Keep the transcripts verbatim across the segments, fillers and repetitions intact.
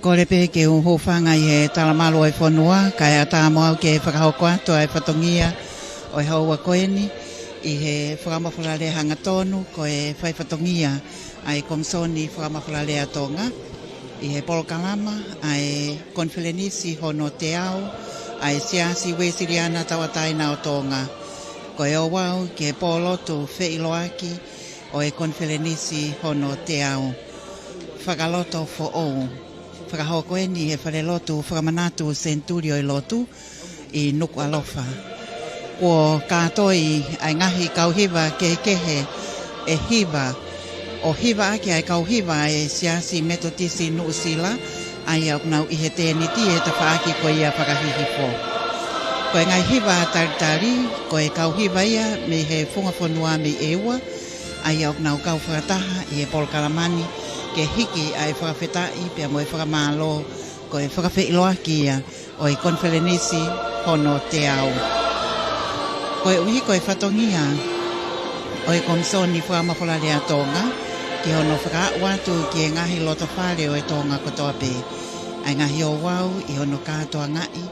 Kole pē ke u hūfanga ʻi he talamalu ʻo e fonua, kae ʻatā mo au ke fakahoko atu ʻa e fatongia ʻo e houa ko eni ʻi he fakamafola lea hangatonu, ko e fai fatongia ʻa e Komisoni Fakamafola Lea Tonga ʻi he polokalama ʻa e konifelenisi hono teau ʻa e Siasi Uēsiliana Tauʻatāina ʻo Tonga. Ko e ouau ki he pōlotu feʻiloaki ʻo e konifelenisi hono teau. Fakaloto foʻou. Fakahoko eni he falelotu fakamanatu Senituli ʻo e Lotu ʻi Nukuʻalofa. Kuo kātoi ʻa e ngaahi kau hiva kehekehe ʻe hiva, ʻo hiva ʻaki ʻa e kau hiva ʻa e Siasi Metotisi Nuʻusila, ʻa ia ʻoku nau ʻi he tēniti ʻi he tafaʻaki ko ia fakahihifo. Ko e ngaahi hiva talitali, ko e kau hiva ia mei he funga fonua mei ʻEua, ʻa ia ʻoku nau kau fakataha ʻi he polokalama ni ke hiki ʻa e fakafetaʻi pea mo e fakamālō, ko e fakafeʻiloaki ia ʻo e konifelenisi hono teau. Koeʻuhi ko e fatongia ʻo e Komisoni Fakamafola Lea Tonga ki hono fakaaʻu atu ki he ngaahi lotofale ʻo e Tonga kotoa pē ʻa e ngaahi ouau ʻi hono kātoangaʻi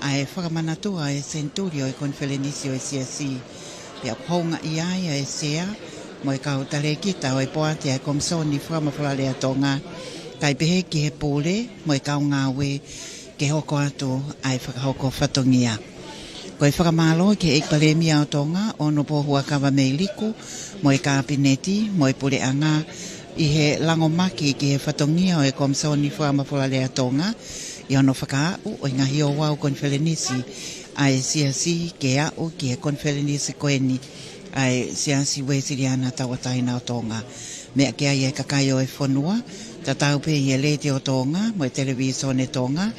ʻa e fakamanatu ʻa e senituli ʻo e konifelenisi ʻo e Siasi. Pea ʻoku houngaʻia ai ʻa e Sea mo e kau talēkita ʻo e poate ʻa e Komisoni Fakamafola Lea Tonga, kae pehē ki he pule mo e kau ngāue ke hoko atu ʻa e fakahoko fatongia. Ko e fakamālō ki he ʻEiki Palēmia ʻo Tonga, ʻOnōpuʻa Huʻakavameiliku, mo e Kapineti mo e Puleʻanga ʻi he langomaki ki he fatongia ʻo e Komisoni Fakamafola Lea Tonga ʻi hono fakaaʻu ʻo e ngaahi ouau konifelenisi ʻa e Siasi ke aʻu ki he konifelenisi ko eni ʻa e Siasi Uēsiliana Tauʻatāina ʻo Tonga. Meʻa ki ai ʻa e kakai ʻo e fonua, tatau pē ʻi he Letiō Tonga mo e Televīsone Tonga,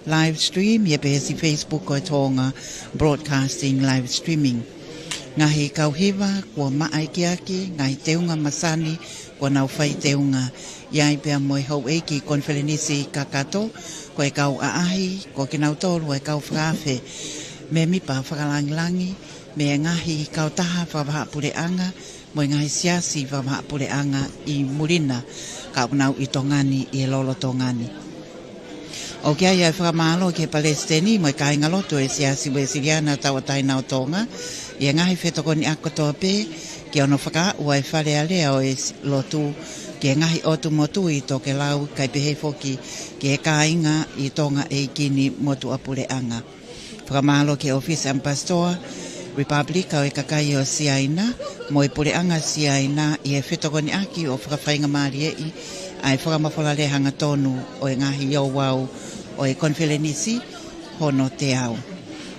live stream ʻi he peesi Facebook ʻo e Tonga Broadcasting Live Streaming. Ngaahi kau hiva kuo maʻa ʻekiaki, ngaahi teunga masani kuo nau fai teunga, ʻi ai pea mo e houʻeiki konifelenisi kakato, ko e kau ʻaʻahi, ko kinautolu ʻa e kau fakaafe mēmipa fakalangilangi mei he ngaahi kautaha fakavahaʻapuleʻanga mo e ngaahi siasi fakavahaʻapuleʻanga ʻi muli na, ka ʻoku nau ʻi Tonga ni ʻi he lolotonga ni. ʻOku ʻi ai ʻa e fakamālō ki he Palesiteni mo e kāingalotu ʻo e Siasi Uēsiliana Tauʻatāina ʻo Tonga ʻi he ngaahi fetokoniʻaki kotoa pē ki hono fakaaʻu ʻa e Fale Alea ʻo e s-, Lotu ki he ngaahi ʻotu motu ʻi Tokelau, kae pehē foki ki he kāinga ʻi Tonga ʻEiki ni Motuʻapuleʻanga. Fakamālō ki he ʻŌfisi ʻAmipasitoa Lepupelika ʻo e Kakai ʻo Siaina mo e Puleʻanga Siaina ʻi he fetokoniʻaki ʻo fakafaingamālieʻi ʻa e fakamafola lea hangatonu ʻo e ngaahi ouau ʻo e konifelenisi hono teau.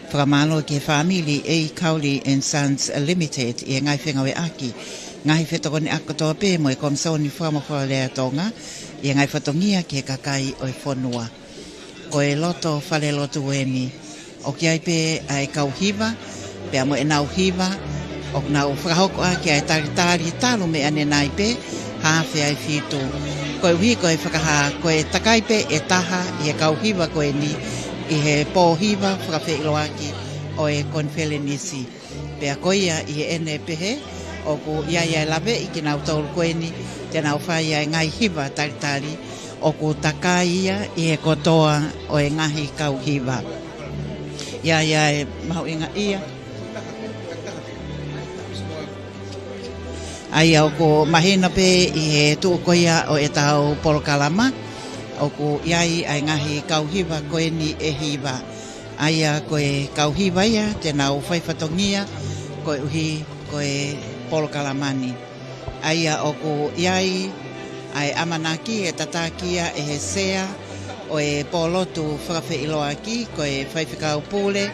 Fakamālō ki he fāmili ʻa e Cowley and Sons Limited ʻi he ngaahi fengāueʻaki, ngaahi fetokoniʻaki kotoa pē mo e Komisoni Fakamafola Lea Tonga ʻi he ngaahi fatongia ki he kakai ʻo e fonua. Ko e loto falelotu eni. ʻOku ʻi ai pē ʻa e kau hiva, pea mo ʻenau hiva, ʻoku nau fakahoko ʻaki ʻa e talitali talu mei ʻanenai pē, haafe ʻa e fitu. Koeʻuhi ko e fakahā, ko e takai pē ʻe taha ʻi he kau hiva ko eni ʻi he pō hiva fakafeʻiloaki ʻo e konifelenisi. Pea ko ia ʻi heʻene pehē, ʻoku ʻi ai ʻa e laveʻi kinautolu ko eni te nau fai ʻa e ngaahi hiva talitali, ʻoku takai ia ʻi he kotoa ʻo e ngaahi kau hiva. ʻI ai ʻa e mahuʻinga ia, ʻa ia ʻoku mahino pē ʻi he tuʻu ko ia ʻo ʻetau polokalama, ʻoku ʻi ai ʻa e ngaahi kau hiva ko eni ʻe hiva. ʻA ia ko e kau hiva ia te nau fai fatongia koeʻuhi ko e polokalama ni. ʻA ia ʻoku ʻi ai ʻa e ʻamanaki ʻe tataki ia ʻe he Sea ʻo e pōlotu fakafeʻiloaki, ko e Faifekau Pule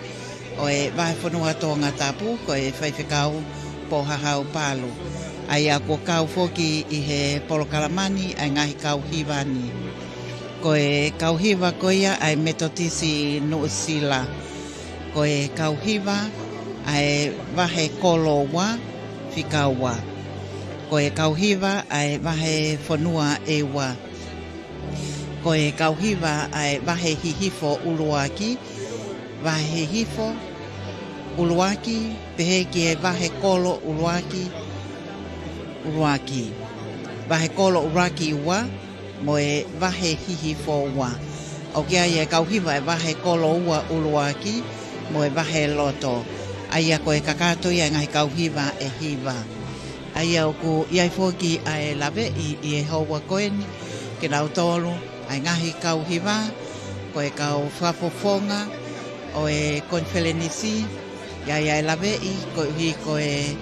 ʻo e Vahefonua Tongatapu, ko e Faifekau Pōhahau Palu. ʻA ia kuo kau foki ʻi he polokalama ni ʻa e ngaahi kau hiva ni. Ko e kau hiva ko ia ʻa e Metotisi Nuʻusila. Ko e kau hiva ʻa e Vahekolo Ua, fika ua. Ko e kau hiva ʻa e Vahefonua ʻEua. Ko e kau hiva ʻa e Vahehihifo ʻUluaki, Vahehihifo ʻUluaki, pehē ki he Vahekolo ʻUluaki, ʻUluaki. Vahekolo ʻUluaki Ua, mo e vahe hihifo ua. ʻOku ʻi ai e kau hiva e vahe kolo ua ʻuluaki mo e vahe loto. ʻA ia ko e kakato ia e ngaahi kau hiva ʻe hiva. ʻA ia ʻoku ʻi ai foki ʻa e laveʻi ʻi he houa ko eni kinautolu ʻa e ngaahi kau hiva, ko e kau fakafofonga ʻo e konifelenisi, ʻi ai ʻa e laveʻi koeʻuhi ko e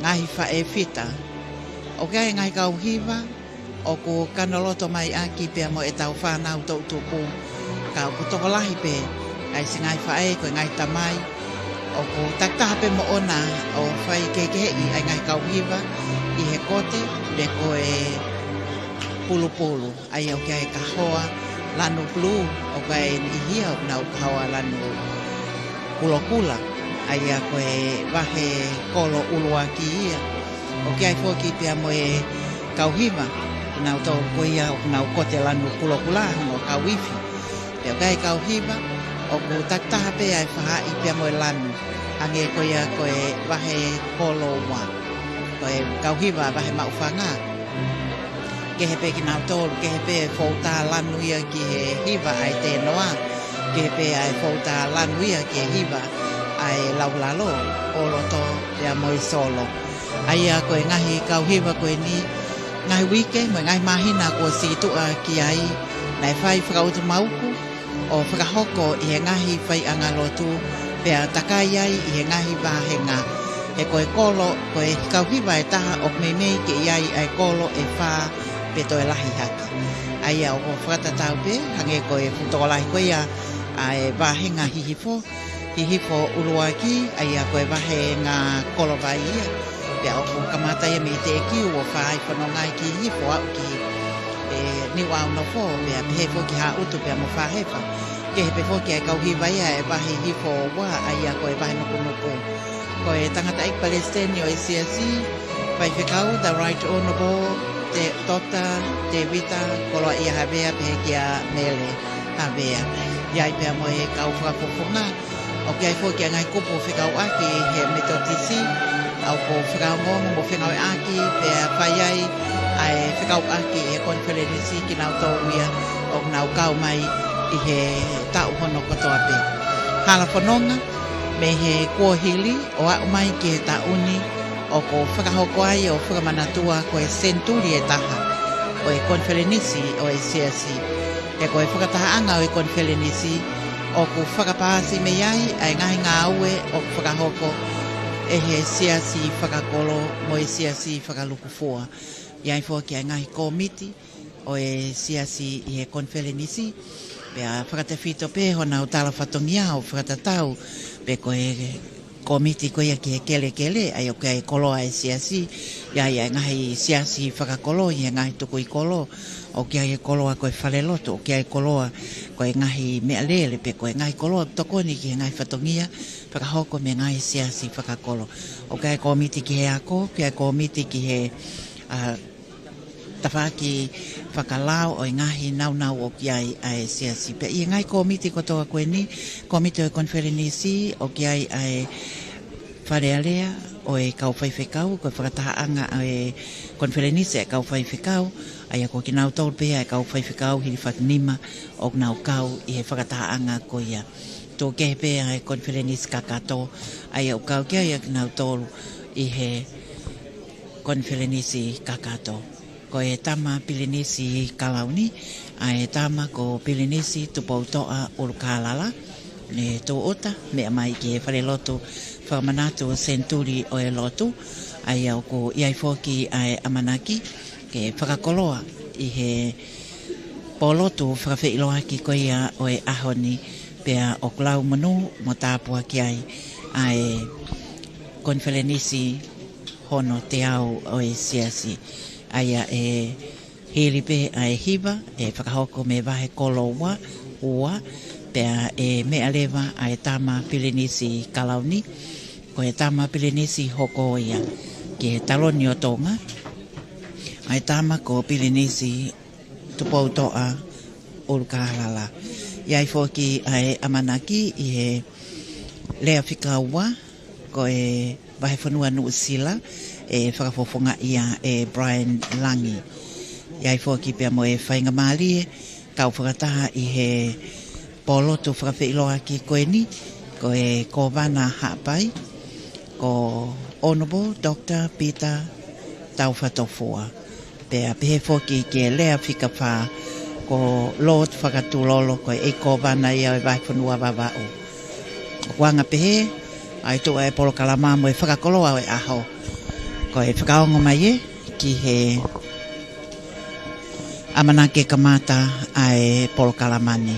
ngaahi faʻē fita. ʻOku ʻi ai e ngaahi kau hiva ʻoku kanoloto mai ʻaki pea mo ʻetau fānau toʻutupu, ka ʻoku tokolahi pē ʻa e siʻi ngaahi faʻē, ko e ngaahi tamai ʻoku takitaha pē moʻona ʻo fai kehekeheʻi ʻa e ngaahi kau hiva ʻi he kote pe ko e pulupulu. ʻA ia ʻoku ʻi ai e kahoa lanu pulū, ʻoku ʻi ai e niʻihi ia ʻoku nau kahoa lanu kulokula. ʻA ia ko e vahe kolo ʻuluaki ia. ʻOku ʻi ai foki pea mo e kau hiva, kinautolu ko ia ʻoku nau kote lanu kulokula, hono kau ifi. Pea ʻoku ʻi ai e kau hiva ʻoku takitaha pē ʻa e faʻahi pea mo e lanu, hangē ko ia ko e vahe kolo ua, ko e kau hiva vahe maʻufanga. Kehe pē kinautolu, kehe pē e fouta lanu ia ki he hiva ʻa e tēnoa, kehe pē ʻa e fouta lanu ia ki he hiva ʻa e laulalo, ʻo loto pea mo e solo. ʻA ia ko e ngaahi kau hiva ko eni, ngaahi uike mo e ngaahi māhina kuo sītuʻa ki ai, naʻe fai fakautumauku ʻo fakahoko ʻi he ngaahi faiʻanga lotu, pea takai ai ʻi he ngaahi vāhenga. He ko e kolo, ko e kau hiva ʻe taha ʻoku meimei ke ʻi ai ʻa e kolo ʻe fā pe toe lahi hake. ʻA ia ʻoku fakatatau pē, hangē ko e fuʻu tokolahi ko ia ʻa e vāhenga hihifo, hihifo ʻuluaki, ʻa ia ko e vāhenga kolo vai ia. Pea ʻoku kamata ia mei Teʻekiu ʻo fai fononga ai ki hihifo aʻu ki, ē, Niuaunofo, pea pehē foki Haʻutu pea mo Fahefa. Kehe pē foki ʻa e kau hiva ia e vahe hihifo ua, ʻa ia ko e vahe nukunuku. Ko e tangataʻeiki palesiteni ʻo e siasi, faifekau, The Right Honourable Te-, Doctor Tevita Koloaʻia Havea, pehē kia Mele Havea. ʻI ai pea mo e kau fakafofonga, ʻoku ʻi ai foki ʻa e ngaahi kupu fekauʻaki he Metotisi, ʻoku fakaongoongo mo fengāueʻaki, pea fai ai ʻa e fekauʻaki he konifelenisi kinautolu ia ʻoku nau kau mai ʻi he taʻu hono kotoa pē. Hala fononga, mei he kuohili ʻo aʻu mai ki he taʻu ni, ʻoku fakahoko ai ʻo fakamanatua ko e senituli ʻe taha ʻo e konifelenisi ʻo e siasi. He ko e fakatahaʻanga ʻo e konifelenisi ʻoku fakapaasi mei ai ʻa e ngaahi ngāue ʻoku fakahoko ʻe he siasi fakakolo mo e siasi fakalukufua. ʻI ai foki ʻa e ngaahi kōmiti ʻo e siasi ʻi he konifelenisi, pea fakatefito pē honau tala fatongia ʻo fakatatau pe ko e kōmiti ko ia ki he kelekele, ʻa ia ʻoku ʻi ai e koloa e siasi, ʻi ai ʻa e ngaahi siasi fakakolo, ʻi he ngaahi tukui kolo, ʻoku ʻi ai e koloa ko e falelotu, ʻoku ʻi ai e koloa ko e ngaahi meʻalele, pe ko e ngaahi koloa tokoni ki he ngaahi fatongia fakahoko mei he ngaahi siasi fakakolo. ʻOku ʻi ai e kōmiti ki he ako, ʻoku ʻi ai e kōmiti ki he, ʻa, tafaʻaki fakalao ʻo e ngaahi nāunau ʻoku ʻi ai ʻa e siasi. Pea ʻi he ngaahi kōmiti kotoa ko eni, kōmiti ʻo e konifelenisi, ʻoku ʻi ai ʻa e Fale Alea ʻo e kau faifekau, ko e fakatahaʻanga ʻo e konifelenisi ʻa e kau faifekau, ʻa ia ko kinautolu pē ʻa e kau faifekau hilifakinima ʻoku nau kau ʻi he fakatahaʻanga ko ia. Tuʻu kehe pē ʻa e konifelenisi kakato, ʻa ia ʻoku kau ki ai ʻa kinautolu ʻi he konifelenisi kakato. Ko e tama Pilinisi Kalauni, ʻa e tama ko Pilinisi Tupoutoʻa ʻUlukālala, ne tūʻuta, meʻa mai ki he falelotu fakamanatu senituli ʻo e lotu, ʻa ia ʻoku ʻi ai foki ʻa e ʻamanaki ke fakakoloa ʻi he pōlotu fakafeʻiloaki ko ia ʻo e ʻaho ni, pea ʻoku lau monū mo tāpuaki ai ʻa e konifelenisi hono teau ʻo e siasi. ʻA ia ʻe hili pē ʻa e hiva, ʻe fakahoko mei he vahe kolo ua, ua, pea ʻe meʻa leva ʻa e tama Pilinisi Kalauni, ko e tama Pilinisi hoko ia ki he taloni ʻo Tonga, ʻa e tama ko Pilinisi Tupoutoʻa ʻUlukālala. ʻI ai foki ʻa e ʻamanaki ʻi he lea fika ua, ko e vahefonua Nuʻusila, ʻe fakafofongaʻi ia ʻe Brian Langi. ʻI ai foki pea mo e faingamālie kau fakataha ʻi he polotu fakafeʻiloaki ko eni, ko e Kōvana Haʻapai, ko Honourable Doctor Peter Taufatofua. Pea pehē foki ki he lea fika fā, ko Lord Fakatulolo, ko e ʻEiki Kōvana ia ʻo e Vahefonua Vavaʻu. ʻOku anga pehē ʻa e tuʻu ʻa e polokalama mo e fakakoloa ʻo e ʻaho, ko e fakaongo mai ē ki he ʻamanaki ke kamata ʻa e polokalama ni.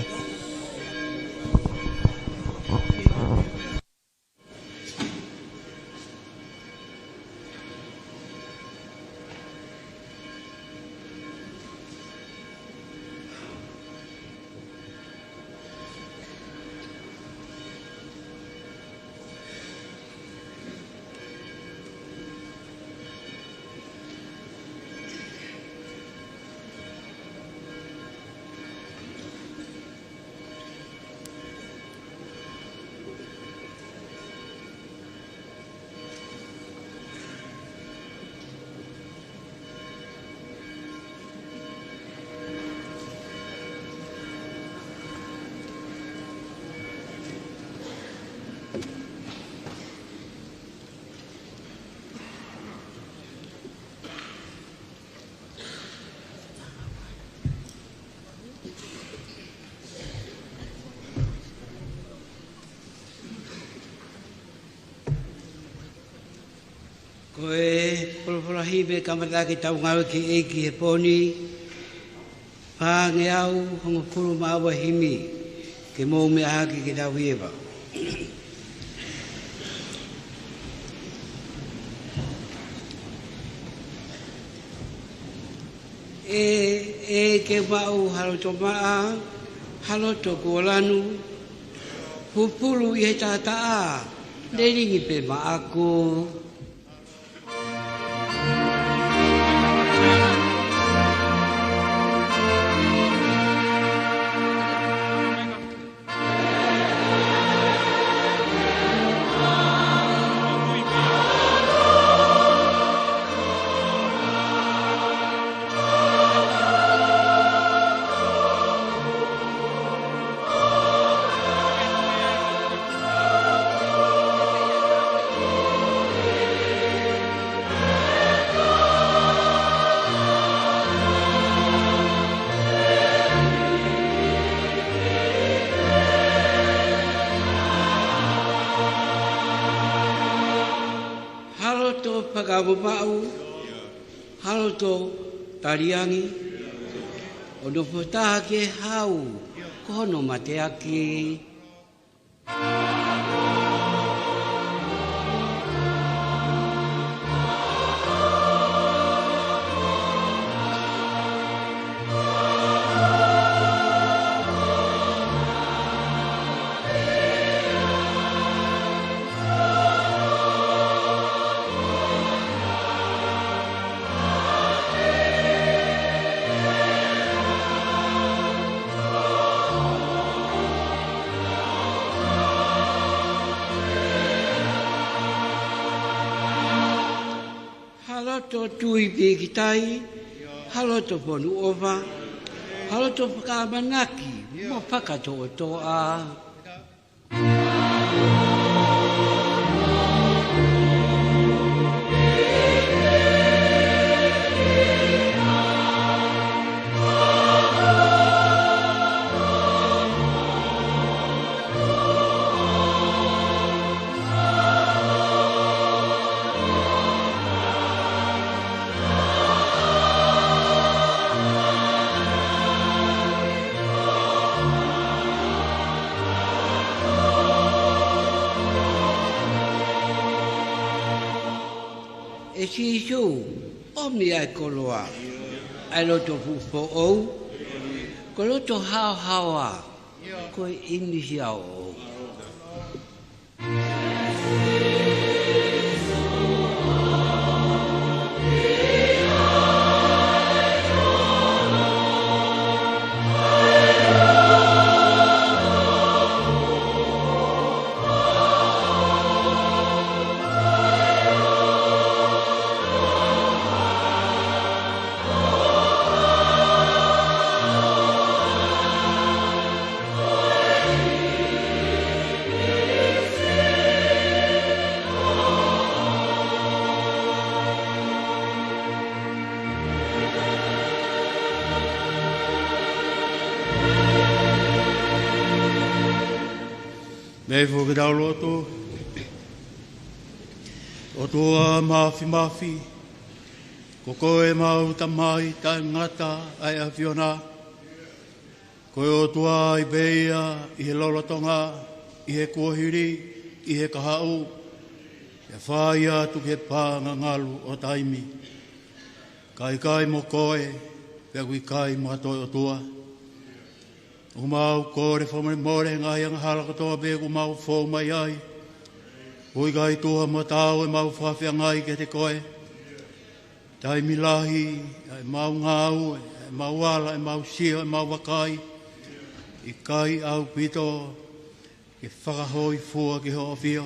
Ko e folofola himi ke kamata ʻaki ʻetau ngāue ki he ʻEiki he pō ni, fāngeau hongofulu mā ua himi, ke mou meʻa hake ke tau hiva. ʻE, ʻe ke maʻu ha loto maʻa, ha loto kuo lanu, pupulu ʻi he taʻataʻa, lilingi pē maʻaku. Ha loto fakamamaʻu, ha loto taliangi, ʻo nofo taha ki he hau, ko hono mateaki. Ha loto tui pīkitai, ha loto fonu ʻofa, ha loto fakaʻamanaki mo fakatoʻotoʻa. ʻE Sīsū, ʻomi ʻa e koloa, ʻa e loto fuʻu foʻou, ko e loto haohaoa, ko e ʻīmisi ʻoʻou. Mei fo ke tau lotu. ʻOtua Māfimafi, ko koe ʻemau Tamai taʻengata ʻa e ʻAfiona. Ko e ʻOtua ai pē ia ʻi he lolotonga, ʻi he kuohili, ʻi he kahaʻu, pea fai atu ki he paʻanga ngalu ʻo taimi. ʻIkai kai mo koe, pea ʻoku ʻikai mo ha toe ʻOtua. ʻOku mau kole fakamolemole he ngaahi angahala kotoa pē kuo mau fou mai ai. ʻOku ʻikai tuha mo taau ʻemau fakafeangai kiate koe. Taimi lahi, ʻa ʻemau ngāue, ʻa ʻemau ala, ʻemau sio, ʻemau vakai. ʻIkai ʻaupito ke fakahōifua ki hoʻo ʻAfio.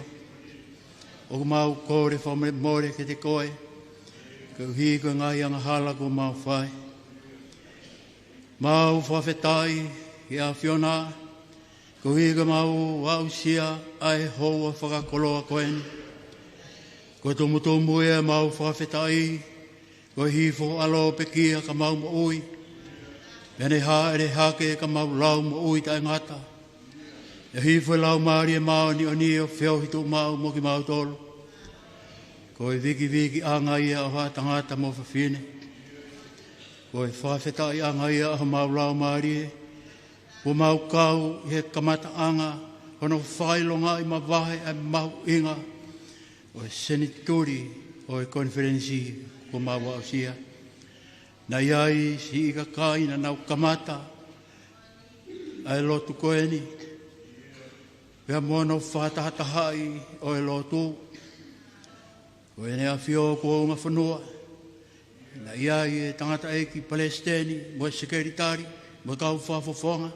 ʻOku mau kole fakamolemole kiate koe, koeʻuhi ko e ngaahi angahala kuo mau fai. Mau fakafetaʻi ki he ʻAfiona, koeʻuhi kuo mau aʻusia ʻa e houa fakakoloa ko eni. Ko e tumutumu ia ʻemau fakafetaʻi, ko e hifo ʻa e ʻAlo pekia ka mau moʻui. Pea ne hāʻele hake ka mau lau moʻui taʻengata. ʻE hifo e Laumālie Māʻoniʻoni ʻo feohi tuʻumaʻu mo kimautolu. Ko e vikivikiʻanga ia ʻo haʻa tangata mo fafine. Ko e fakafetaʻiʻanga ia ʻo homau laumālie. Kuo mau kau ʻi he kamataʻanga hono fakaʻilongaʻi mavahe ʻa e mahuʻinga ʻo e senituli ʻo e konifelenisi kuo mau aʻusia. Naʻe ʻi ai siʻi kakai naʻa nau kamata ʻa e lotu ko eni, pea mo hono fakatahatahaʻi ʻo e lotu. Ko ʻEne ʻAfio kuo ungafonua, naʻe ʻi ai e tangataʻeiki palesiteni, mo e sekelitali, mo e kau fakafofonga,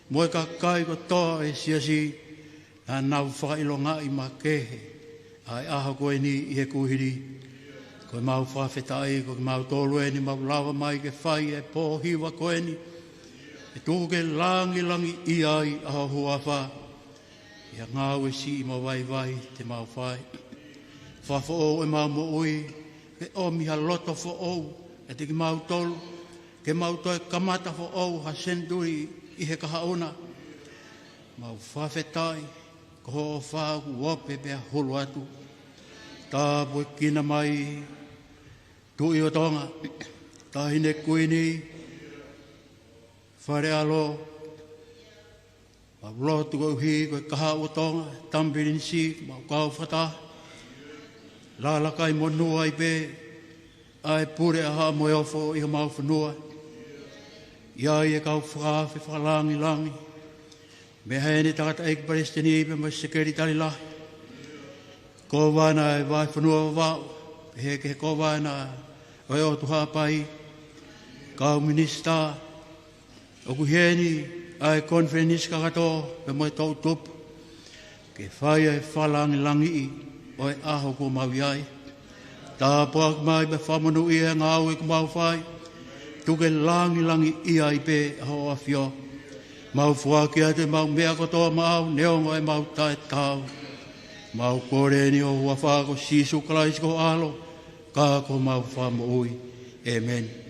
mo e kakai kotoa ʻo e siasi, naʻa nau fakaʻilongaʻi makehe ʻa e ʻaho ko eni ʻi he kuohili. Ko ʻemau fakafetaʻi, ko kimautolu eni ʻoku mau lava mai ke fai e pō hiva ko eni, ʻe tuku ke langilangiʻia ai ʻa ho huafa. ʻI he ngāue siʻi mo vaivai te mau fai. Fakafoʻou ʻemau moʻui, ke ʻomi ha loto foʻou ʻiate kimautolu, ke mau toe kamata foʻou ha senituli ʻi he kahaʻu na. Mau fakafetaʻi, ko hoʻo ʻofa ʻoku ope pea hulu atu. Tāpuekina mai Tuʻi ʻo Tonga, Taʻahine Kuini, Fale ʻAlo, mau lotu koeʻuhi ko e kahaʻu ʻo Tonga, Tama Pilinisi, mau kau fakataha. Lalakai monū ai pē ʻa e pule ʻa Haʻa Moheofo ʻi homau fonua. ʻI ai e kau fakaafe fakalangilangi, mei heʻene tangataʻeiki palesiteni pea mo e sekelitali lahi. Kōvana ʻo e Vahefonua Vavaʻu, pehē ki he kōvana ʻo e ʻOtu Haʻapai, kau minisitā, ʻoku ʻi heni ʻa e konifelenisi kakato pea mo e toʻutupu, ke fai ʻa e fakalangilangiʻi ʻo e ʻaho kuo mau ʻi ai. Tāpuaki mai pea fakamonūʻia e ngāue kuo mau fai. Tuku ke langilangiʻia ai pē ʻa hoʻo ʻAfio. Mau foaki atu ʻemau meʻa kotoa maʻau, neongo ʻemau taʻetaau. Mau kole ni ʻi ho huafa ko Sīsū Kalaisi ko ho ʻAlo, ka ko homau Fakamoʻui. ʻĒmeni.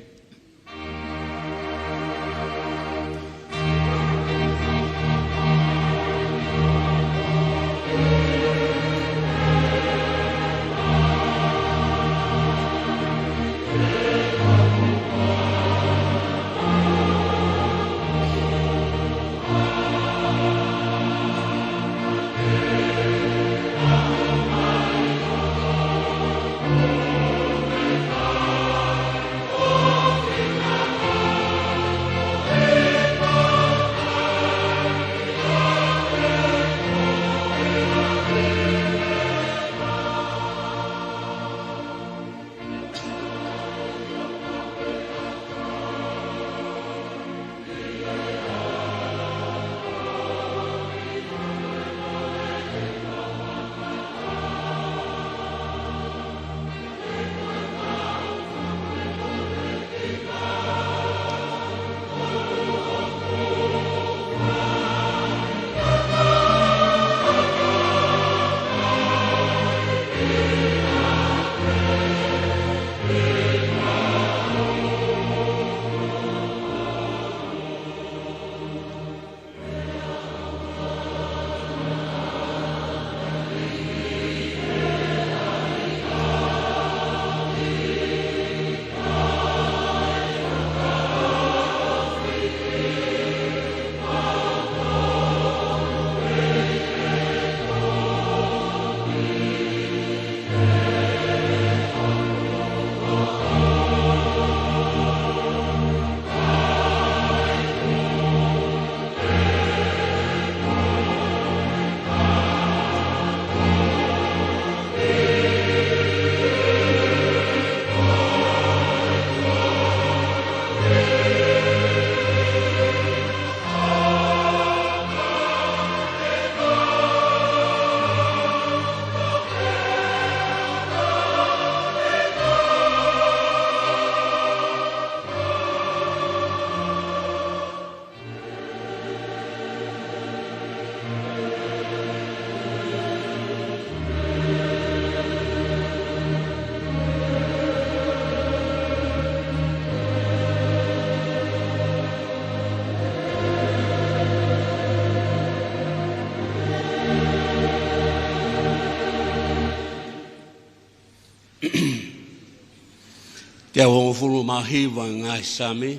Teau hongofulu mā hiva ngaahi Saame,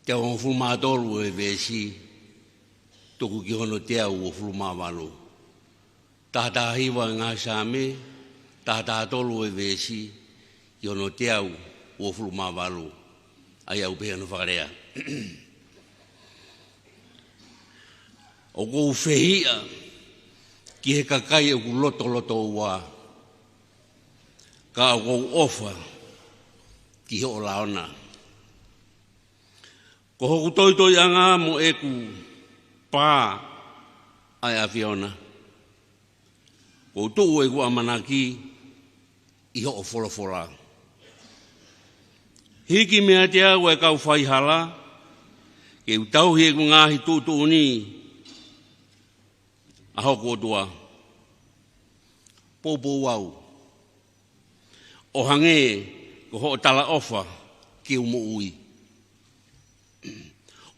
teau hongofulu mā tolu e veesi, tuku ki hono teau uofulu mā valu. Taha taha hiva ngaahi Saame, taha taha tolu e veesi, ki hono teau uofulu mā valu. ʻA ia ʻoku pehē hono fakalea. ʻOku ou fehiʻa ki he kakai ʻoku lotolotoua, ka ʻoku ou ʻofa ki hoʻo laona. Ko hoku toitoiʻanga mo ʻeku pā ʻa e ʻAfiona. ʻOku ou tuʻu ʻeku ʻamanaki ʻi hoʻo folofola. Hiki meiate au ʻa e kau faihala, ke u tauhi ʻeku ngaahi tuʻutuʻuni, ʻa hoku ʻOtua. Poupou au ʻo hangē ko hoʻo talaʻofa ke u moʻui.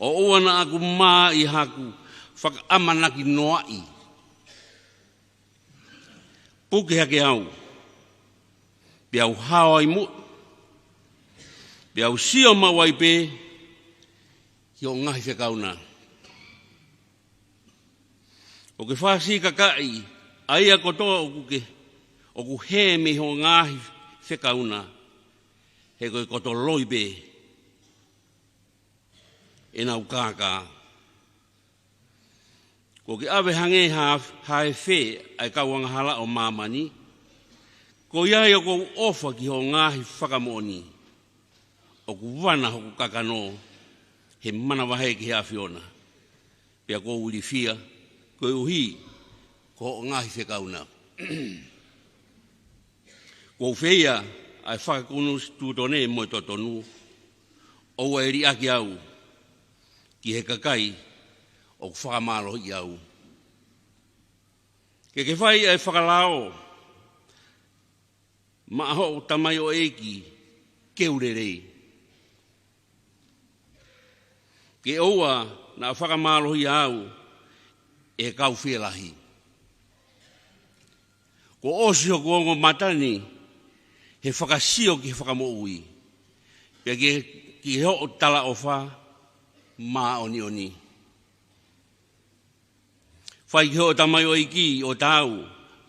ʻOua naʻa ku mā ʻi haku fakaʻamanaki noaʻi. Puke hake au, pea u hao ai muʻa, pea u sio maʻu ai pē ki hoʻo ngaahi fekau na. ʻOku ke fakasikakaʻi ʻa ia kotoa ʻoku ke, ʻoku hē mei hoʻo ngaahi fekau na, he ko e koto loi pē ʻenau kākā. ʻOku ke ʻave hangē ha, ha efe ʻa e kau angahala ʻo māmani. Ko ia ai ʻoku ou ʻofa ki hoʻo ngaahi fakamoʻoni. ʻOku vana hoku kakano he manavahē ki he ʻAfiona. Pea ʻoku ou ilifia koeʻuhi ko hoʻo ngaahi fekau na. ʻOku ou feia ʻa e fakakonisitūtone mo e totonu. ʻOua ʻe liʻaki au ki he kakai ʻoku fakamālohiʻi au. Ke ke fai ʻa e fakalao maʻa hoʻo tamaioʻeiki ke u lelei. Ke ʻoua naʻa fakamālohia au ʻe he kau fielahi. Kuo ʻosi hoku ongo mata ni he fakasio ki he Fakamoʻui, pea ki, ki hoʻo talaʻofa māʻoniʻoni. Fai ki hoʻo tamaioʻeiki ʻo taau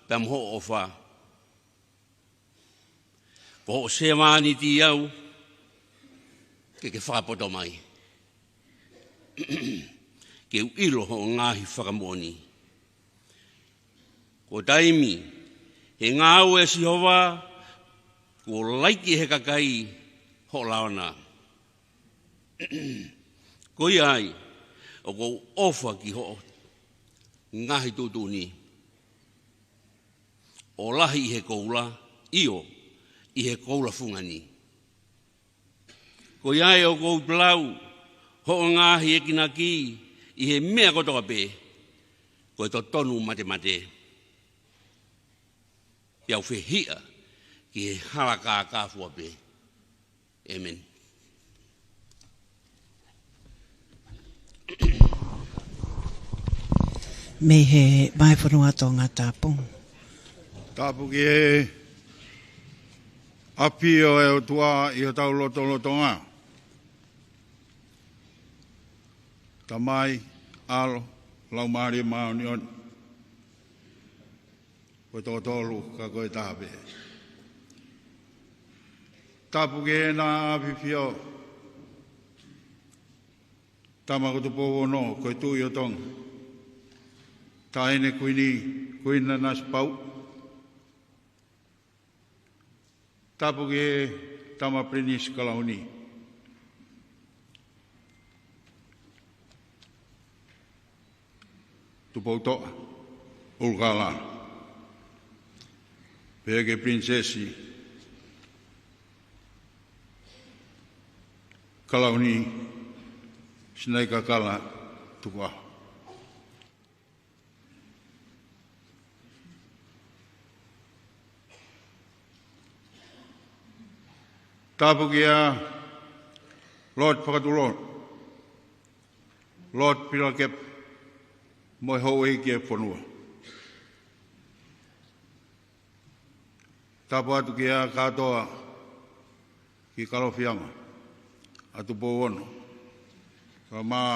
pea mo hoʻo ʻofa. Ko hoʻo sevāniti au, ke ke fakapoto mai. Ke u ʻilo hoʻo ngaahi fakamoʻoni. Ko e taimi he ngāue ʻa Sihova, kuo laiki ʻe he kakai hoʻo laona. Ko ia ai, ʻoku ou ʻofa ki hoʻo ngaahi tuʻutuʻuni. ʻO lahi ʻi he koula, ʻio, ʻi he koula fungani. Ko ia ai ʻoku ou pelau hoʻo ngaahi ekinaki ʻi he meʻa kotoa pē, ko e totonu matemate. Pea u fehiʻa ki he hala kākā fua pē. ʻĒmeni. Mei he Vahefonua Tongatapu. Tapu ki he ʻafio ʻa e ʻOtua ʻi hotau lotolotonga. Tamai, ʻAlo, Laumālie Māʻoniʻoni. Ko e toko tolu, ka ko e taha pē. Tapu ki heʻena ʻAfio, Tama ko Tupou Ono, ko e Tuʻi ʻo Tonga. Taʻahine Kuini, Kuini Nanasipauʻu. Tapu ki he Tama Pilinisi Kalauni, Tupoutoʻa ʻUlukālala. Pehē ki he Pilinisesi Kalauni, Sinaitakala Tukuʻaho. Tapu kia Lord Fakatulolo, Lord Pilakepa, mo e houʻeiki ʻo e fonua. Tapu atu ki he kātoa ki Kalofiama, ʻa Tupou Ono, kae ʻumaʻā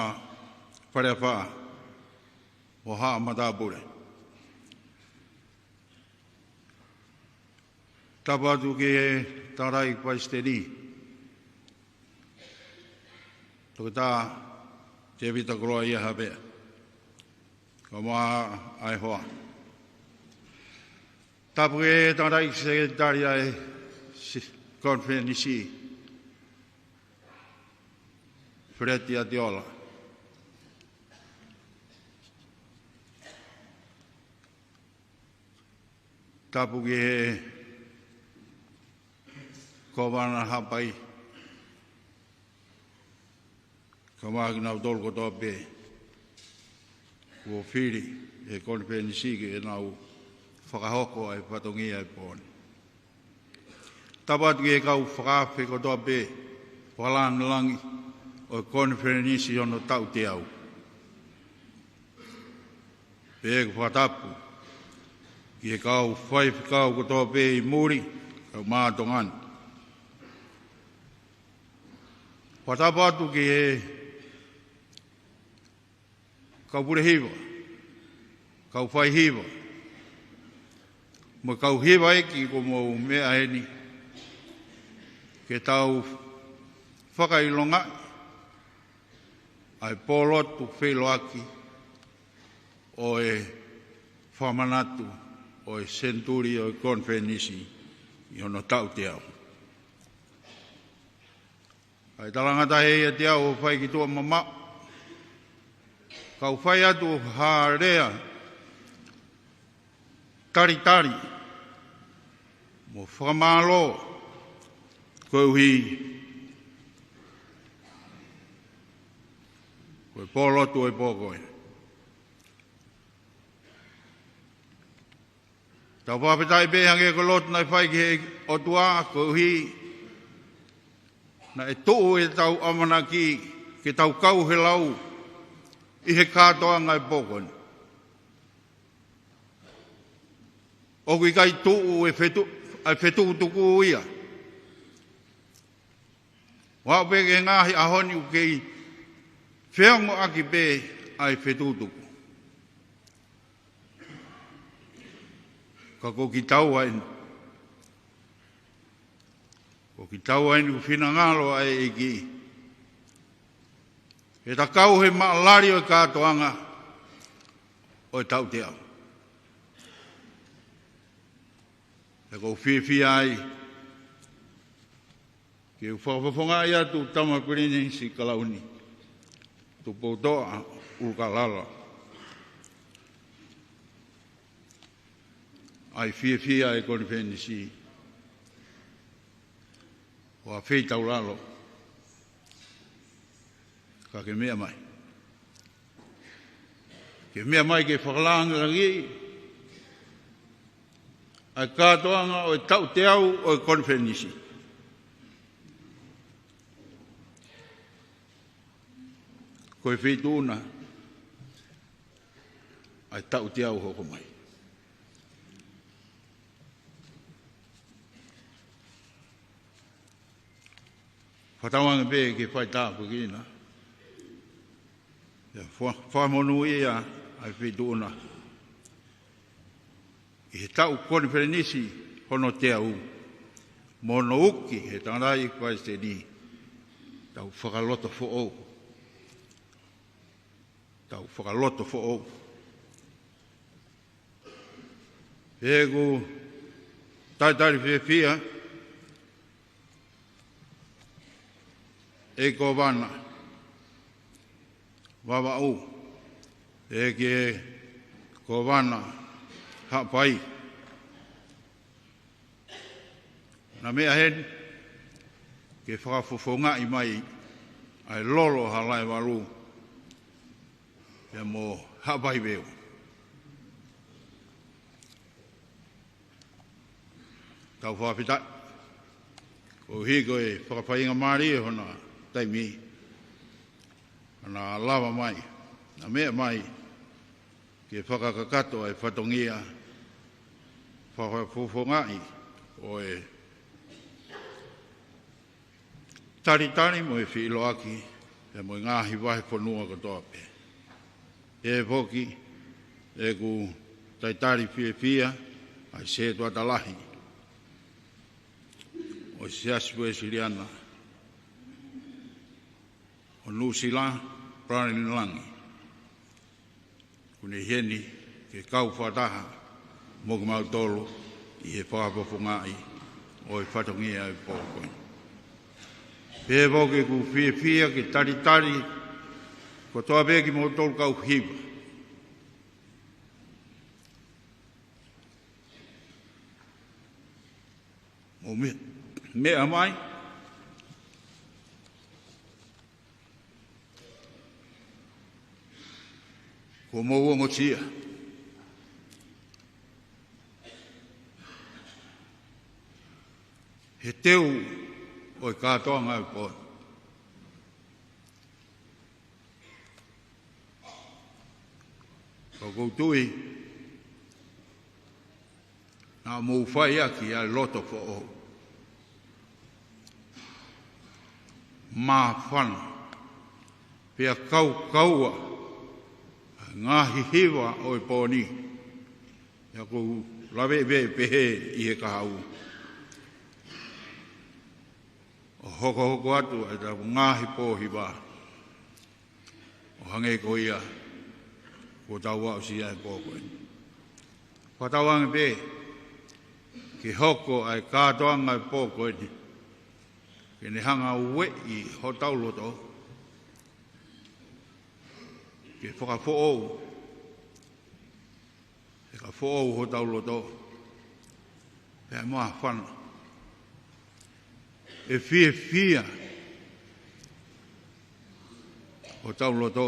Faleafa, mo haʻa matāpule. Tapu atu ki he tangataʻeiki palesiteni, Toketā Tēvita Koloaʻia Hapea, kae ʻumaʻā ʻa e hoa. Tapu ki he tangataʻeiki sekelitali ʻa e si-, konifelenisi, Feleti Atiola. Tapu ki he Kōvana Haʻapai, kae ʻumaʻā kinautolu kotoa pē kuo fili ʻe he konifelenisi ke nau fakahoko ʻa e fatongia ʻo e pō ni. Tapu atu ki he kau fakaafe kotoa pē fakalāngilangi ʻo e konifelenisi hono taʻu teau. Pea ʻoku fakatapu ki he kau faifekau kotoa pē ʻi muli, kae ʻumaʻā Tonga ni. Fakatapu atu ki he kau pule hiva, kau fai hiva, mo e kau hiva ʻeiki kuo mou meʻa heni, ke tau fakaʻilongaʻi ʻa e pōlotu feʻiloaki ʻo e fakamanatu ʻo e senituli ʻo e konifelenisi ʻi hono taʻu teau. ʻA e talangataʻa ʻiate au ʻoku fai ki tuʻa mamaʻo, kau fai atu ha lea talitali mo fakamālō koeʻuhi ko e pōlotu ʻo e pō ko ē. Tau fakafetaʻi pē hangē ko e lotu naʻe fai ki he ʻOtua koeʻuhi naʻe tuʻu ʻetau ʻamanaki ke tau kau he lau ʻi he kātoanga ʻo e pō ko eni. ʻOku ʻikai tuʻu e fetu-, ʻa e fetukutuku ia. ʻOku aʻu pē ki he ngaahi ʻaho ni ʻoku kei feongoʻaki pē ʻa e fetukutuku. Ka ko kitaua eni, ko kitaua eni ʻoku finangalo ʻa e ʻEiki ke ta kau he maʻalali ʻo e kātoanga ʻo e taʻu teau. Pea ʻoku ou fiefia ai ke u fakafofongaʻi atu Tama Pilinisi Kalauni Tupoutoʻa ʻUlukalala ʻa e fiefia ʻa e konifelenisi, ʻo ʻafeitaulalo ka ke meʻa mai. Ke meʻa mai ke fakalāngilangiʻi ʻa e kātoanga ʻo e taʻu teau ʻo e konifelenisi. Ko e Feituʻuna ʻa e taʻu teau hoko mai. Fakatauange pē ke fai tāpuekina, ʻa e fa-, fakamonūʻia ʻa e Feituʻuna ʻi he taʻu konifelenisi hono teau, mo hono uki he tangataʻeiki palesiteni, tau fakaloto foʻou. Tau fakaloto foʻou. Pea ʻoku talitali fiefia ʻEiki Kōvana Vavaʻu, ʻEiki Kōvana Haʻapai, naʻa meʻa heni ke fakafofongaʻi mai ʻa e lolo Halaevalu pea mo Haʻapai Veu. Tau fakafetaʻi koeʻuhi ko e fakafaingamālie hona taimi, naʻa lava mai, naʻa meʻa mai ke fakakakato ʻa e fatongia fakafofongaʻi ʻo e talitali mo e feʻiloaki, pea mo e ngaahi vahefonua kotoa pē. Pehē foki ʻeku talitali fiefia ʻa e Setuata Lahi ʻo e Siasi Uēsiliana ʻo Nuʻusila, Brian Langi, kuo ne ʻi heni ke kau fakataha mo kimautolu ʻi he fakafofongaʻi ʻo e fatongia ʻo e pō ko eni. Pehē foki ʻeku fiefia ke talitali kotoa pē kimoutolu kau hiva. Mou meʻa, meʻa mai. Kuo mou ongosia he teu ʻo e kātoanga ʻo e pō. Ka ʻoku ou tui naʻa mou fai ʻaki ʻa e loto foʻou. Māfana pea kaukaua ʻa e ngaahi hiva ʻo e pō ni. Pea ʻoku ou lave pē pehē ʻi he kahaʻu ʻo hokohoko atu ʻa ʻetau ngaahi pō hiva ʻo hangē ko ia kuo tau aʻusia he pō ko eni. Fakatauange pē ke hoko ʻa e kātoanga ʻo e pō ko eni ke ne hanga ʻo ueʻi hotau loto, ke fakafoʻou, ke fakafoʻou hotau loto, pea māfana, ʻe fiefia hotau loto,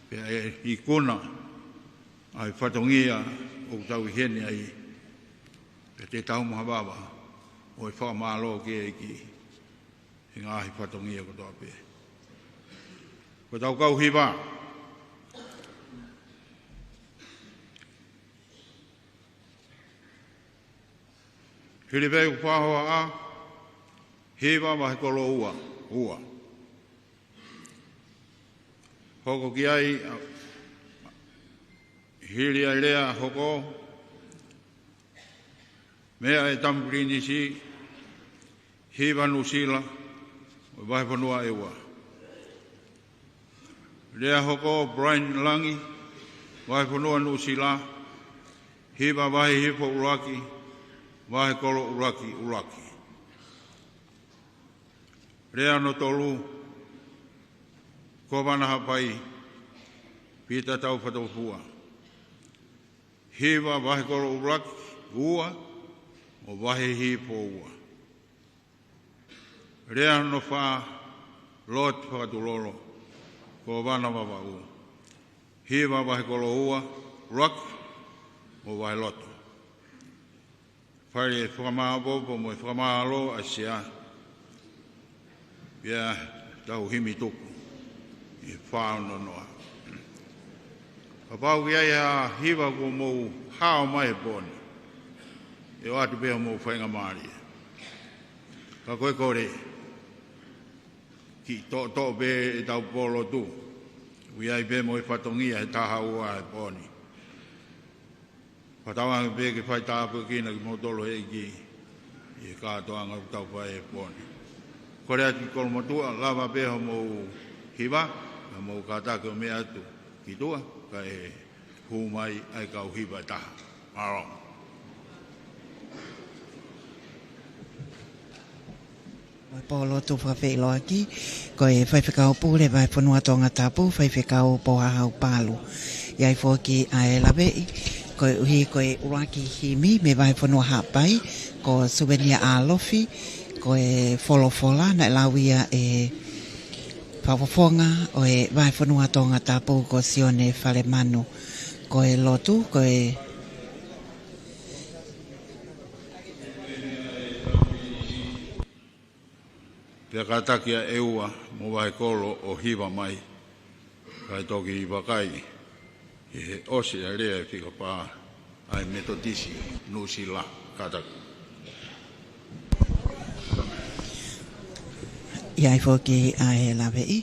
pea ʻe ikuna ʻa e fatongia ʻoku tau ʻi heni ai, pea te tau mahavava ʻo e fakamālō ki he ʻEiki he ngaahi fatongia kotoa pē. Ko ʻetau kau hiva, hili pē ʻeku fakahohaʻa, hiva vahekolo ua, ua. Hoko ki ai, ʻa, hili ʻa e lea hoko, meʻa ʻe Tama Pilinisi, hiva Nuʻusila, vahefonua ʻe ua. Lea hoko Brian Langi, vahefonua Nuʻusila, hiva vahe hifo ʻuluaki, vahekolo ʻuluaki, ʻuluaki. Lea hono tolu, Kōvana Haʻapai, Pita Taufatofua, hiva vahekolo ʻuluaki, ua, mo vahe hifo ua. Lea hono fā, Lord Fakatulolo, Kōvana Vavaʻu, hiva vahekolo ua, ʻuluaki, mo vahe loto. Fai e fakamāʻopoʻopo mo e fakamālō ʻa e Sea, pea tau himi tuku ʻi he fā ono noa. Kapau ʻoku ʻi ai ha hiva kuo mou hao mai he pō ni, ʻe ʻoatu pē hoʻomou faingamālie. Ka ko e kole, kiʻi toʻotoʻo pē ʻetau pō lotu, ʻoku ʻi ai pē mo e fatongia he taha ua he pō ni. Fakatauange pē ke fai tāpuekina kimoutolu he ʻEiki ʻi he kātoanga ʻoku tau fai he pō ni. Kole atu ki Kolomotuʻa, lava pē hoʻomou hiva, hoʻomou kātaki ʻo meʻa atu ki tuʻa, kae hū mai ʻa e kau hiva ʻe taha. Mālō. Mo e pō lotu fakafeʻiloaki, ko e Faifekau Pule Vahefonua Tongatapu, Faifekau Pohahau Palu. ʻI ai foki ʻa e laveʻi, koeʻuhi ko e ʻuluaki himi mei Vahefonua Haʻapai, ko Suvenia ʻAlofi, ko e folofola naʻe lau ia ʻe he Fakafofonga ʻo e Vahefonua Tongatapu ko Sione Falemanu. Ko e lotu, ko e Pea kātaki ʻa e ua mo vahekolo ʻo hiva mai, kae toki vakai ʻi he ʻosi ʻa e lea ʻe fika fā ʻa e Metotisi Nuʻusila. Kātaki. ʻI ai foki ʻa e laveʻi,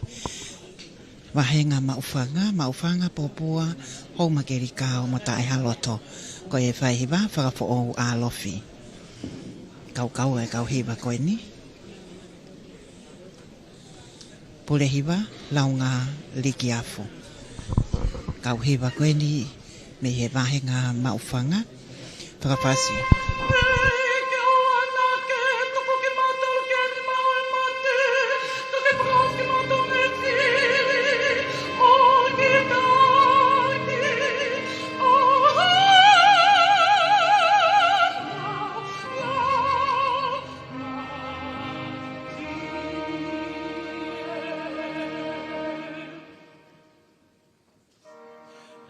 vāhenga maʻufanga, maʻufanga, pōpua, houmakelikao mo taʻehāloto. Ko e faihiva, Fakafoʻou ʻAlofi. Kaukau e kau hiva ko eni. Pulehiva, Launga Likiafu. Kau hiva ko eni mei he vāhenga maʻufanga. Fakafasi.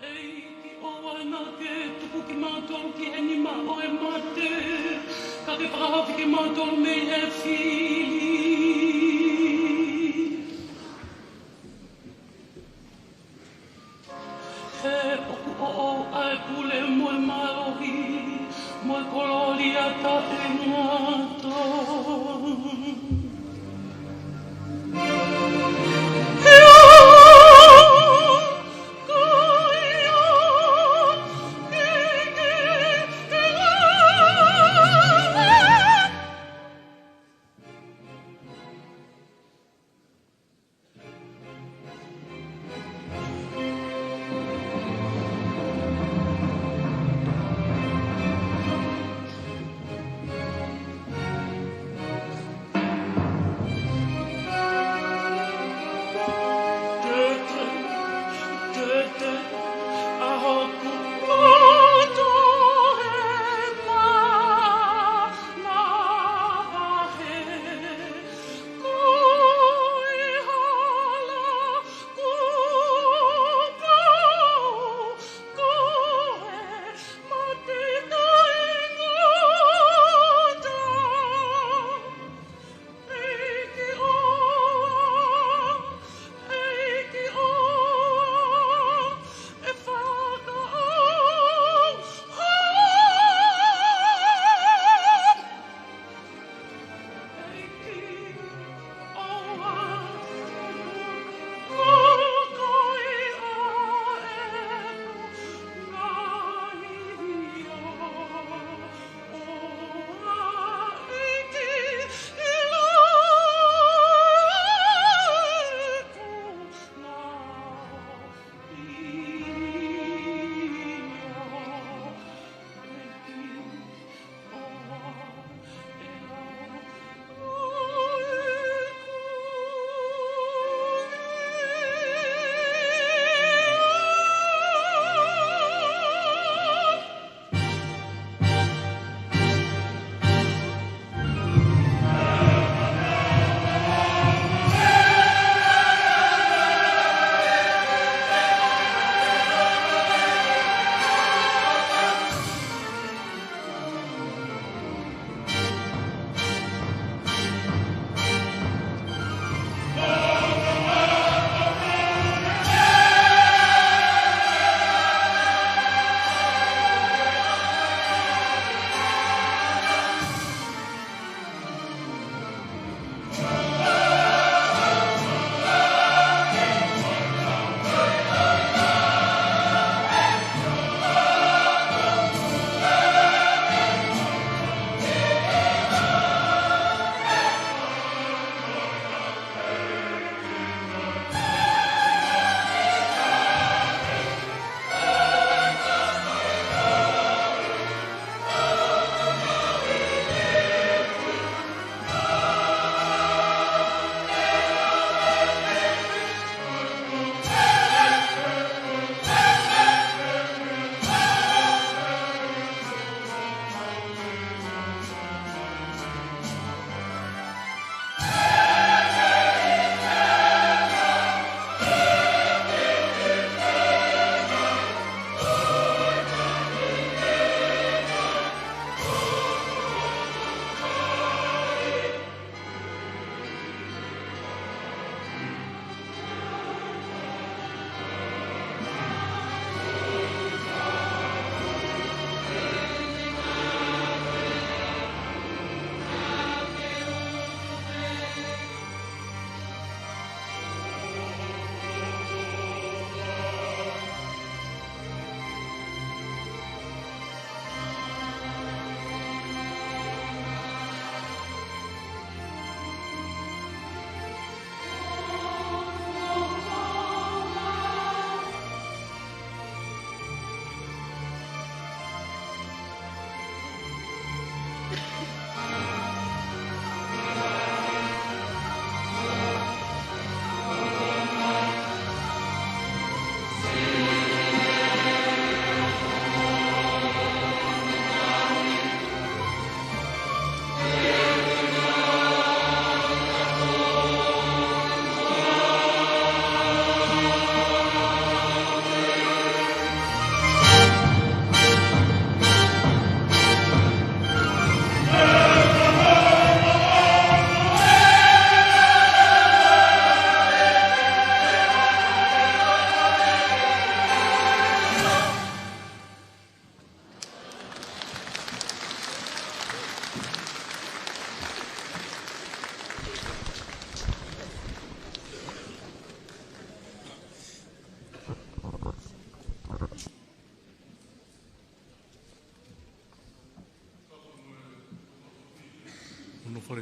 ʻEiki, ʻoua naʻa ke tuku kimautolu ki he nima ʻo e mate.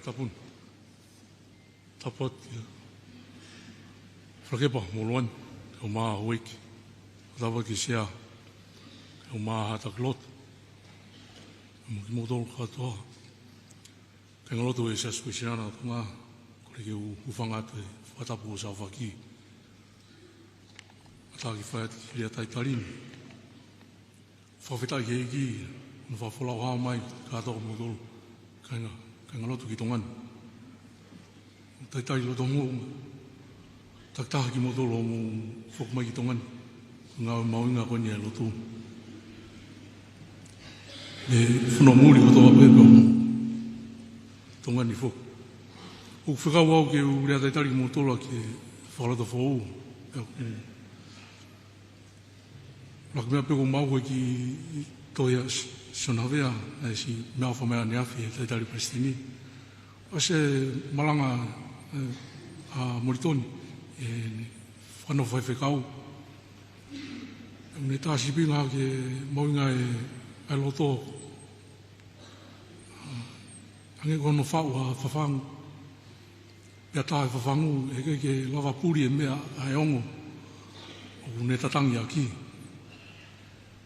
Tapu ni. Tapu atu kia Falakepa Moluani, kae ʻumaʻā Houʻeiki, tapu atu ki he Sea, kae ʻumaʻā Haʻa Taki Lotu, mo kimoutolu kātoa kāingalotu ʻo e Siasi Uēsiliana ʻo Tonga, kole ke u hūfanga atu he fakatapu ʻo e Saofaki. Kātaki fai atu ki he lea talitali ni. Fakafetaʻi ki he ʻEiki, hono fakafolau hao mai kātoa kimoutolu kāinga, kāingalotu ki Tonga ni. Talitali loto mo, takitaha kimoutolu hoʻomou foki mai ki Tonga ni, ko e ngāue mahuʻinga ko eni ʻa e lotu. Mei he fonua muli kotoa pē pea mo Tonga ni foki. ʻOku fekau au ke u lea talitali kimoutolu ʻaki e fakalotolahi foʻou, pea ʻoku ʻuluaki meʻa pē ʻoku mau ʻi he tohi ʻa Sione Havea, ʻa e siʻi meʻa ʻoku fakamea ʻaneafi ʻe he talitali palesiteni. ʻOsi e malanga, ē, ʻa Molitoni, ʻe fakanofo faifekau. ʻOku ne tā sīpinga ki he mahuʻinga ʻa e, ʻa e loto. Hangē ko hono faʻu ʻa e fafangu. Pea tā e fafangu, ʻe ʻikai ke lava puli e meʻa ʻa e ongo ʻoku ne tatangi ʻaki.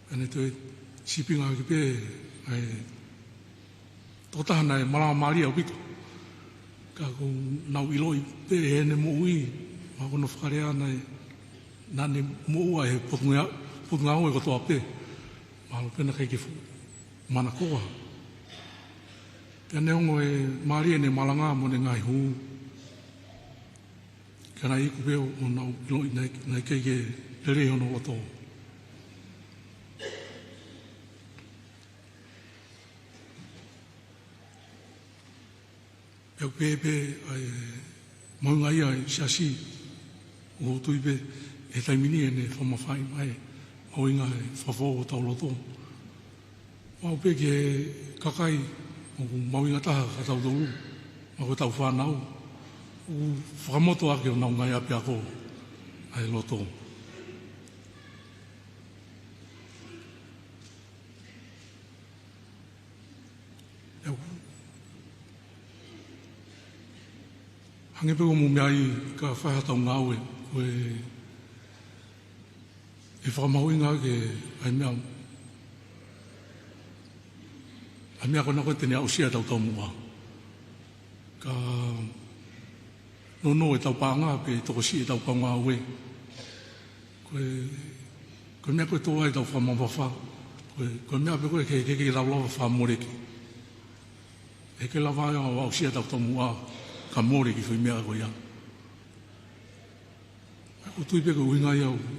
Pea ne toe sīpinga ʻaki pē ʻa e tokotaha naʻe malanga mālie ʻaupito. Ka ʻoku nau ʻiloʻi pē ʻe heʻene moʻui, mo hono fakalea naʻe, naʻa ne moʻua he potungāue, potungāue kotoa pē. Mahalo pē naʻe ʻikai ke fuʻu manakoa. Pea ne ongo e mālie ʻene malanga mo ʻene ngaahi hū. Ka naʻe iku pē ʻo nau ʻiloʻi naʻe, naʻe ʻikai ke lelei hono loto. Pea ʻoku pehē pē ʻa e mahuʻinga ia ʻa e Siasi, ʻoku ou tui pē ʻi he taimi ni ʻene fakamafaiʻi mai e mahuʻinga e fakafoʻou hotau loto. Mau pehē ki he kakai ʻoku mahuʻinga taha kia tautolu, mo hotau fānau, ʻoku fakamoto ʻaki honau ngaahi ʻapiako ʻa e loto. ʻOku hangē pē ko hoʻomou meaʻi ka fai haʻatau ngāue, ko e, ʻe fakamahuʻinga ʻaki ʻa e meʻa, ʻa e meʻa ko ena ko ē te ne aʻusia ʻetau taumuʻa. Ka nounou ʻetau paʻanga pe tokosiʻi ʻetau kau ngāue. Ko e, ko e meʻa ko ē ʻe tō ai ʻetau fakamamafa. Ko e, ko e meʻa pē ko ē ke, ke, ke tau lava fakamoleki. ʻE ʻikai lava ia ʻo aʻusia ʻetau taumuʻa ka mole e kiʻi foʻi meʻa ko ia. ʻOku ou tui pē ko e ʻuhinga ia ʻoku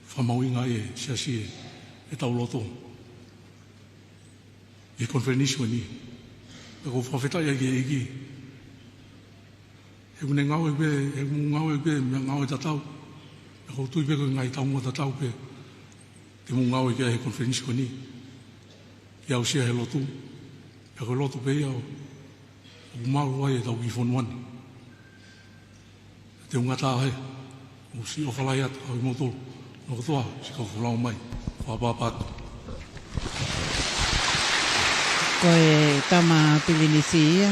fakamahuʻingaʻi ʻe he Siasi e, ʻetau loto ʻi he konifelenisi ko eni. Pea ʻoku ou fakafetaʻi ai ki he ʻEiki. He ʻoku ne ngāue pē, he ʻoku mou ngāue pē, meʻa ngāue tatau. Pea ʻoku ou tui pē ko e ngaahi taumuʻa tatau pē te mou ngāue ki ai he konifelenisi ko eni. Ke aʻusia he lotu. Pea ko e lotu pē ia ʻoku malu ai ʻetau kiʻi fonua ni. Te u ngata ai, ʻoku ou siʻi ʻofa lahi atu kiate kimoutolu hono kotoa, siʻi kau folau mai, fakaʻapaʻapa atu. Ko e tama Pilinisi ia,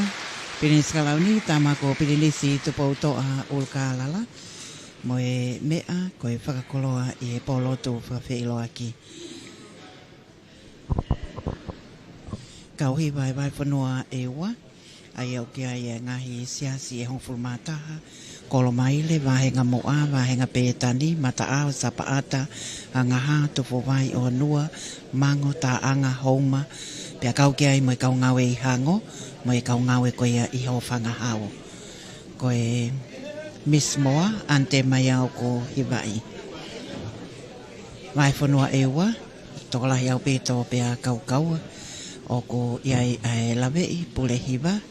Pilinisi Kalauni, tama ko Pilinisi Tupoutoʻa ʻUlukalala, mo e meʻa ko e fakakoloa ʻi he pōlotu fakafeʻiloaki. Kau hiva ʻa e Vahefonua ʻe ua, ʻa ia ʻoku ʻi ai e ngaahi siasi ʻe hongofulu mā taha, Kolomaile, Vāhenga Moʻa, Vāhenga Pētani, Mataʻao, Sapaʻata, Angahā, Tufuvai, ʻOhonua, Mango, Taʻanga, Houma, pea kau ki ai mo e kau ngāue ʻi Hango, mo e kau ngāue ko ia ʻi Hofangahau. Ko e Miss Moa, ʻAnite Maia ʻoku hivaʻi. Vahefonua ʻe ua, tokolahi ʻaupito pea kaukaua, ʻoku ʻi ai ʻa e laveʻi pule hiva,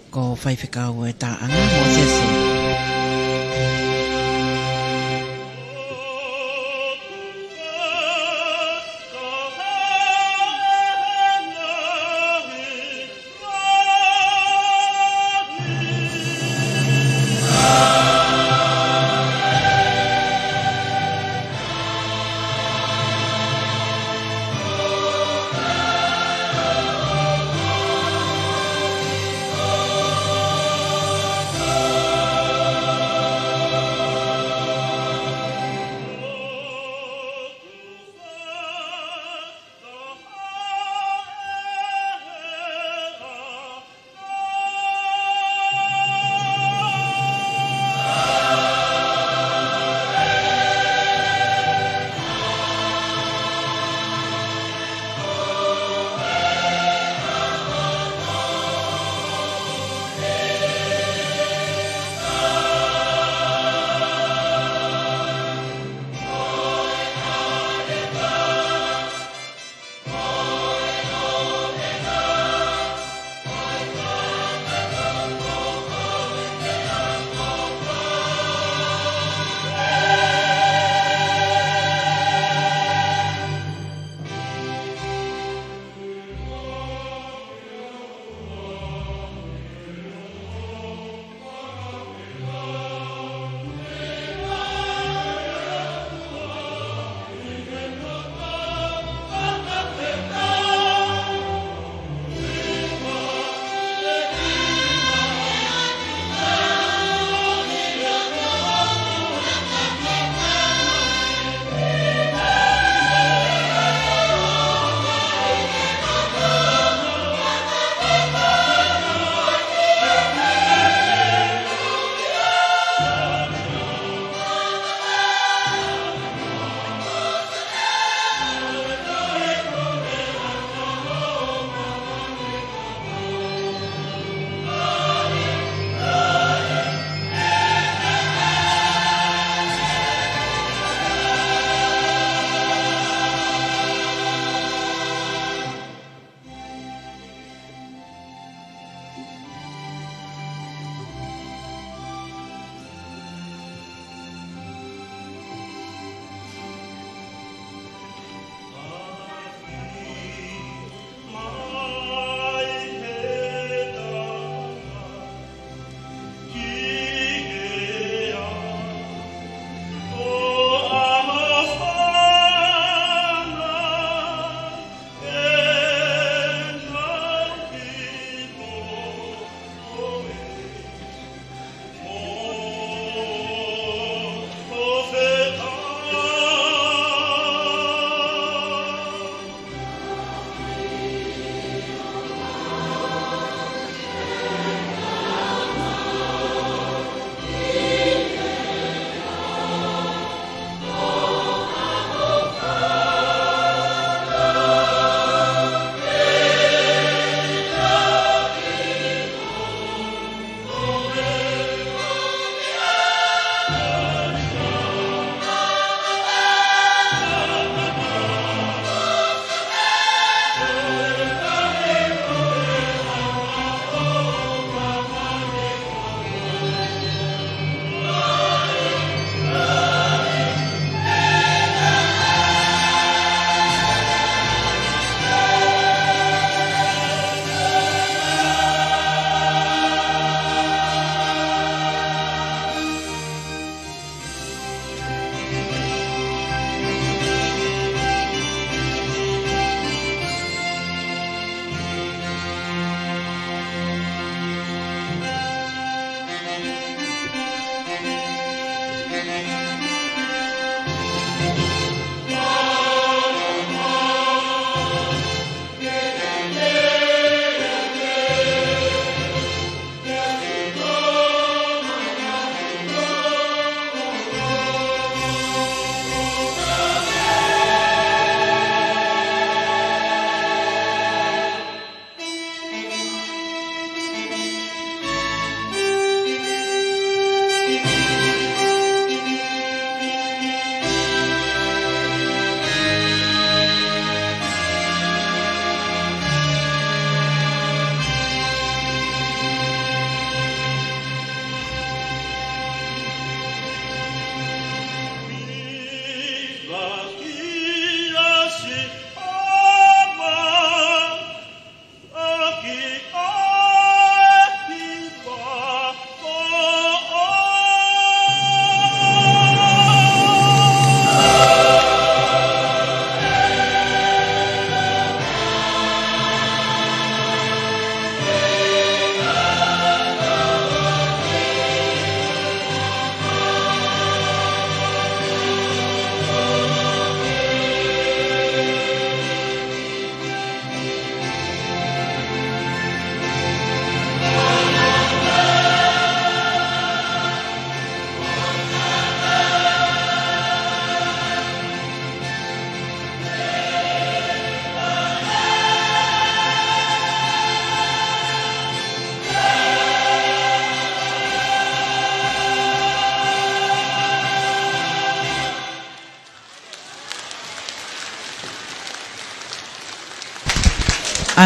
ko Faifekau ʻe Taʻanga Mōsese.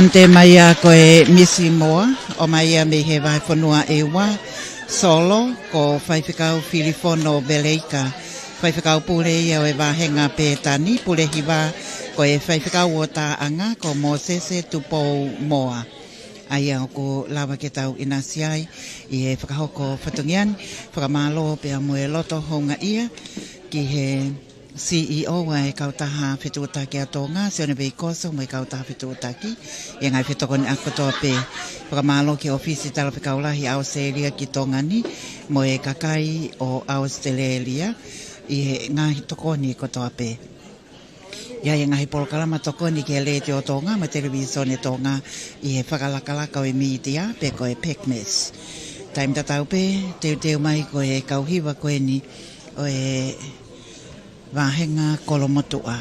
Te mai ia ko e Misi Moa, ʻomai ia mei he vahefonua ʻEua, Solo, ko Faifekau Filifono Veleika. Faifekau pule ia ʻo e vāhenga Pētani, pule hiva ko e Faifekau ʻo Taʻanga, ko Mōsese Tupou Moa. ʻA ia ʻoku lava ke tau ʻinasi ai ʻi he fakahoko fatongia ni, fakamālō pea mo e loto houngaʻia ki he C E O ʻa e Kautaha Fetuʻutaki ʻa Tonga, Sione Veikoso mo e Kautaha Fetuʻutaki, ʻi he ngaahi fetokoniʻaki kotoa pē. Fakamālō ki he ʻŌfisi Talafekau Lahi ʻAositelēlia ki Tonga ni, mo e kakai ʻo ʻAositelēlia, ʻi he ngaahi tokoni kotoa pē. ʻI ai e ngaahi polokalama tokoni ki he Letiō Tonga mo e Televīsone Tonga ʻi he fakalakalaka ʻo e mītia pe ko e PACMAS. Taimi tatau pē, teuteu mai ko e kau hiva ko eni ʻo e vāhenga Kolomotuʻa.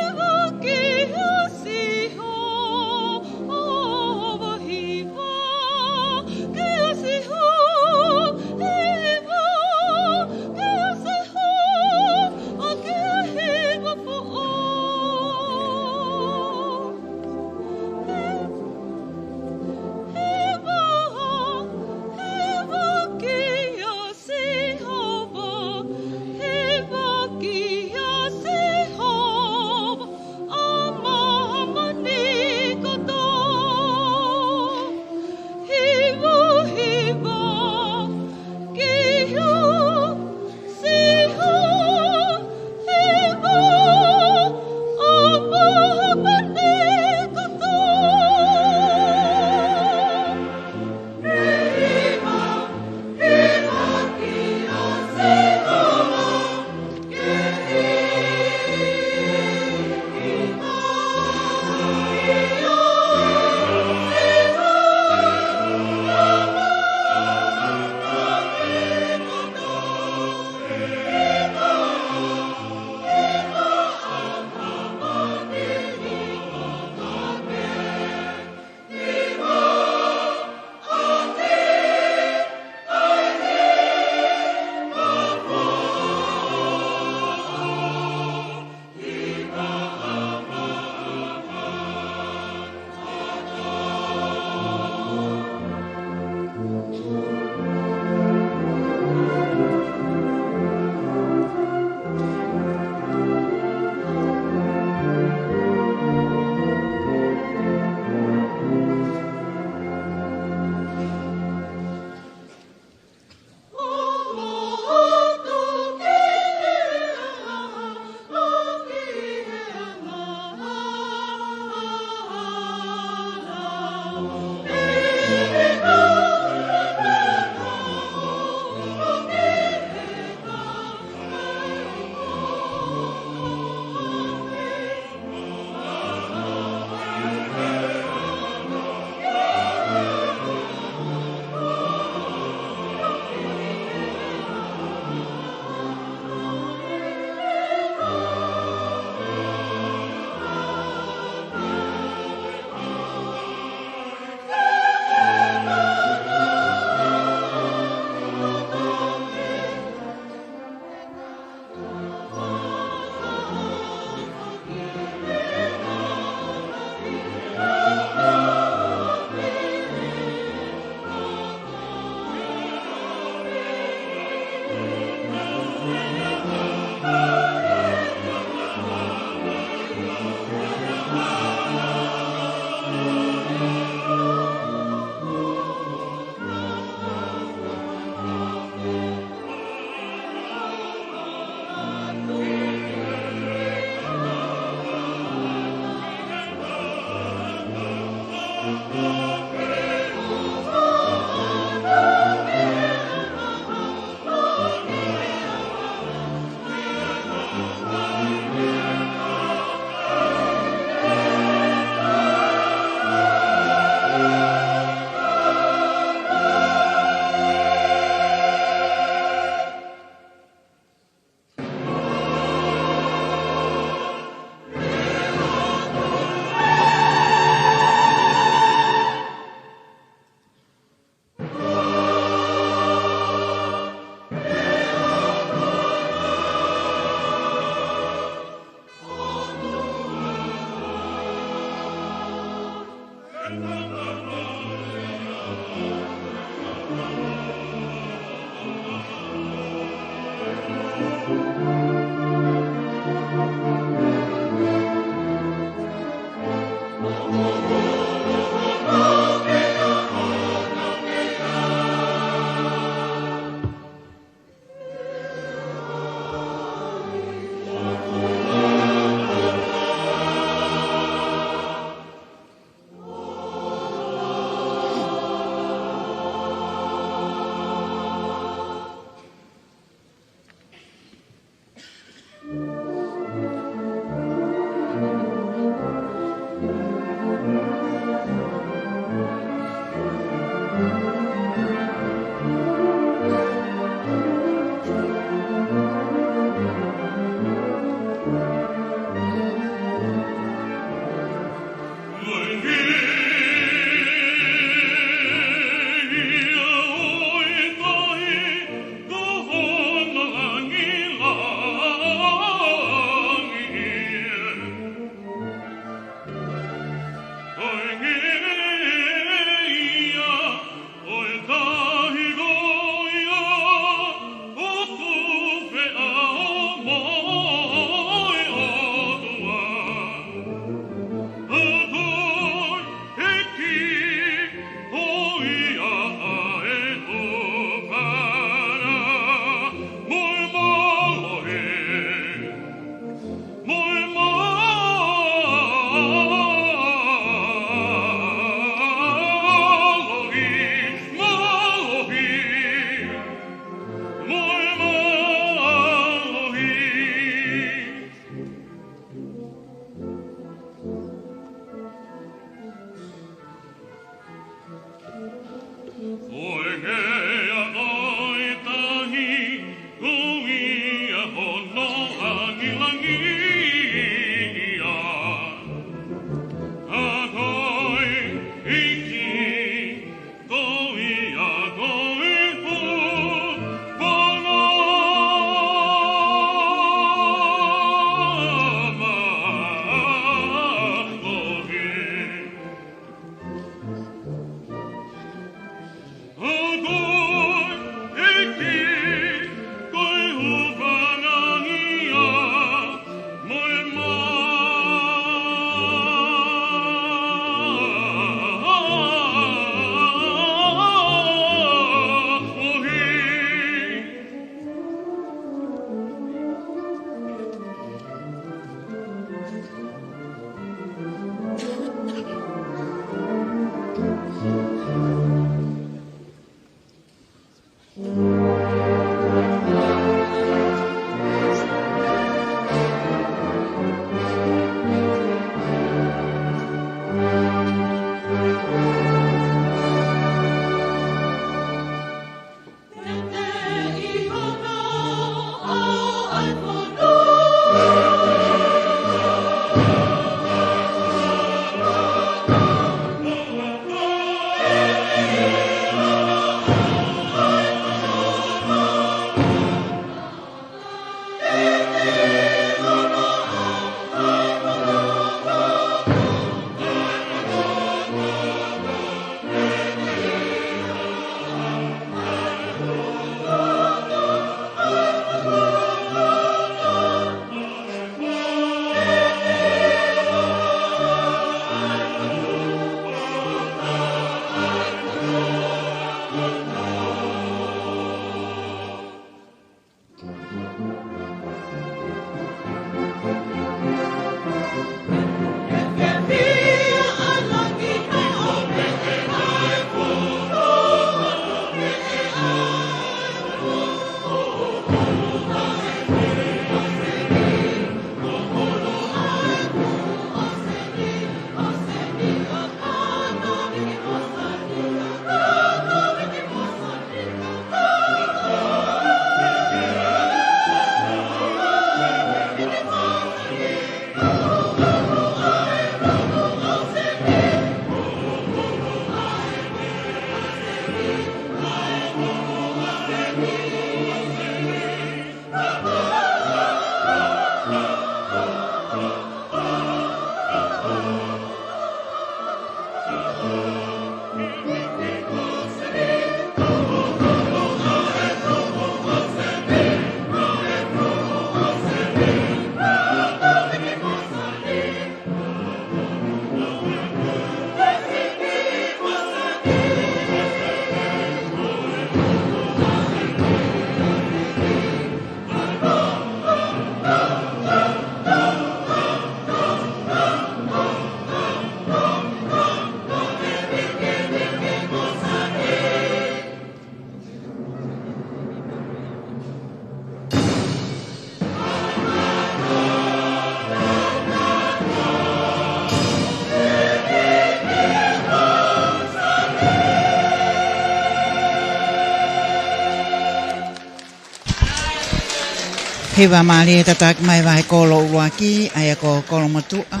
Hiva mālie tataki mai vahe kolo ʻuluaki, ʻa ia ko Kolomotuʻa.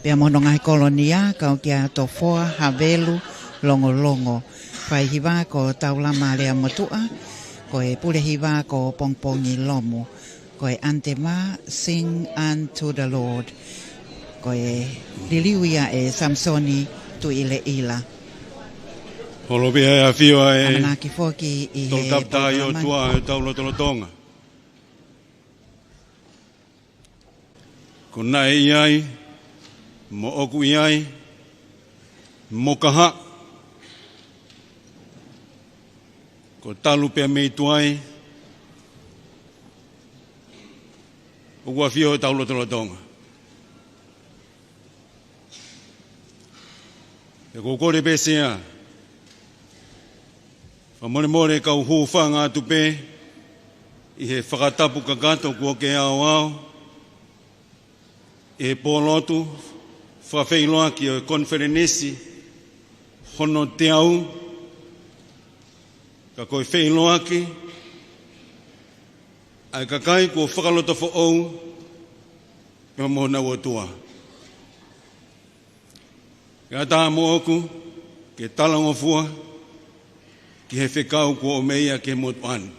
Pea mo hono ngaahi kolonia, kau kia Tofoa Havelu Longolongo. Fai hiva ko Taulama Lea Motuʻa, ko e pule hiva ko Pongipongi Lomu. Ko e antema, Sing Unto the Lord. Ko e liliu ia ʻe Samisoni Tuʻileʻila. Holo pē ʻa e ʻafio ʻa e ʻamanaki foki ʻi he Toʻutaputaha ʻi ʻOtua ʻi hotau lotolotonga. Ko naʻe ʻi ai, mo ʻoku ʻi ai, mo ka haʻu, ko talu pea mei tuai, ʻoku ʻafio ʻi hotau lotolotonga. ʻE, ʻoku ou kole pē Sea, fakamolemole kau hūfanga atu pē ʻi he fakatapu kakato kuo ke aʻoaʻo, ʻi he pōlotu fakafeʻiloaki ʻo e konifelenisi hono teau, ka ko e feʻiloaki ʻa e kakai kuo fakalotofoʻou pea mo honau ʻOtua. Kae ʻatā moʻoku ke talangofua ki he fekau kuo ʻomai ki he motuʻa ni.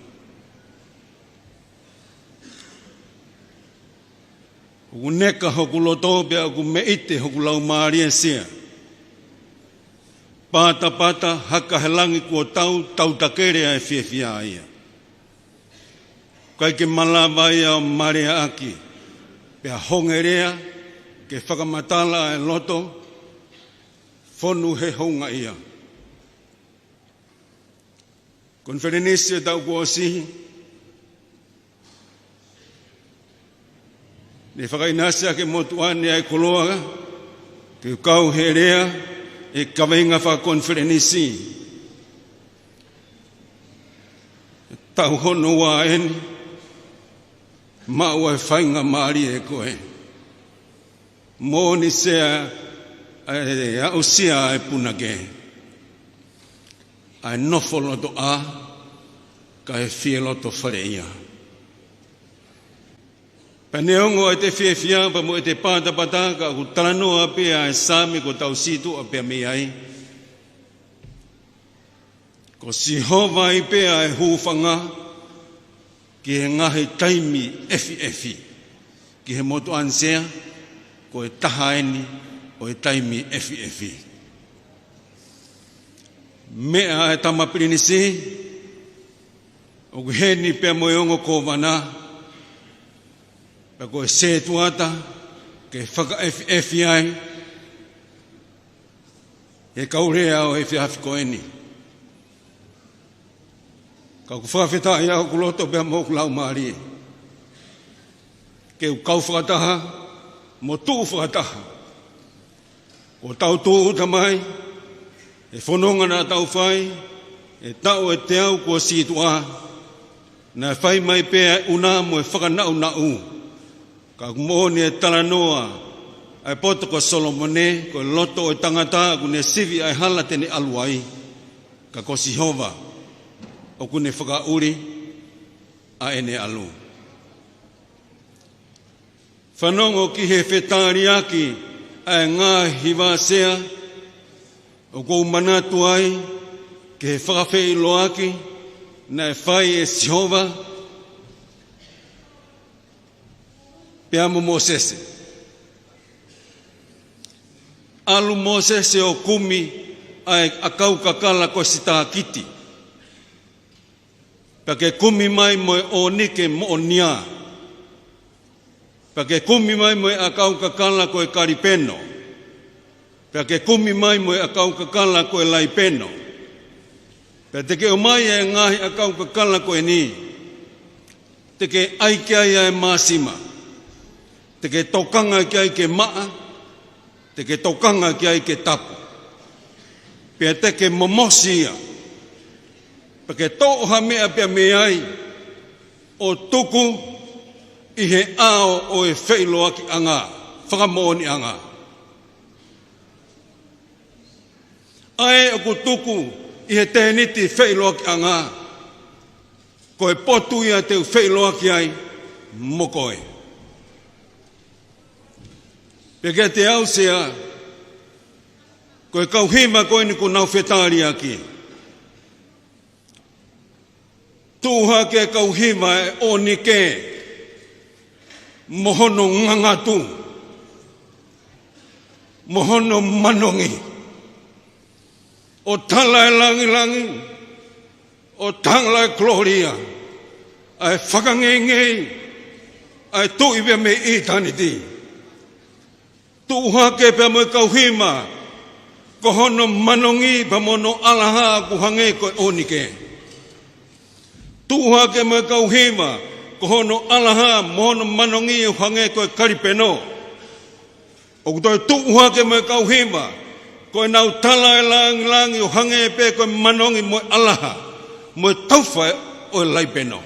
ʻOku neka hoku loto pea ʻoku meʻite hoku laumālie Sea. Patapata haka he langi kuo tau, tau takele ʻa e fiefia ia. ʻIkai ke malava ia ʻo maleaʻaki, pea honge lea ke fakamatala ʻa e loto fonu he houngaʻia. Konifelenisi ʻo e taʻu kuo ʻosi, ne fakaʻinasi ʻaki ʻe he motuʻa ni ʻa e koloa ke kau he lea ʻi he kaveinga fakakonifelenisi. Taʻu hono ua eni, maʻu ʻa e faingamālie ko ē. Moʻoni Sea, ʻa e aʻusia ʻa e punake, ʻa e nofo loto ʻā, kae fie loto faleʻia. Pea neongo ʻete fiefia pea mo ʻete patapata, ka ʻoku talanoa pē ʻa e Saame kuo tau sītuʻa pē mei ai. Ko Sihova ai pē ʻa e hūfanga ki he ngaahi taimi ʻefiʻefi. Ki he motuʻa ni Sea, ko e taha eni ʻo e taimi ʻefiʻefi. Meʻa ʻa e tama pilinisi, ʻoku ʻi heni pea mo e ongo kōvana, pea ko e sētuata ke fakaʻefiʻefi ai he kau lea ʻo e efiafi ko eni. Ka ʻoku fakafetaʻi ʻa hoku loto pea mo hoku laumālie ke u kau fakataha mo tuʻu fakataha. Kuo tau tūʻuta mai he fononga naʻa tau fai he taʻu ʻe teau kuo sītuʻa, naʻe fai mai pē ʻa e ʻuna mo e fakanaʻunaʻu. Ka ʻoku moʻoni e talanoa ʻa e poto ko Solomone, ko e loto ʻo e tangata ʻoku ne sivi ʻa e hala te ne ʻalu ai, ka ko Sihova ʻoku ne fakaʻuli ʻa ʻene ʻalu. Fanongo ki he fetaliaki ʻa e ngaahi hiva Sea, ʻoku ou manatu ai ki he fakafeʻiloaki naʻe fai ʻe Sihova pea mo Mōsese. ʻAlu Mōsese ʻo kumi ʻa e ʻakau kakala ko e sitākiti. Pea ke kumi mai mo e ʻōnike moʻonia. Pea ke kumi mai mo e ʻakau kakala ko e kalipeno. Pea ke kumi mai mo e ʻakau kakala ko e laipeno. Pea te ke ʻomai e ngaahi ʻakau kakala ko eni. Te ke ʻai ki ai ʻa e māsima. Te ke tokanga ki ai ke maʻa. Te ke tokanga ki ai ke tapu. Pea te ke momosi ia. Pea ke toʻo ha meʻa pea mei ai ʻo tuku ʻi he ʻao ʻo e feʻiloakiʻanga, fakamoʻoniʻanga. ʻA ē ʻoku tuku ʻi he tēniti feʻiloakiʻanga. Ko e potu ia te u feʻiloaki ai mo koe. Pea kiate au, Sea, ko e kau hiva ko eni kuo nau fetaliaki. Tuʻu hake e kau hiva ʻo e ʻonike mo hono ngangatu, mo hono manongi, ʻo tala e langilangi, ʻo tala e kolōlia, ʻa e fakangeingei ʻa e Tuʻi pea mei ʻitāniti. Tuʻu hake pea mo e kau hiva, ko hono manongi pea mo hono ʻalaha ʻoku hangē ko e ʻonike. Tuʻu hake mo e kau hiva, ko hono ʻalaha mo hono manongi ʻoku hangē ko e kalipeno. ʻOku toe tuʻu hake mo e kau hiva, ko ʻenau tala e langilangi ʻoku hangē pē ko e manongi mo e ʻalaha, mo e taufa ʻo e laipeno.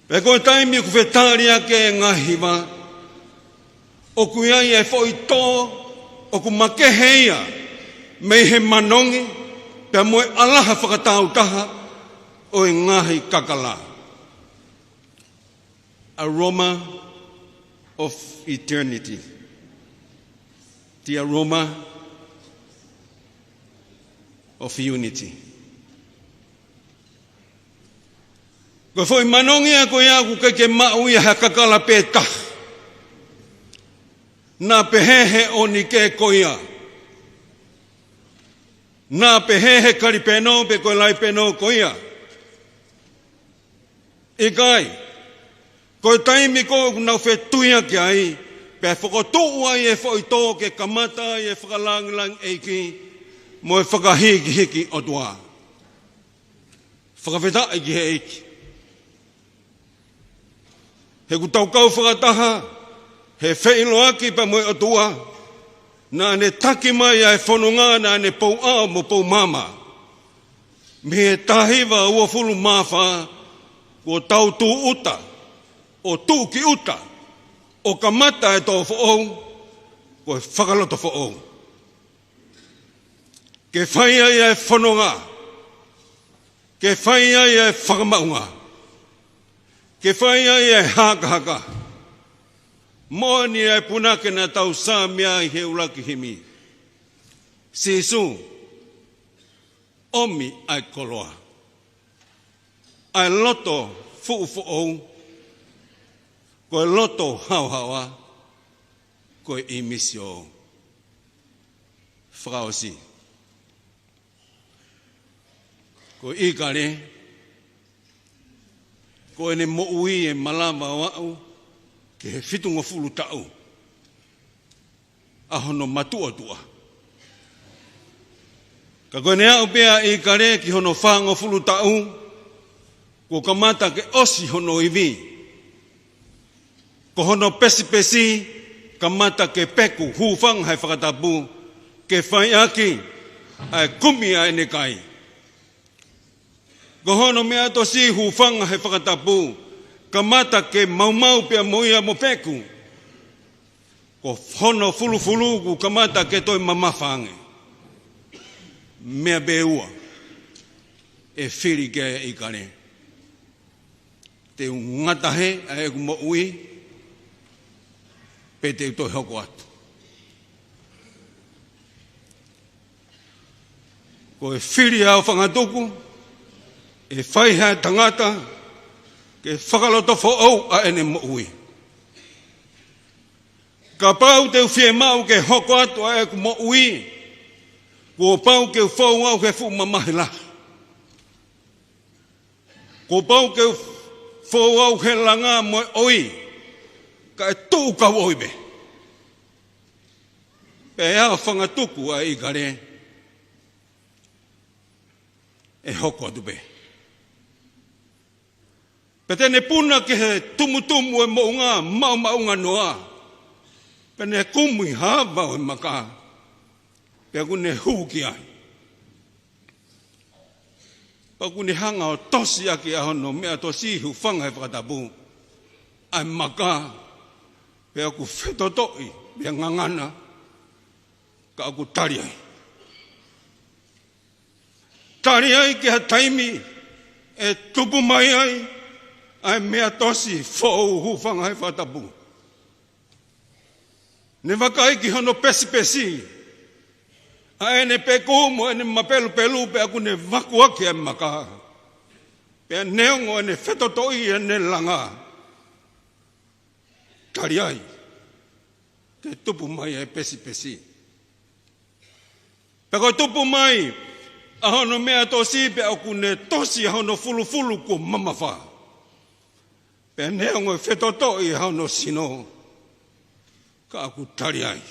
Pea ko e taimi ʻoku fetaliaki ai e ngaahi hiva, ʻoku ʻi ai e foʻi tō ʻoku makehe ia mei he manongi pea mo e ʻalaha fakatāutaha ʻo e ngaahi kakala. Aroma of eternity. The aroma of unity. Ko e foʻi manongi ia ko ia ʻoku ʻikai ke maʻu ia ʻe ha kakala pē taha. Naʻa pehē he ʻonike ko ia. Naʻa pehē he kalipeno pe ko e laipeno ko ia. ʻIkai. Ko e taimi ko ē ʻoku nau fetuiaki ai, pea fokotuʻu ai e foʻi tō ke kamata ai e fakalangilangi ʻEiki mo e fakahīkihiki ʻOtua. Fakafetaʻi ki he ʻEiki. He ʻoku tau kau fakataha he feʻiloaki pea mo e ʻOtua, naʻa ne taki mai ʻa e fononga naʻa ne pou ʻao mo pou maama. Mei he taha hiva uofulu mā fā, kuo tau tūʻuta, ʻo tuʻu ki ʻuta, ʻo kamata e tō foʻou, ko e fakaloto foʻou. Ke fai ai e fononga, ke fai ai e fakamaʻunga, ke fai ai e hakahaka. Moʻoni e punake naʻa tau sāmia ai he ʻuluaki himi. Sīsū, ʻomi ʻa e koloa. ʻA e loto fuʻu foʻou, ko e loto haohaoa, ko e ʻīmisi ʻoʻou. Fakaʻosi. Ko ʻIkale, ko ʻene moʻui ʻe malava ʻo aʻu ki he fitungofulu taʻu ʻa hono matuʻotuʻa. Ka ko ʻene aʻu pē ʻa ʻIkale ki hono fāngofulu taʻu, kuo kamata ke ʻosi hono ivi. Ko hono pesipesi, kamata ke peku, hūfanga he fakatapu, ke fai ʻaki ʻa e kumi ʻa ʻene kai. Ko hono meʻa tosi, hūfanga he fakatapu, kamata ke maumau pea mo ia mo peku. Ko hono fulufulu kuo kamata ke toe mamafa ange. Meʻa pē ʻe ua ʻe fili ki ai ʻa ʻIkale. Te u ngata hē ʻa ʻeku moʻui, pe te u toe hoko atu. Ko e fili ʻa e ʻOtua fangatuku, ʻe fai ʻe he tangata, ke fakaloto foʻou ʻa ʻene moʻui. Kapau te u fiemaʻu ke hoko atu ʻa ʻeku moʻui, kuo pau ke u fou au he fuʻu mamahi lahi. Kuo pau ke u fou au he langa mo e ʻoi, kae tuʻu kau ʻoi pē. Pea ʻa e ʻOtua fangatuku ʻa ʻIkale, ʻe hoko atu pē. Pea te ne puna ki he tumutumu ʻo e moʻunga maomaonganoa. Pea ne kumi ha ava ʻo e maka. Pea ʻoku ne hū ki ai. Pea ʻoku ne hanga ʻo tosi ʻaki ʻa hono meʻa tosi, hūfanga he fakatapu, ʻa e maka. Pea ʻoku fetotoʻi, pea ngangana, ka ʻoku tali ai. Tali ai ki ha taimi, ʻE tupu mai ai ʻa e meʻa tosi foʻou, hūfanga he fakatapu. Ne vakai ki hono pesipesi ʻa ʻene peku mo ʻene mapelupelu, pea ʻoku ne vakuaki ʻa e maka. Pea neongo ʻene fetotoʻi ʻene langa, tali ai ke tupu mai ʻa e pesipesi. Pea ko e tupu mai ʻa hono meʻa tosi, pea ʻoku ne tosi ʻa hono fulufulu kuo mamafa. Pea neongo e fetotoʻi ʻa hono sino, ka ʻoku tali ai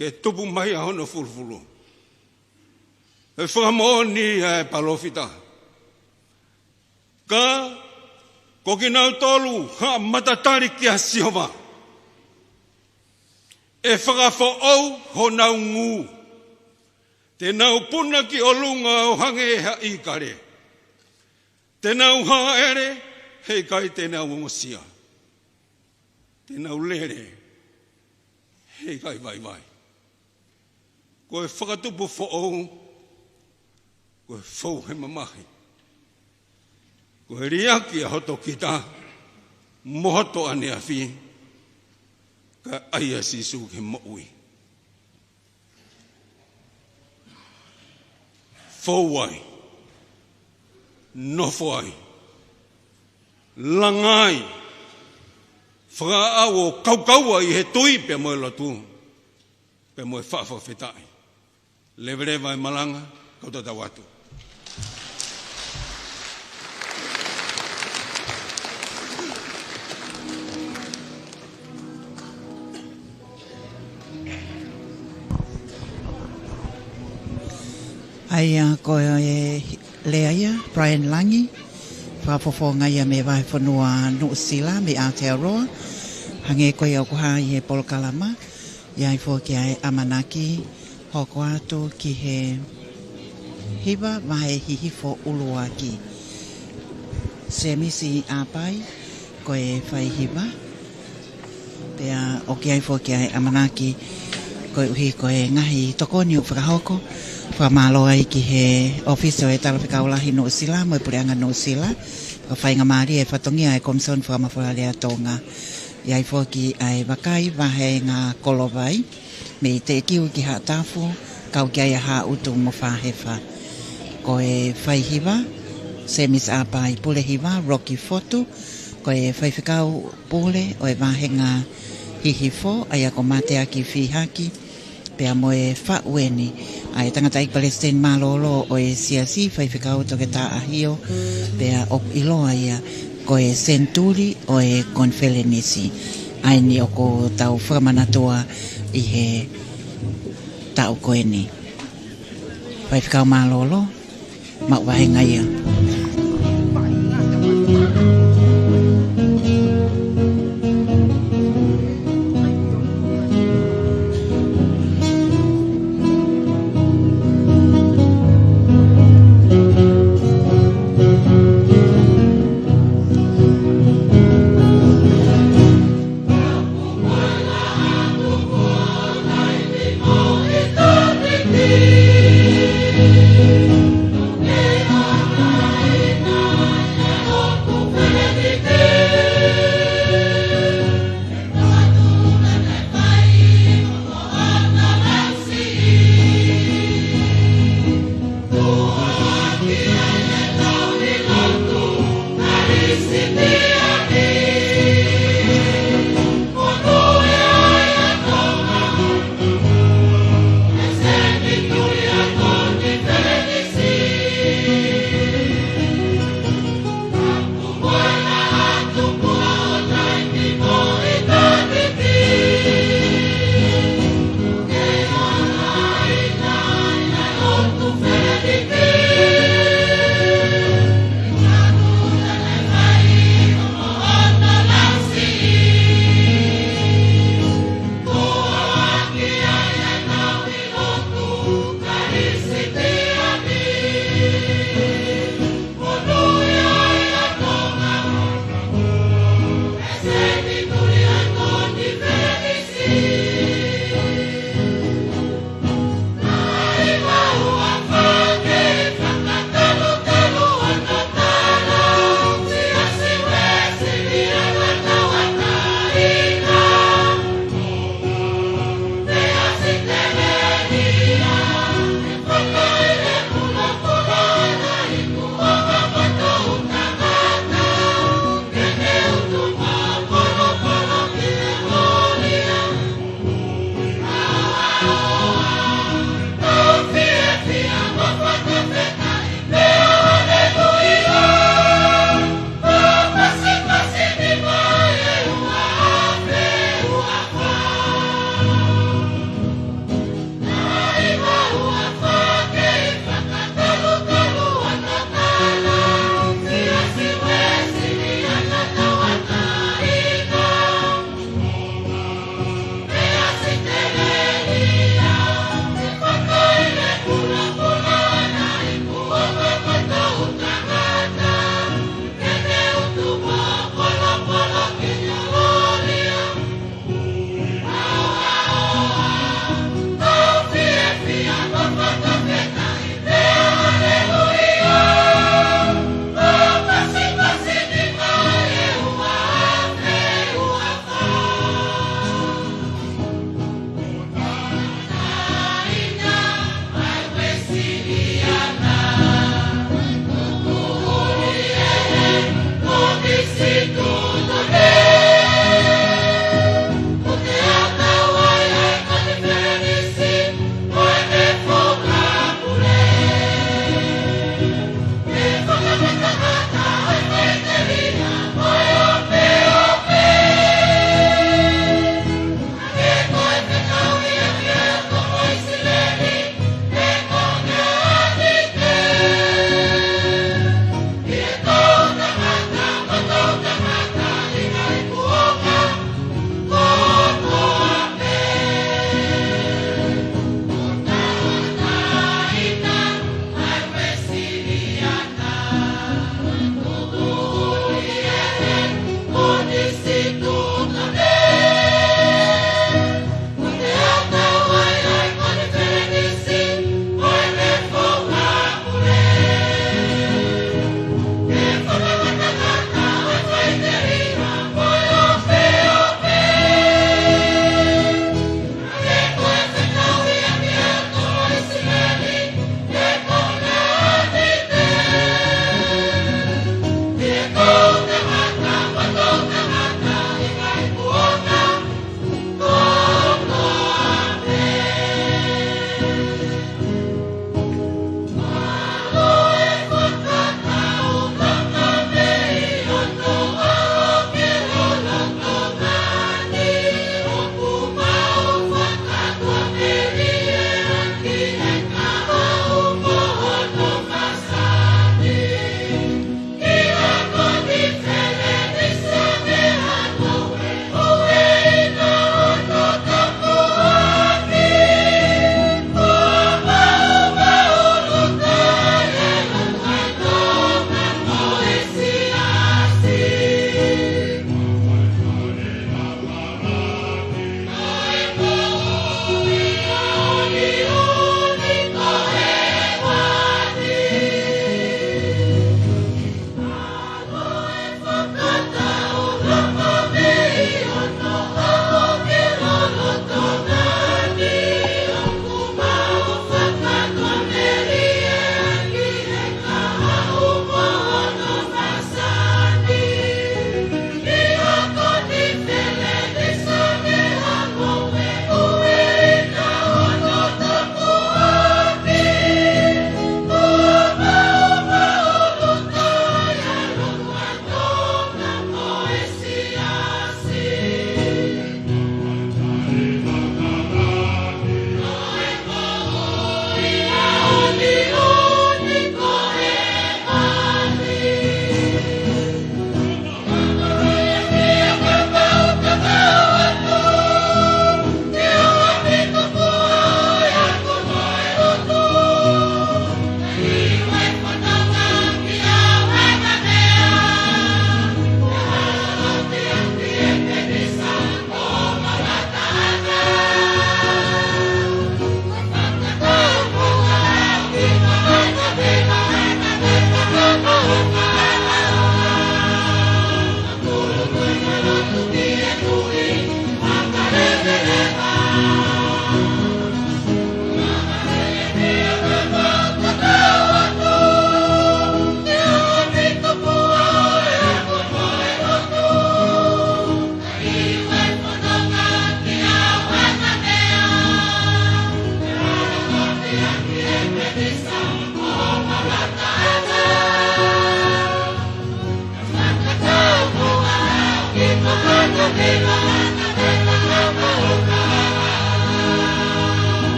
ke tupu mai ʻa hono fulufulu. ʻE fakamoʻoni ʻa e palōfita, ka ko kinautolu haʻa matatali kia Sihova, ʻe fakafoʻou honau ngū. Te nau puna ki ʻolunga ʻo hangē ha ʻīkale. Te nau hāʻele, heʻikai te nau ongosia. Te nau lele, heʻikai vaivai. Ko e fakatupu foʻou, ko e fou he mamahi. Ko e liʻaki ʻa hoto kita mo hoto ʻaneafi, kae ʻai ʻa Sīsū ke moʻui. Fou ai, nofo ai, langa ai, fakaʻau ʻo kaukaua ʻi he tui pea mo e lotu, pea mo e faʻa fakafetaʻi. Leveleva e malanga, kau tatau atu. ʻA ia ko e lea ia, Brian Langi, fakafofonga ia mei he vahefonua Nuʻusila, mei Aotearoa, hangē ko ia ʻoku hā ʻi he polokalama, ʻi ai foki ʻa e ʻamanaki hoko atu ki he hiva vahe hihifo ʻuluaki. Semisi ʻApai, ko e fai hiva. Pea ʻoku ʻi ai foki ʻa e ʻamanaki, koeʻuhi ko e ngaahi tokoni ʻoku fakahoko, fakamālō ai ki he ʻōfisi ʻo e Talafekau Lahi Nuʻusila mo e Puleʻanga Nuʻusila, fakafaingamālie e fatongia e Komisoni Fakamafola Lea Tonga. ʻI ai foki ʻa e vakai vāhenga Kolovai, mei Teʻekiu ki Haʻatafu, kau ki ai ʻa Haʻutu mo Fāhefa. Ko e fai hiva, Semisi ʻApai. Pule hiva, Roki Fotu. Ko e faifekau pule ʻo e vāhenga hihifo, ʻa ia ko Mateaki Fihaki, pea mo e faʻu eni ʻa e tangataʻeiki palesiteni mālōlō ʻo e siasi, Faifekau Toketā ʻAhio, pea ʻoku ʻiloa ia ko e senituli ʻo e konifelenisi. ʻA eni ʻoku tau fakamanatua ʻi he taʻu ko eni. Faifekau mālōlō, maʻu vāhenga ia.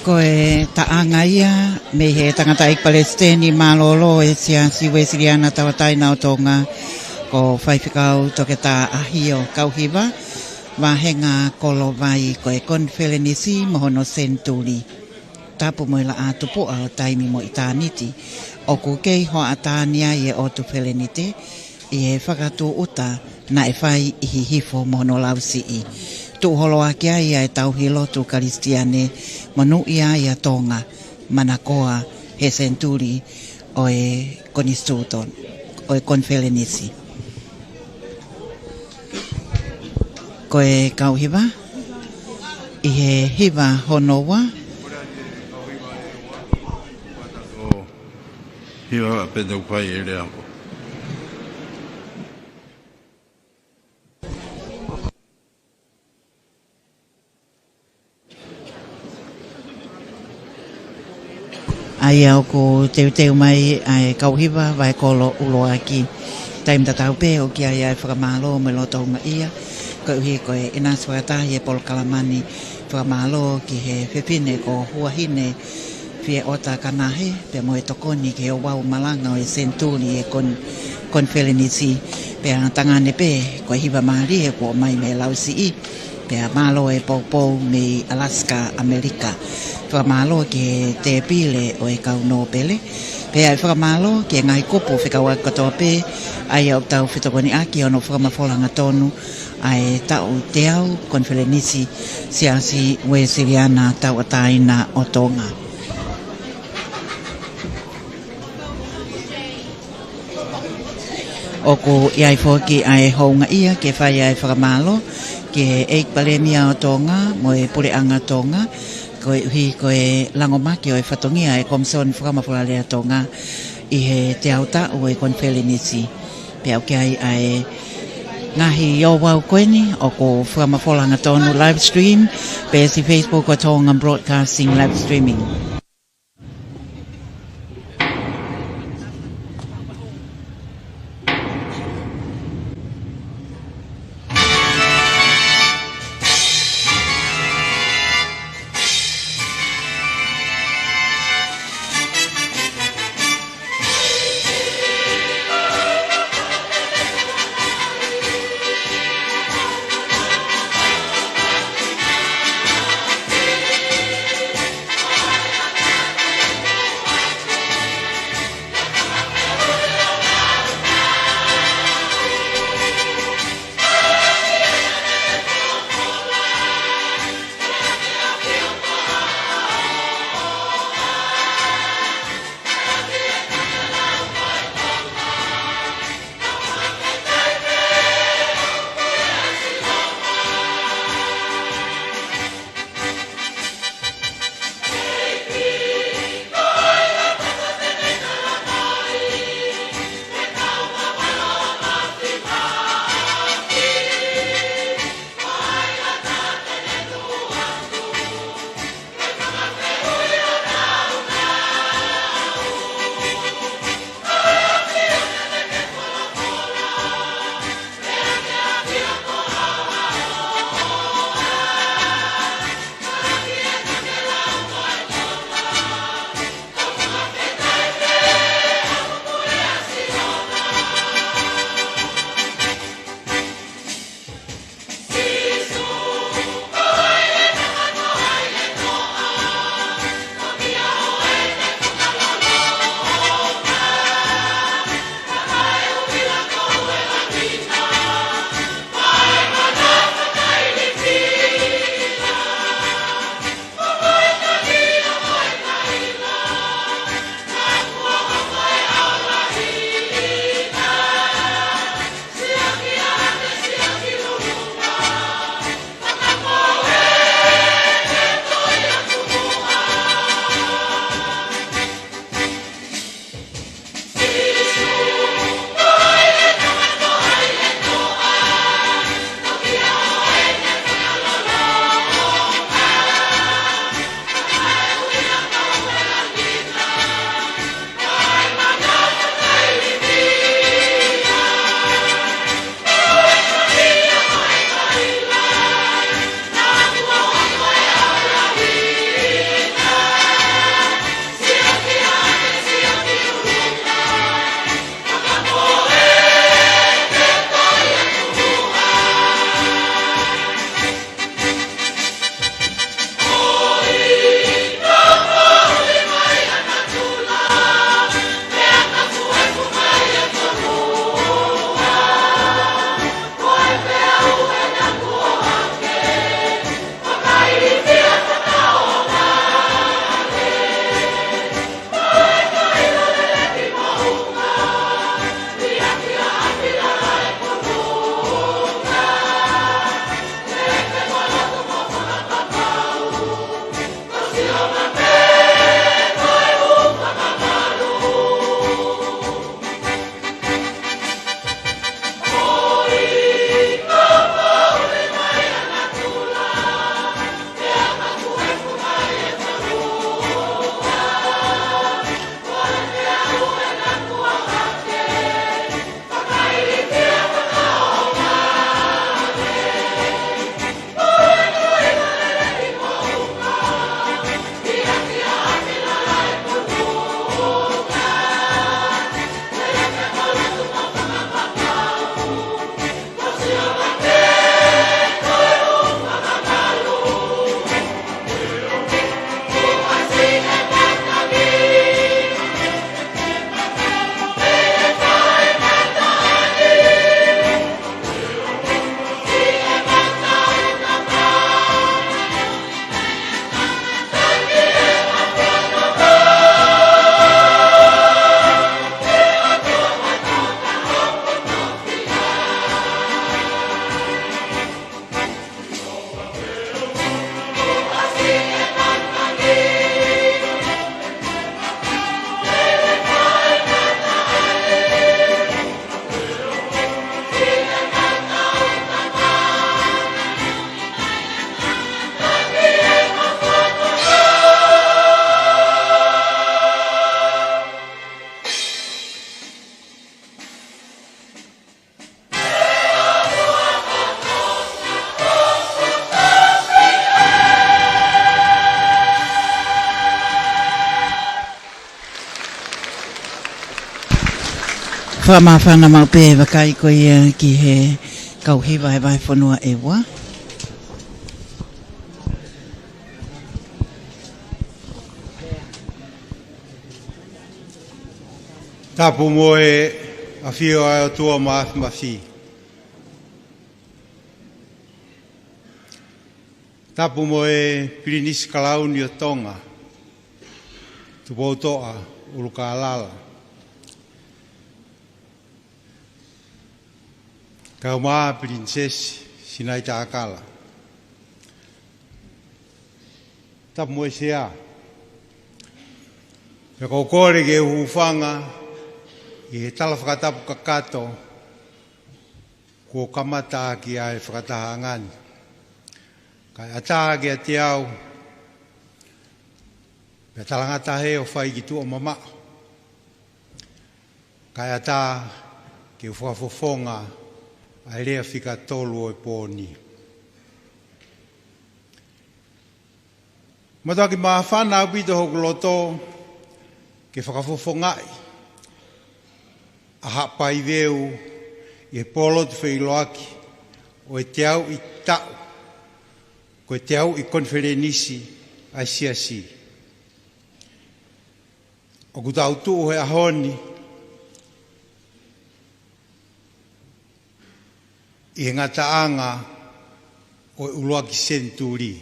Ko e taʻanga ia mei he tangataʻeiki palesiteni mālōlō ʻo e Siasi Uēsiliana Tauʻatāina ʻo Tonga, ko Faifekau Toketā ʻAhio Kauhiva, Vāhenga Kolovai, ko e konifelenisi mo hono senituli. Tapu mo e laʻā tupuʻa ʻo taimi mo ʻitāniti, ʻoku kei hoʻatā ni ai e ʻotu felenite ʻi he fakatūʻuta naʻe fai ʻi Hihifo mo hono lausiʻi. Tuʻu holo ʻaki ai ʻa e tauhi lotu Kalisitiane, monūʻia ai ʻa Tonga, manakoa he senituli ʻo e konisitūtone, ʻo e konifelenisi. Ko e kau hiva, ʻi he hiva hono ua. Hiva pē tau fai e lea ko. ʻA ia ʻoku teuteu mai ʻa e kau hiva vahe kolo ʻuluaki. Taimi tatau pē ʻoku ʻi ai ʻa e fakamālō mo e loto houngaʻia, koeʻuhi ko e ʻinasi fakataha e polokalama ni. Fakamālō ki he fefine ko Huahine Fieʻota Kanahe, pea mo e tokoni ki he ouau malanga ʻo e senituli ʻo e kon-, konifelenisi, pea tangane pē ko e hiva mālie kuo ʻomai mei he lausiʻi, pea mālō e poupou mei Alaska, ʻAmelika. Fakamālō ki he tēpile ʻo e kau nōpele, pea ʻe fakamālō ki he ngaahi kupu fekauʻaki kotoa pē, ʻa ia ʻoku tau fetokoniʻaki hono fakamafola hangatonu ʻa e taʻu teau konifelenisi Siasi Uēsiliana Tauʻatāina ʻo Tonga. ʻOku ʻi ai foki ʻa e houngaʻia ke fai ʻa e fakamālō ki he ʻEiki Palēmia ʻo Tonga mo e Puleʻanga Tonga, koeʻuhi ko e langomaki ʻo e fatongia ʻa e Komisoni Fakamafola Lea Tonga ʻi he teau taʻu ʻo e konifelenisi. Pea ʻoku ʻi ai ʻa e ngaahi ouau ko eni ʻoku fakamafola hangatonu live stream, pē siʻi Facebook ʻo Tonga Broadcasting live streaming. Fakamāfana maʻu pē e vakai ko ia ki he kau hiva he vahefonua ʻe ua. Tapu mo e ʻafio ʻa e ʻOtua Māfimafi. Tapu mo e Pilinisi Kalauni ʻo Tonga, Tupoutoʻa ʻUlukālala. Kae ʻumaʻā Pilinisesi Sinaitakala. Tapu mo e Sea. Pea ʻoku ou kole ke u hūfanga ʻi he tala fakatapu kakato kuo kamata ʻaki ʻa e fakatahaʻanga ni. Kae ʻatā kiate au, pea talangata hē ʻo fai ki tuʻa mamaʻo. Kae ʻatā ke u fakafofonga ʻa e lea fika tolu ʻo e pō ni. Mātuʻaki māfana ʻaupito hoku loto ke fakafofongaʻi ʻa Haʻapai Veu ʻi he pōlotu feʻiloaki ʻo e teau ʻi taʻu, ko e teau ʻi konifelenisi ʻa e Siasi. ʻOku tau tuʻu he ʻaho ni ʻi he ngataʻanga ʻo e ʻuluaki senituli.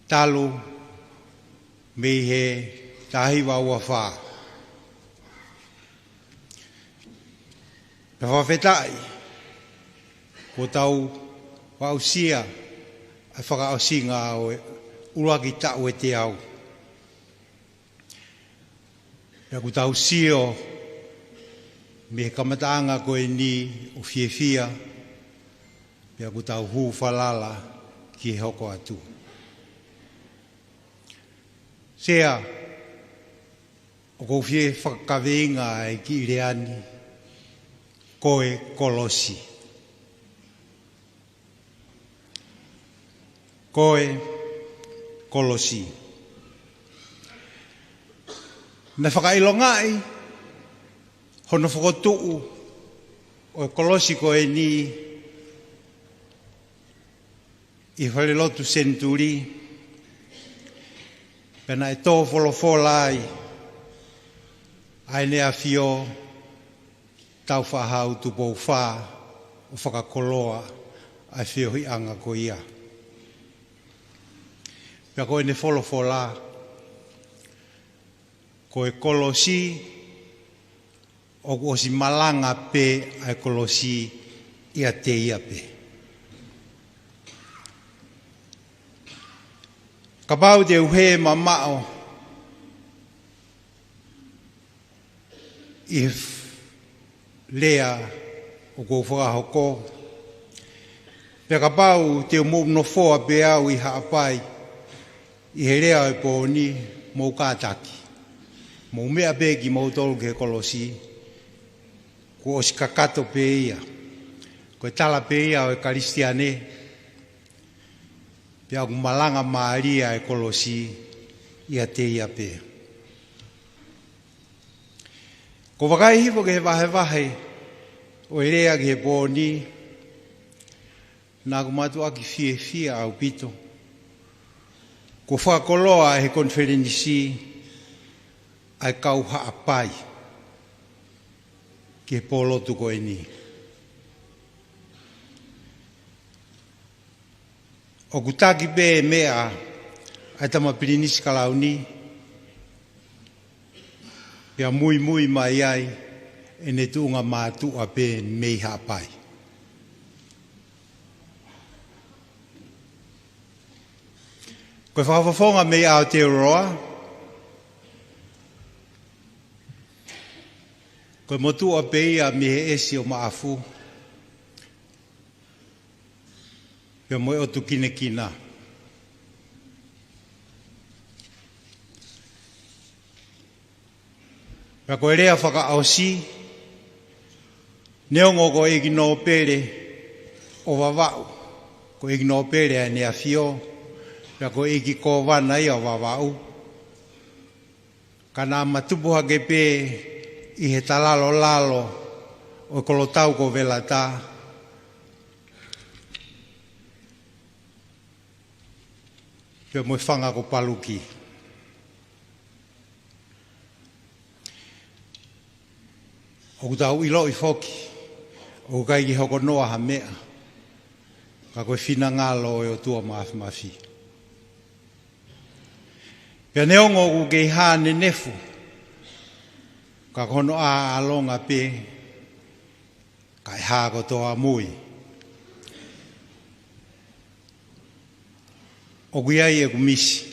Talu mei he taha hiva ua fā. Pea fakafetaʻi, kuo tau aʻusia ʻa e fakaʻosinga ʻo e ʻuluaki taʻu ʻe teau. Pea ʻoku tau sio mei he kamataʻanga ko eni ʻo fiefia, pea ʻoku tau hū falala ki he hoko atu. Sea, ʻoku ou fie fakakaveinga ʻa e kiʻi lea ni, ko e kolosi. Ko e kolosi. Naʻe fakaʻilongaʻi hono fokotuʻu ʻo e kolosi ko eni ʻi he falelotu senituli, pea naʻe tō folofola ai ʻa ʻEne ʻAfio Tāufaʻāhau Tupou Fā ʻo fakakoloa ʻa e feohiʻanga ko ia. Pea ko ʻene folofola, ko e kolosi, ʻoku ʻosi malanga pē ʻa e kolosi ʻiate ia pē. Kapau te u hē mamaʻo ʻi he f-, lea ʻoku ou fakahoko, pea kapau te u mou nofoa pē au ʻi Haʻapai ʻi he lea ʻo e pō ni, mou kātaki. Mou meʻa pē kimoutolu ki he kolosi, kuo ʻosi kakato pē ia. Ko e tala pē ia ʻo e Kalisitiane, pea ʻoku malanga mālie ʻa e kolosi ʻiate ia pē. Ko u vakai hifo ki he vahevahe ʻo e lea ki he pō ni, naʻa ku mātuʻaki fiefia ʻaupito. Kuo fakakoloa ʻe he konifelenisi ʻa e kau Haʻapai ki he pōlotu ko eni. ʻOku taki pē meʻa ʻa e tama Pilinisi Kalauni, pea muimui mai ai ʻene tuʻunga mātuʻa pē mei Haʻapai. Ko e fakafofonga mei Aotearoa, ko e motuʻa pē ia mei he ʻEsi ʻo Maʻafu, pea mo e ʻotu kinekina. Pea ko e lea fakaʻosi, neongo ko e ʻEiki Nōpele ʻo Vavaʻu, ko e ʻEiki Nōpele ʻa ʻEne ʻAfio, pea ko e ʻEiki Kōvana ia ʻo Vavaʻu. Ka naʻa ma tupu hake pē ʻi he talalolalo ʻo e kolotau ko Velata, pea mo e fanga ko Paluki. ʻOku tau ʻiloʻi foki, ʻoku ʻikai ke hoko noa ha meʻa, ka ko e finangalo ʻo e ʻOtua Mafimafi. Pea neongo ʻoku kei hā nenefu, ka ko hono ʻaʻalonga pē, kae hā kotoa mui. ʻOku ʻi ai ʻeku misi.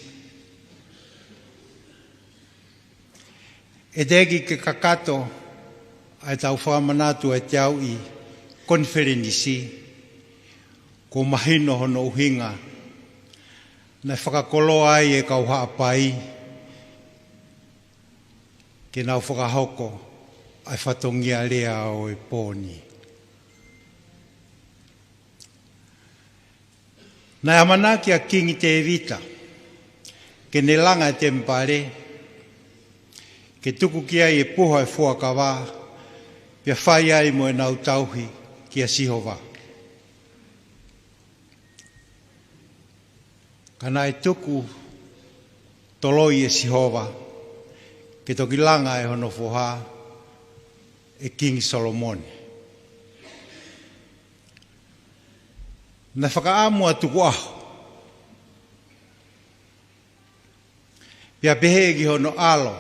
ʻE teʻeki ke kakato ʻa e tau fakamanatu ʻa e teau ʻi konifelenisi, kuo mahino hono ʻuhinga naʻe fakakoloa ai e kau Haʻapai ke nau fakahoko ʻa e fatongia lea ʻo e pō ni. Naʻe ʻamanaki ʻa Kingi Tēvita ke ne langa e temipale, ke tuku ki ai e puha e fuakava, pea fai ai mo ʻenau tauhi kia Sihova. Ka naʻe tuku toloi ʻe Sihova ke toki langa ʻe hono foha, ʻe Kingi Solomone. Naʻe fakaʻamu ʻa Tukuʻaho, pea pehē ki hono ʻalo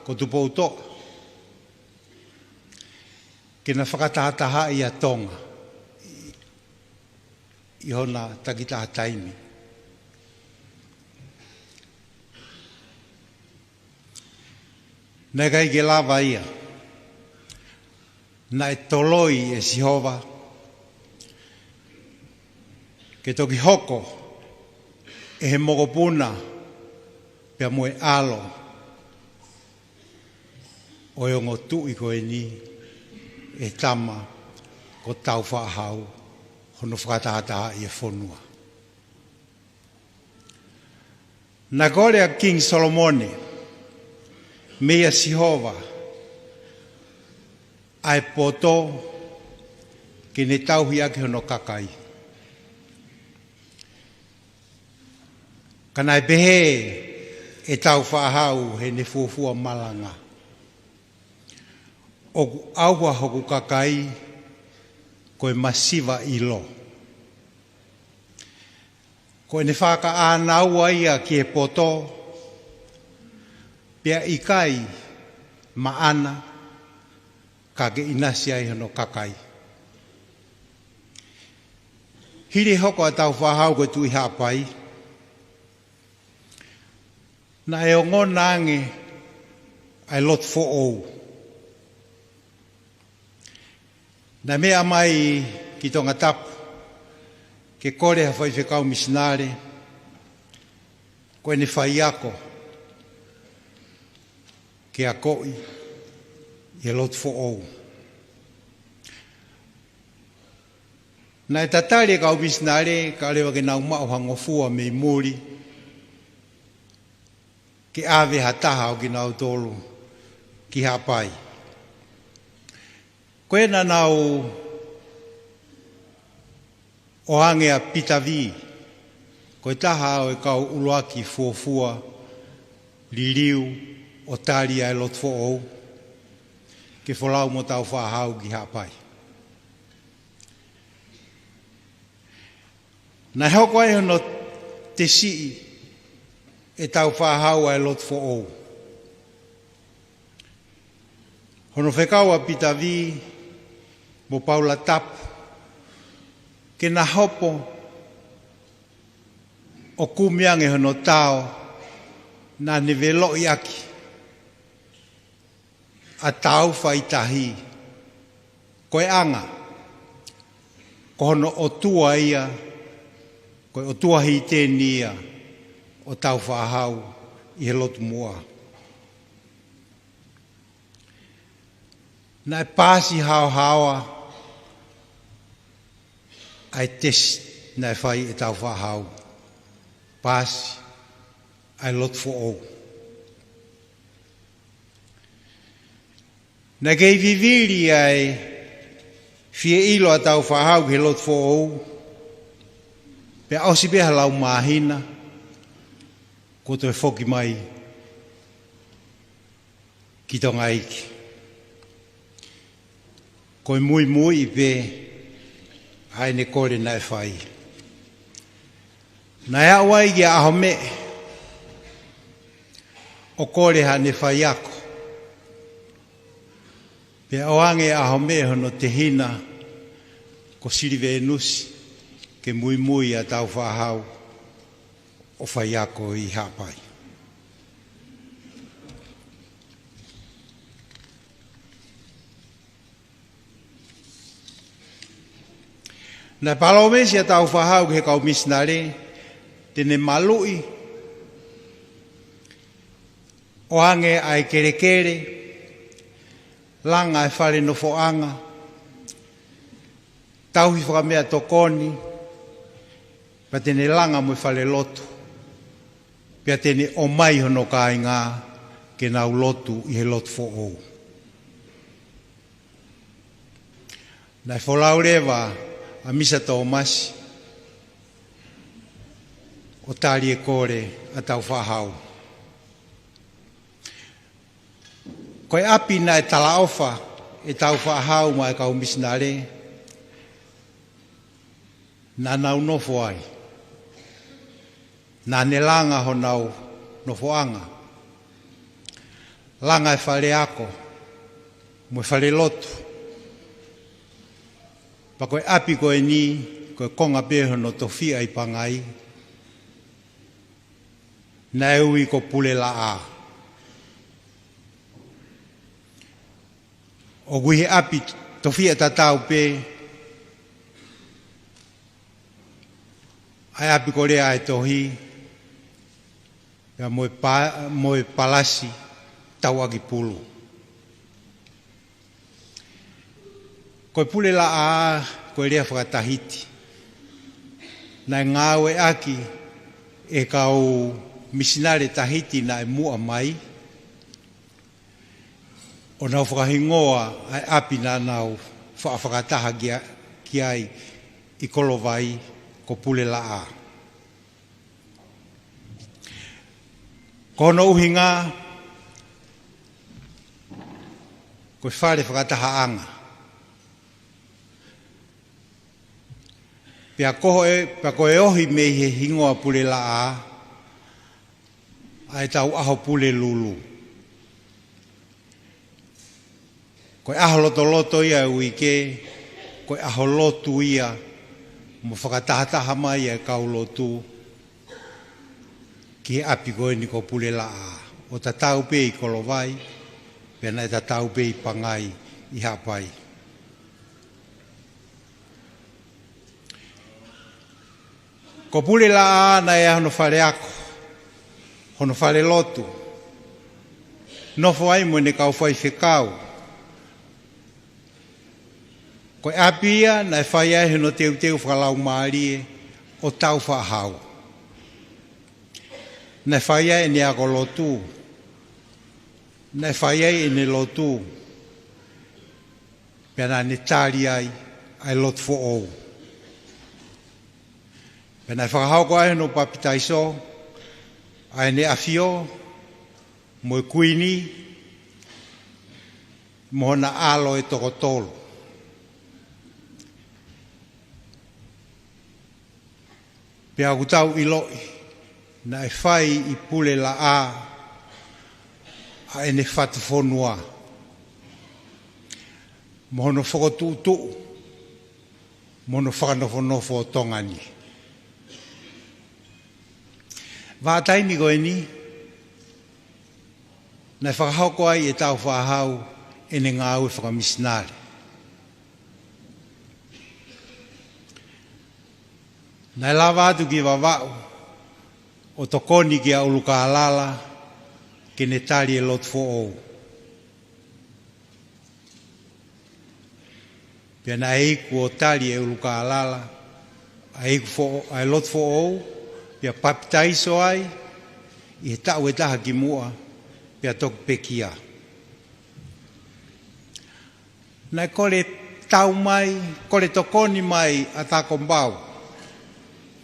ko Tupoutoʻa, ke na fakatahatahaʻi ʻa Tonga ʻi hona takitaha taimi. Naʻe ʻikai ke lava ia. Naʻe toloi ʻe Sihova ke toki hoko ʻe he mokopuna pea mo e ʻalo ʻo e ongo tuʻi ko eni, ʻe he tama ko Tāufaʻāhau, hono fakatahatahaʻi e fonua. Naʻe kole ʻa Kingi Solomone meia Sihova ʻa e poto ke ne tauhi ʻaki hono kakai. Ka naʻe pehē ʻe Tāufaʻāhau heʻene fuofua malanga, ʻoku ʻauha hoku kakai ko e masiva ʻilo. Ko ʻene fakaʻānaua ia ki he poto, pea ʻikai maʻana, ka ke ʻinasi ai hono kakai. Hili hoko ʻa Tāufaʻāhau ko e Tuʻi Haʻapai, naʻe ongona ange ʻa e lotu foʻou. Naʻe meʻa mai ki Tongatapu ke kole ha faifekau misinale, ko ʻene faiako ke akoʻi ʻi he lotu foʻou. Naʻe tatali e kau misinale kae ʻoua leva ke nau maʻu ha ngofua mei muli, ke ʻave ha taha ʻo kinautolu ki Haʻapai. Ko ena naʻa nau ʻoange ʻa Pita Vī, ko e taha ʻo e kau ʻuluaki fuofua liliu ʻo tali ʻa e lotu foʻou, ke folau mo Tāufaʻāhau ki Haʻapai. Naʻe hoko ai hono tesiʻi ʻe Tāufaʻāhau ʻa e lotu foʻou. Hono fekau ʻa Pita Vī mo Paula Tapu ke na hopo ʻo kumi ange hono tao naʻa ne veloʻi ʻaki ʻa Tāufaʻitahi, ko e anga, ko hono ʻotua ia, ko e ʻotua hiteni ia ʻo Tāufaʻāhau ʻi he lotu muʻa. Naʻe paasi haohaoa ʻa e tesi naʻe fai ʻe Tāufaʻāhau. Paasi ʻa e lotu foʻou. Naʻe kei vivili ʻa e fie ʻilo ʻa Tāufaʻāhau ki he lotu foʻou, pea ʻosi pē ha lau māhina, kuo toe foki mai ki Tonga iiki. Ko e muimui pē ʻa ʻene kole naʻe fai. Naʻe aʻu ai ki ʻAhomeʻe ʻo kole haʻane faiako. Pea ʻoange ʻe ʻAhomeʻe hono tehina ko Silivenusi ke muimui ʻa Tāufaʻāhau ʻo faiako ʻi Haʻapai. Naʻe palōmesi ʻa Tāufaʻāhau ki he kau misinale te ne maluʻi, ʻoange ʻa e kelekele, langa e fale nofoʻanga, tauhi fakameʻatokoni, pea te ne langa mo e falelotu, pea te ne ʻomai hono kāinga ke nau lotu ʻi he lotu foʻou. Naʻe folau leva ʻa Misa Tōmasi ʻo tali e kole ʻa Tāufaʻāhau. Ko e ʻapi naʻe talaʻofa ʻe Tāufaʻāhau maʻa e kau misinale naʻa nau nofo ai. Naʻa ne langa honau nofoʻanga, langa e faleako mo e falelotu. Pea ko e ʻapi ko eni, ko e konga pē hono tofiʻa ʻi Pangai, naʻe ui ko Pulelaʻā. ʻOku ʻi he ʻapi tofiʻa tatau pē ʻa e ʻapi ko Leaʻaetohi, pea mo e pa-, mo e palasi Tauʻakipulu. Ko e Pulelaʻā, ko e lea fakatahiti naʻe ngāueʻaki ʻe he kau misinale Tahiti naʻe muʻa mai, ʻo nau fakahingoa ʻa e ʻapi naʻa nau faʻa fakataha ki a-, ki ai ʻi Kolovai ko Pulelaʻā. Ko hono ʻuhinga, ko e fale fakatahaʻanga. Pea ko e, pea ko e ohi mei he hingoa Pulelaʻā, ʻa e tau ʻaho Pulelulu. Ko e ʻaho lotoloto ia ʻo e uike, ko e ʻaho lotu ia, mo fakatahataha mai ʻa e kau lotu ki he ʻapi ko eni ko Pulelaʻā, ʻo tatau pē ʻi Kolovai, pea naʻe tatau pē ʻi Pangai ʻi Haʻapai. Ko Pulelaʻā naʻe ʻi ai hono faleako, hono falelotu, nofo ai mo ʻene kau faifekau. Ko e ʻapi ia naʻe fai ai hono teuteu fakalaumālie ʻo Tāufaʻāhau. Naʻe fai ai ʻene ako lotu, naʻe fai ai ʻene lotu, pea naʻa ne tali ai ʻa e lotu foʻou. Pea naʻe fakahoko ai hono papitaiso ʻa ʻEne ʻAfio mo e Kuini mo hona ʻAlo ʻe toko tolu. Pea ʻoku tau ʻiloʻi naʻe fai ʻi Pulelaʻā ʻa ʻene fatu fonua mo hono fokotuʻutuʻu mo hono fakanofonofo ʻo Tonga ni. Vahaʻa taimi ko eni naʻe fakahoko ai ʻe Tāufaʻāhau ʻene ngāue fakamisinale. Naʻe lava atu ki Vavaʻu ʻo tokoni kia ʻUlukālala ke ne tali e lotu foʻou. Pea naʻe iku ʻo tali ʻe ʻUlukālala ʻa e iku foʻo-, ʻa e lotu foʻou, pea papitaiso ai ʻi he taʻu ʻe taha kimuʻa, pea toki pekia. Naʻe kole tau mai, kole tokoni mai ʻa Takompau.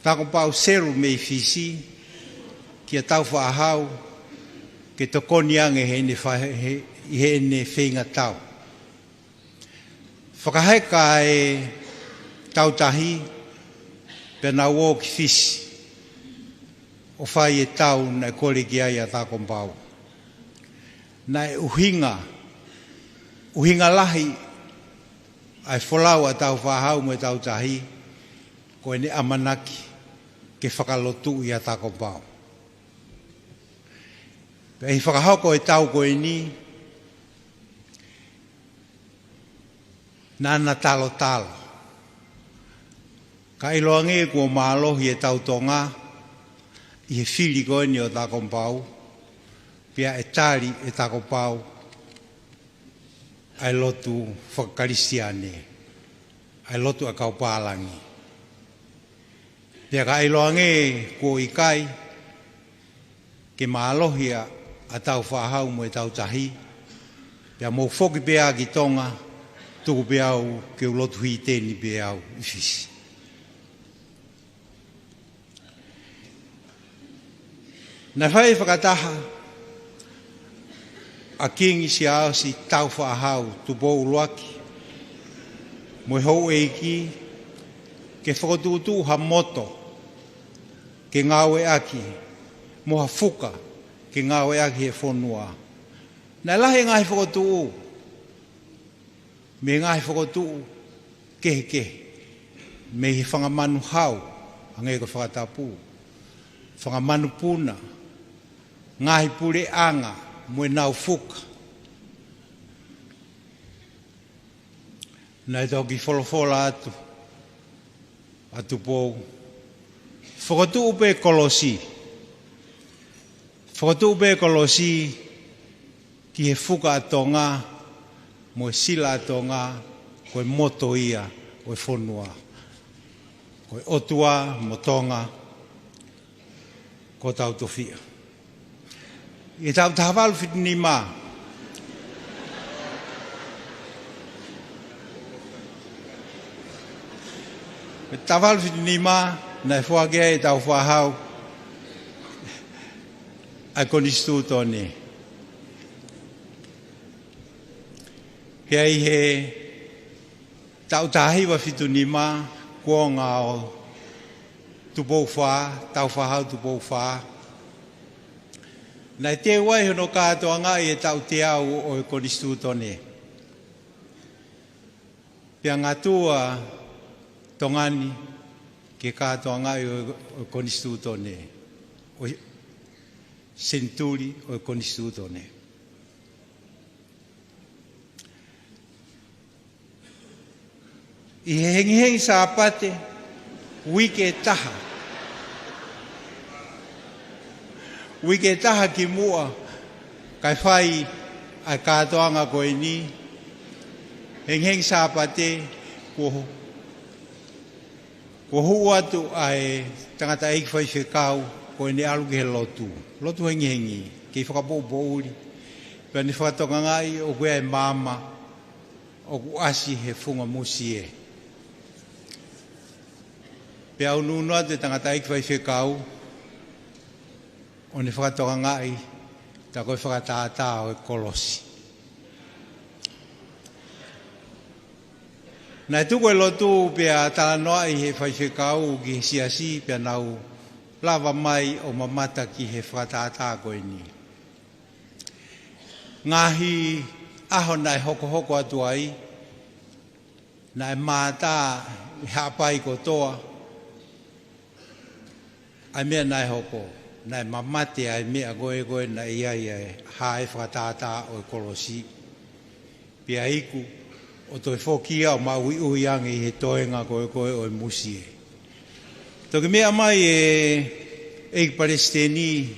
Takompau Selu mei Fisi, kia Taufaʻahau, ke tokoni ange heʻene fa-, he, ʻi heʻene feinga tau. Fakaheka e tautahi, pea nau ō ki Fisi, ʻo fai e tau naʻe kole ki ai ʻa Takompau. Naʻe ʻuhinga, ʻuhinga lahi ʻa e folau ʻa Taufaʻahau mo e tautahi, ko ʻene ʻamanaki ke fakalotuʻi ʻa Takompau. Pea ʻi he fakahoko e tau ko eni, naʻá na talotalo. Ka ʻiloange kuo mālohi e tau Tonga ʻi he fili ko eni ʻo Takompau, pea ʻe tali ʻe Takompau ʻa e lotu faka-Kalisitiane, ʻa e lotu ʻa e kau pālangi. Pea ka ʻiloange kuo ʻikai ke mālohi ʻa, ʻa Taufaʻahau mo e tautahi, pea mou foki pē ā ki Tonga, tuku pē au ke u lotu hiteni pē au ʻi Fisi. Naʻe fai fakataha ʻa Kingi Siaosi Taufaʻahau Tupou ʻUluaki mo e houʻeiki ke fokotuʻutuʻu ha moto ke ngāueʻaki, mo ha fuka ke ngāueʻaki he fonua. Naʻe lahi e ngaahi fokotuʻu, mei he ngaahi fokotuʻu kehekehe, mei he fanga manu hau, hangē ko e fakatapu, fanga manupuna, ngaahi puleʻanga mo ʻenau fuka. Naʻe toki folofola atu ʻa Tupou, fokotuʻu pē kolosi. Fokotuʻu pē kolosi ki he fuka ʻa Tonga, mo e sila ʻa Tonga, ko e moto ia ʻo e fonua. Ko e ʻOtua mo Tonga, ko hotau tofiʻa. ʻI he taʻu taha valu fitu nima. ʻI he taʻu valu fitu nima, naʻe foaki ai ʻe Taufaʻahau ʻa e Konisitūtone. Pea ʻi he taʻu taha hiva fitu nima, kuonga ʻo Tupou Fā, Taufaʻahau Tupou Fā, naʻe teu ai hono kātoangaʻi e taʻu teau ʻo e Konisitūtone. Pea ngātuʻa Tonga ni ke kātoangaʻi ʻo, ʻo e Konisitūtone, ʻo e senituli ʻo e Konisitūtone. ʻI he hengihengi Sāpate, uike ʻe taha. Uike ʻe taha kimuʻa kae fai ʻa e kātoanga ko eni, hengihengi Sāpate, kuo, kuo hū atu ʻa e tangataʻeiki faifekau ko ʻene ʻalu ki he lotu. Lotu hengihengi, kei fakapoʻupoʻuli. Pea ne fakatokangaʻi ʻoku ʻi ai e maama ʻoku ʻasi he funga musie. Pea ʻunuʻunu atu e tangataʻeiki faifekau, ʻo ne fakatokangaʻi, tā ko e fakatātā ʻo e kolosi. Naʻe tuku e lotu pea talanoaʻi he faifekau ki he siasi pea nau lava mai ʻo mamata ki he fakatātā ko eni. Ngaahi ʻaho naʻe hokohoko atu ai, naʻe mātā ʻi Haʻapai kotoa ʻa e meʻa naʻe hoko, naʻe mamate ʻa e meʻa ko ē ko ē naʻe ʻi ai ʻa e hā e fakatātā ʻo e kolosi. Pea iku ʻo toe foki ia ʻo maʻuiʻui ange ʻi he toenga ko ē ko ē ʻo e musie. Toki meʻa mai e ʻEiki Palesiteni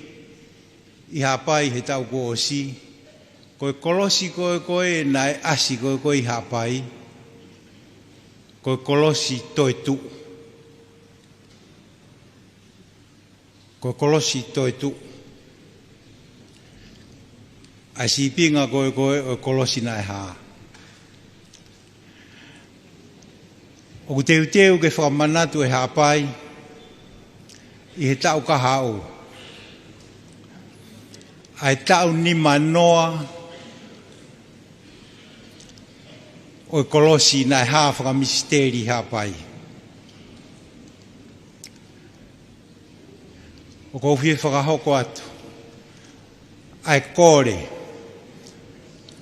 ʻi Haʻapai he taʻu kuo ʻosi, ko e kolosi ko ē ko ē naʻe ʻasi ko ē ko ē ʻi Haʻapai, ko e kolosi toetuʻu. Ko e kolosi toetuʻu. ʻA e sīpinga ko ē ko ē ʻo e kolosi naʻe hā. ʻOku teuteu ke fakamanatu ʻe Haʻapai ʻi he taʻu kahaʻu ʻa e taʻu nimanoa ʻo e kolosi naʻe hā fakamisiteli ʻi Haʻapai. ʻOku ou fie fakahoko atu ʻa e kole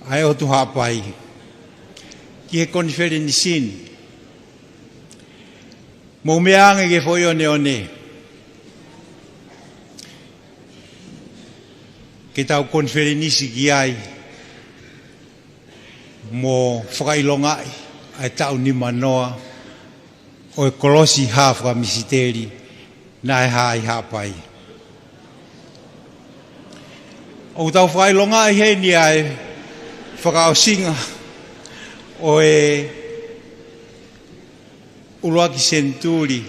ʻa e ʻOtu Haʻapai ki he konifelenisi ni. Mou meʻa ange ki he foʻi ʻoneʻone ke tau konifelenisi ki ai mo fakaʻilongaʻi ʻa e taʻu nimanoa ʻo e kolosi hā fakamisiteli naʻe hā ʻi Haʻapai. ʻOku tau fakaʻilongaʻi heni ʻa e fakaʻosinga ʻo e ʻuluaki senituli,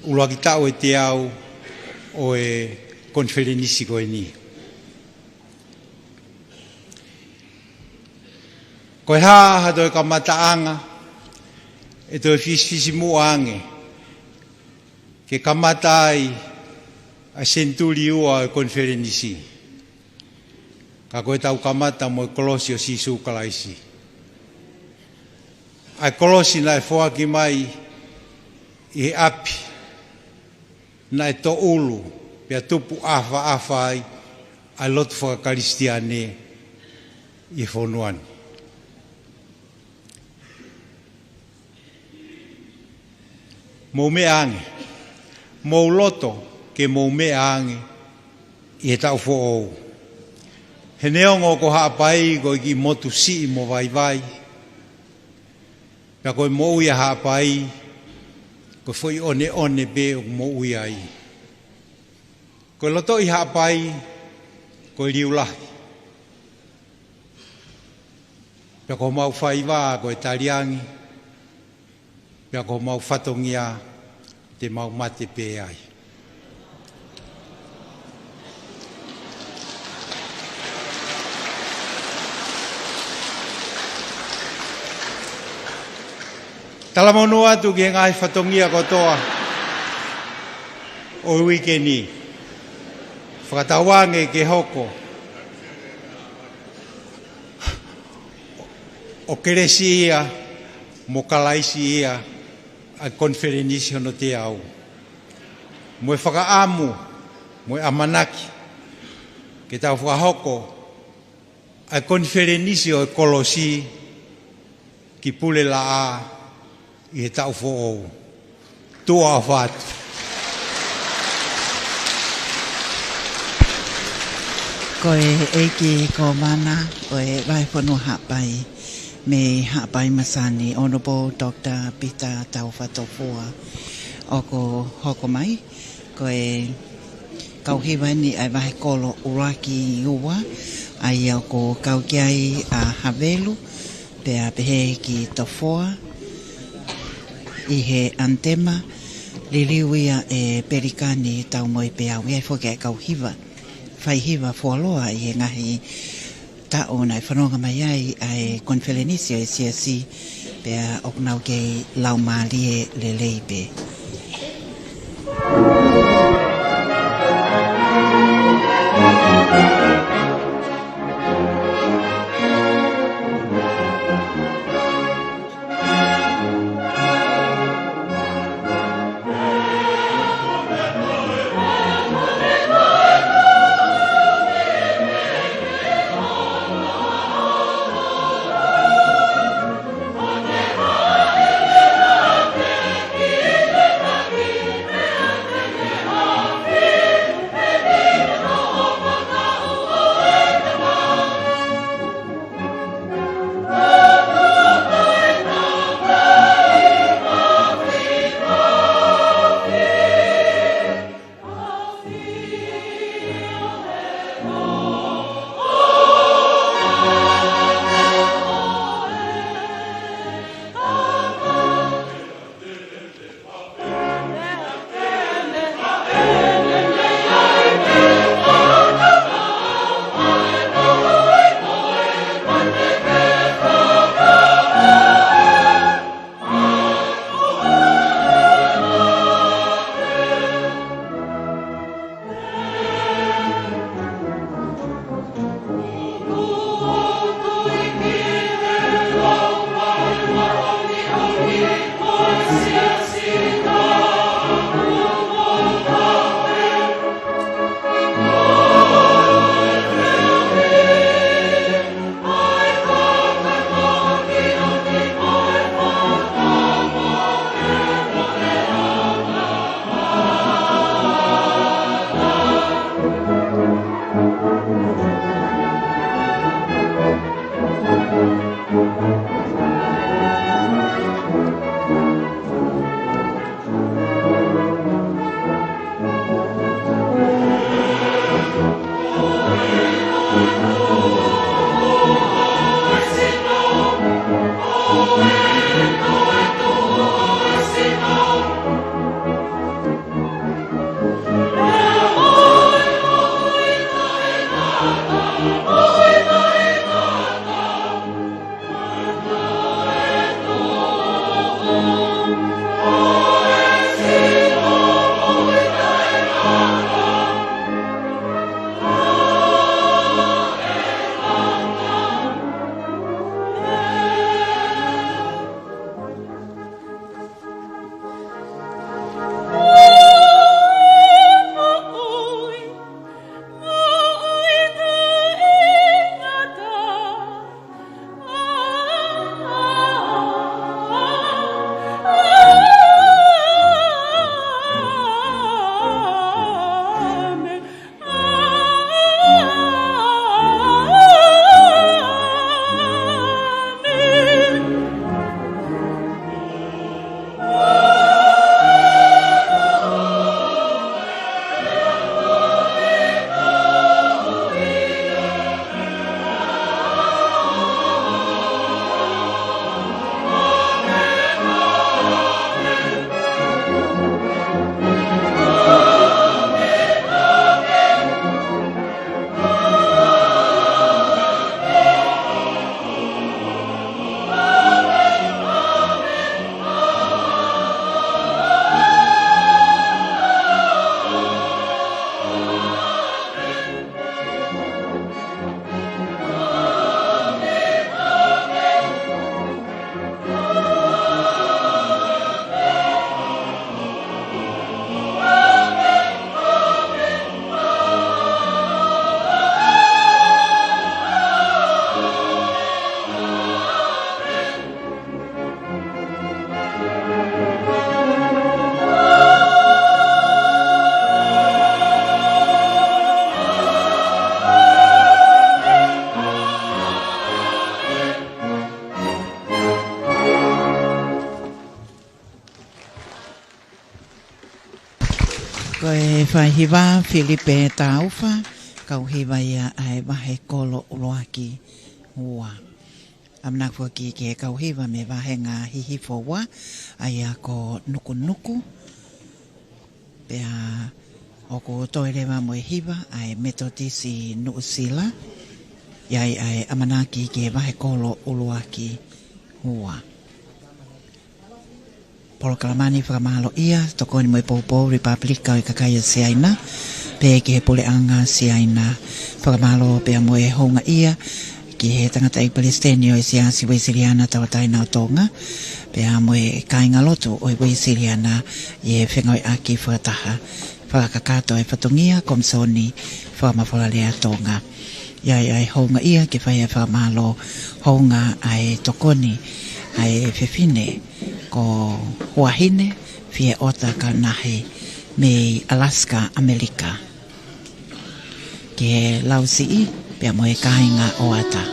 ʻuluaki taʻu ʻe teau ʻo e konifelenisi ko eni. Ko e hā ha toe kamataʻanga ʻe toe fisifisimuʻa ange ke kamata ai ʻa e senituli ua ʻo e konifelenisi, ka ko ʻetau kamata mo e kolosi ʻo Sīsū Kalaisi. ʻA e kolosi naʻe foaki mai ʻi he ʻapi naʻe toʻulu pea tupu ʻafaʻafa ai ʻa e lotu fakakalisitiane ʻi he fonua ni. Mou meʻa ange, mou loto ke mou meʻa ange ʻi he taʻu foʻou. He neongo ko Haʻapai ko e kiʻi motu siʻi mo vaivai, pea ko e moʻui ʻa Haʻapai ko e foʻi ʻoneʻone pē ʻoku moʻui ai. Ko e lotoʻi Haʻapai ko e Liu Lahi, pea ko homau faiva ko e Taliangi, pea ko homau fatongia te mau mate pē ai. Talamonū atu ki he ngaahi fatongia kotoa ʻo e uike ni. Fakatauange ke hoko ʻo kelesi ia mo Kalaisi ia ʻa e konifelenisi hono teau, mo e fakaʻamu mo e ʻamanaki ke tau fakahoko ʻa e konifelenisi ʻo e kolosi ki Pulelaʻā ʻi he taʻu foʻou. Tuʻa ʻofa atu. Ko e ʻEiki Kōmana ʻo e Vahefonua Haʻapai mei Haʻapai Masani, Honourable Doctor Pita Taufatofua, ʻoku hoko mai. Ko e kau hiva eni ʻa e vahekolo ʻuluaki ua, ʻa ia ʻoku kau ki ai ʻa Havelu, pea pehē ki Tofoa ʻi he ʻanitema, liliu ia ʻe Pelikani Taumoepeau. ʻI ai foki ʻa e kau hiva, fai hiva fuoloa ʻi he ngaahi taʻu naʻe fononga mai ai ʻa e konifelenisi ʻo e siasi, pea ʻoku nau kei laumālie lelei pē. Faihiva Filipe Taufa, kau hiva ia ʻa e vahe kolo ʻuluaki ua. ʻAmanaki foki ki he kau hiva mei he vāhenga Hihifo ua, ʻa ia ko Nukunuku. Pea ʻoku toe leva mo e hiva ʻa e Metotisi Nuʻusila, ʻi ai ʻa e ʻamanaki ki he vahe kolo ʻuluaki ua. Polokalama ni fakamālō ia, tokoni mo e poupou Lepupilika ʻo e Kakai ʻa Siaina, pea ki he Puleʻanga Siaina. Fakamālō pea mo e houngaʻia ki he tangataʻeiki palesiteni ʻo e Siasi Uēsiliana Tauʻatāina ʻo Tonga, pea mo e kāingalotu ʻo e Uēsiliana ʻi he fengāueʻaki fakataha fakakakato e fatongia Komisoni Fakamafolalea Tonga. ʻI ai ʻa e houngaʻia ke fai ʻa e fakamālō hounga ʻa e tokoni ʻa e fefine ko Huahine Fieʻota Kaunahi mei Alaska, ʻAmelika. Ki he lausiʻi pea mo e kāinga ʻo ʻAta.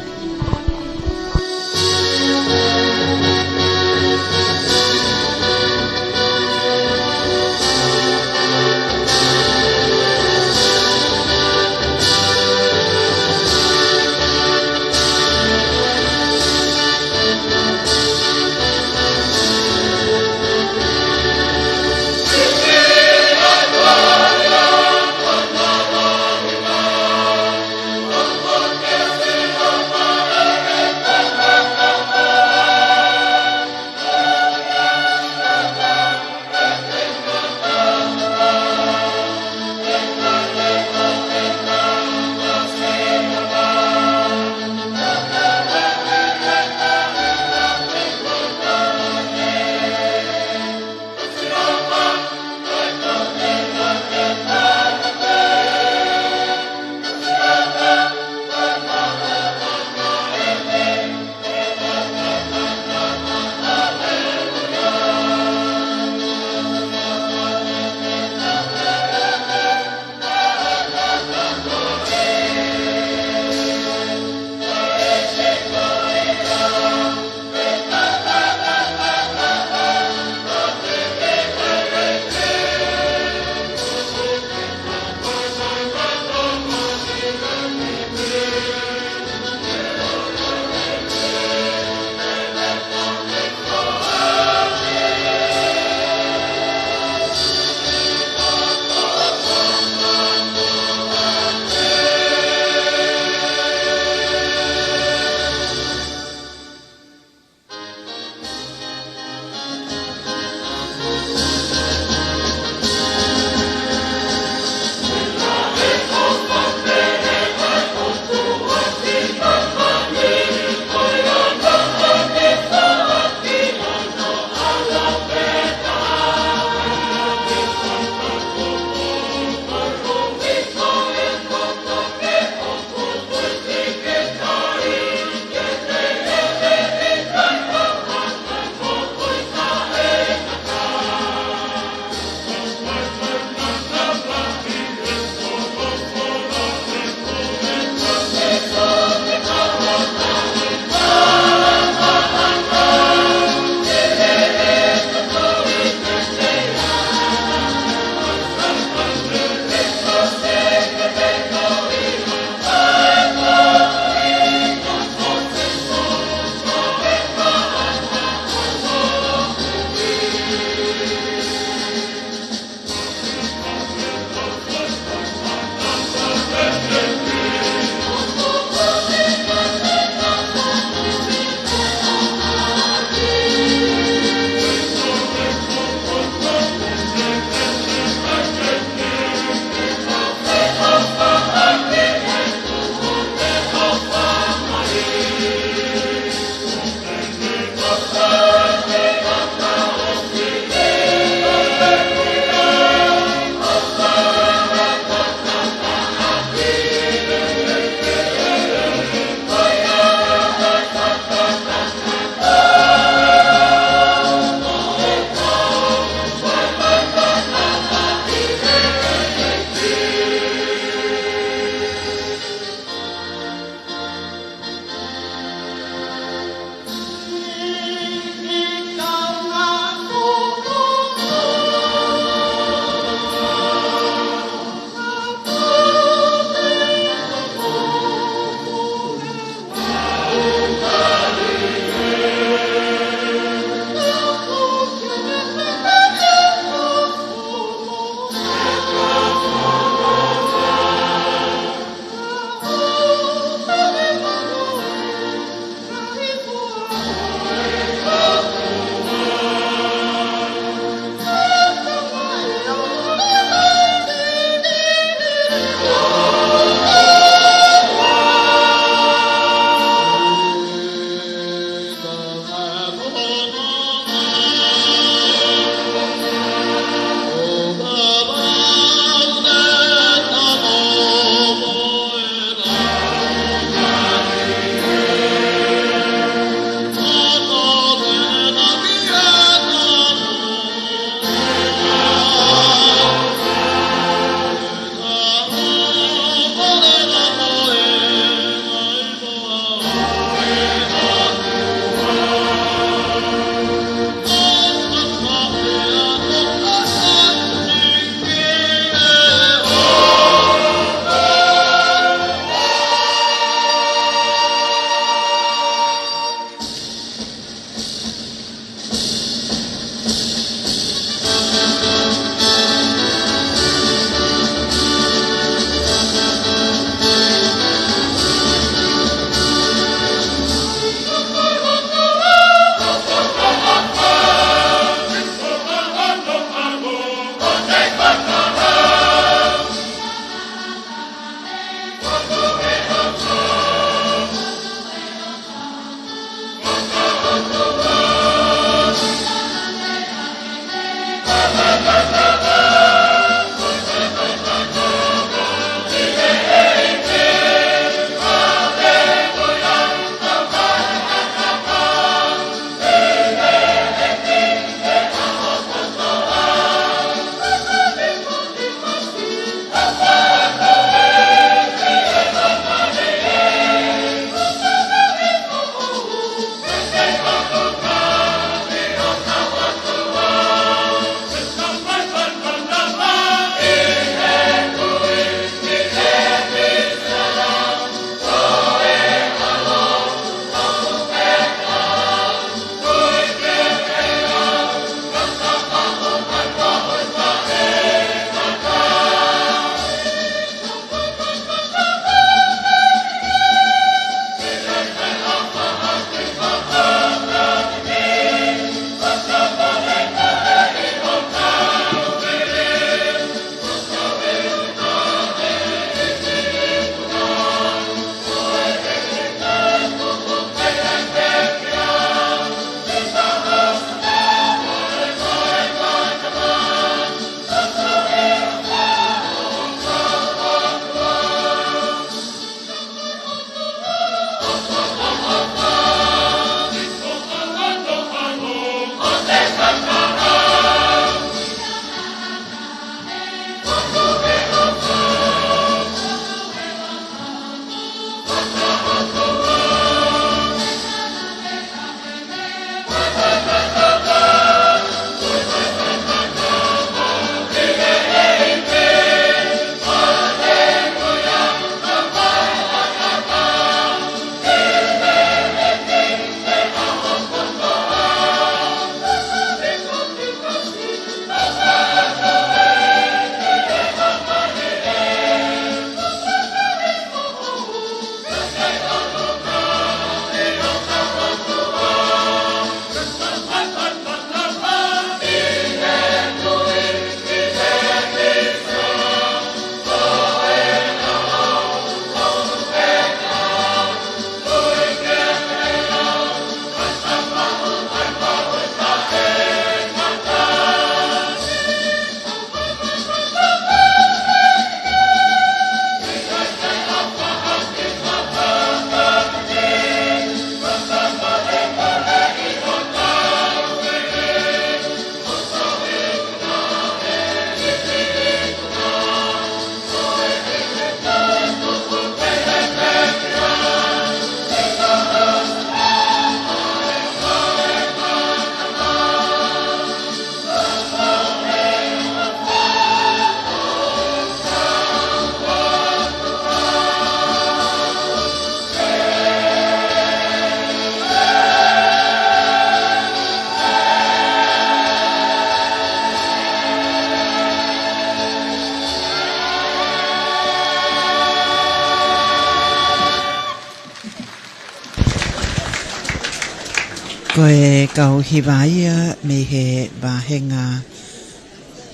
Ko e kau hiva ia mei he vāhenga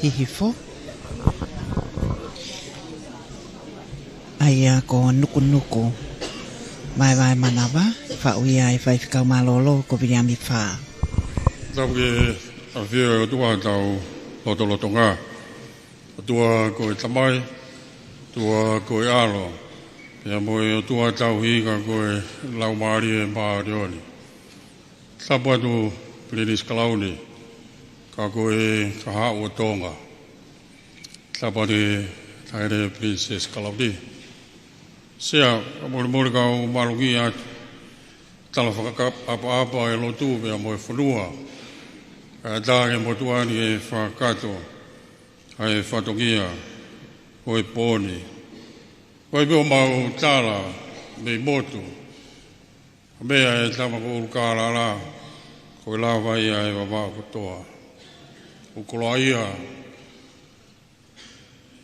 Hihifo, ʻa ia ko Nukunuku, Vaevae Manava, faʻu ia ʻe he faifekau mālōlō ko Viliami Fā. Tau ke ʻafio ʻe ʻOtua tau lotolotonga. ʻOtua ko e Tamai, ʻOtua ko e ʻAlo, pea mo e ʻOtua tauhi ka ko e Laumālie Māʻoniʻoni. Tapu atu Pilinisi Kalauni, ka ko e kahaʻu ʻo Tonga. Tapu atu Taʻahine Pilinisesi Kalauni. Sea, ka molemole kau mālōlō atu. Tala fakaʻapaʻapa e lotu pea mo e fonua. Kae ʻatā ke motuʻa ni e fakakakato ʻa e fatongia ʻo e pō ni. Ko e pē ʻoku mau tala mei motu, meʻa e tama ko ʻUlukālala, ko e lava ia e Vavaʻu kotoa. ʻOku koloaʻia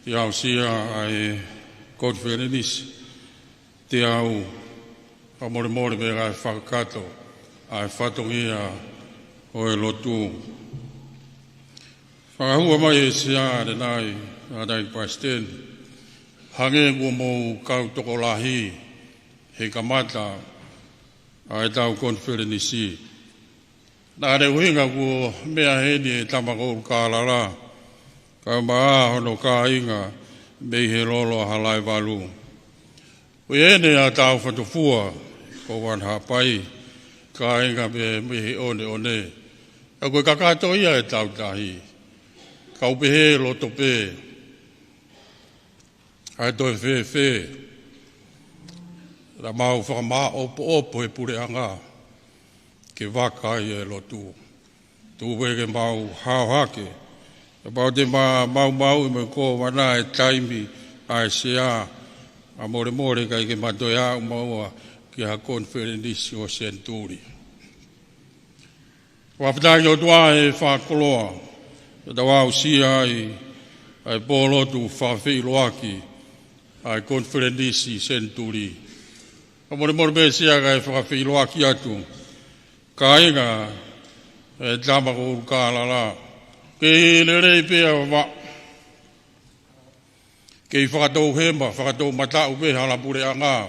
ʻi he aʻusia ʻa e konifelenisi teau, ka molemole pē kae fakakakato ʻa e fatongia ʻo e lotu. Fakahua mai ʻe he Sea ʻanenai, ʻanenai Palesiteni, hangē kuo mou kau tokolahi he kamata ʻa ʻetau konifelenisi. Naʻa ne ʻuhinga kuo meʻa heni e tama ko ʻUlukālala, kae ʻumaʻā hono kāinga mei he lolo ʻa Halaevalu. Ko ʻene ʻa Tāufatofua, ko Vanahapai, kāinga mei, mei he ʻoneʻone. ʻA ko e kakato ia e tautahi. Kau pehē loto pē. ʻA e toe fēfē, naʻa mau fakamāʻopoʻopo e puleʻanga ke vaka ai e lotu. Tuku pē ke mau hao hake. Kapau te ma-, mau maumauʻi mo e kōvana e taimi ʻa e Sea, ka molemole ʻikai ke ma toe aʻu maua ki ha konifelenisi ʻo e senituli. Fakafetaʻi ki he ʻOtua he fakakoloa, ʻetau aʻusia ai ʻa e pōlotu fakafeʻiloaki ʻa e konifelenisi senituli. Ka molemole pē Sea kae fakafeʻiloaki atu, kāinga e tama ko ʻUlukālala. Kei lelei pē ʻa Vavaʻu. Kei fakatou hema, fakatou mataʻu pē hala puleʻanga.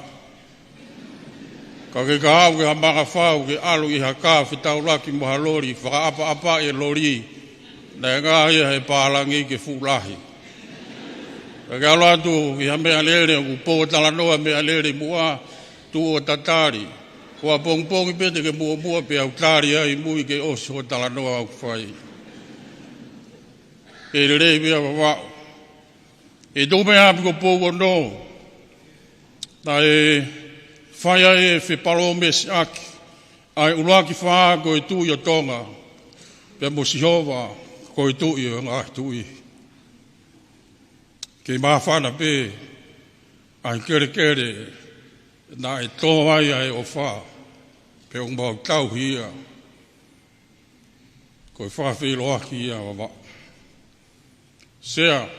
Ka ke ka aʻu ki ha mangafau ke ʻalu ʻi ha kā fetaulaki mo ha loli, fakaʻapaʻapa e loli, naʻe ngaahi ia he pālangi ke fuʻu lahi. Ka ke ʻalu atu ki ha meʻalele, ʻoku pōtalanoa meʻalele muʻa, tuʻu ʻo tatali. Ko ʻapongipongi pē te ke muʻomuʻa pea u tali ai mui ke ʻosi hoʻo talanoa ʻoku fai. Kei lelei pē ʻa Vavaʻu. ʻI he tuʻu mei he ʻapi ko Pouono, naʻe fai ai e fepalōmesiʻaki ʻa e ʻuluaki fā ko e Tuʻi ʻo Tonga, pea mo Sihova ko e Tuʻi ʻo e ngaahi tuʻi. Kei māfana pē ʻa e kelekele naʻe tō ai ʻa e ʻofa, pea ʻoku mau tauhi ia. Ko e fakafeʻiloaki ia ʻa Vavaʻu. Sea,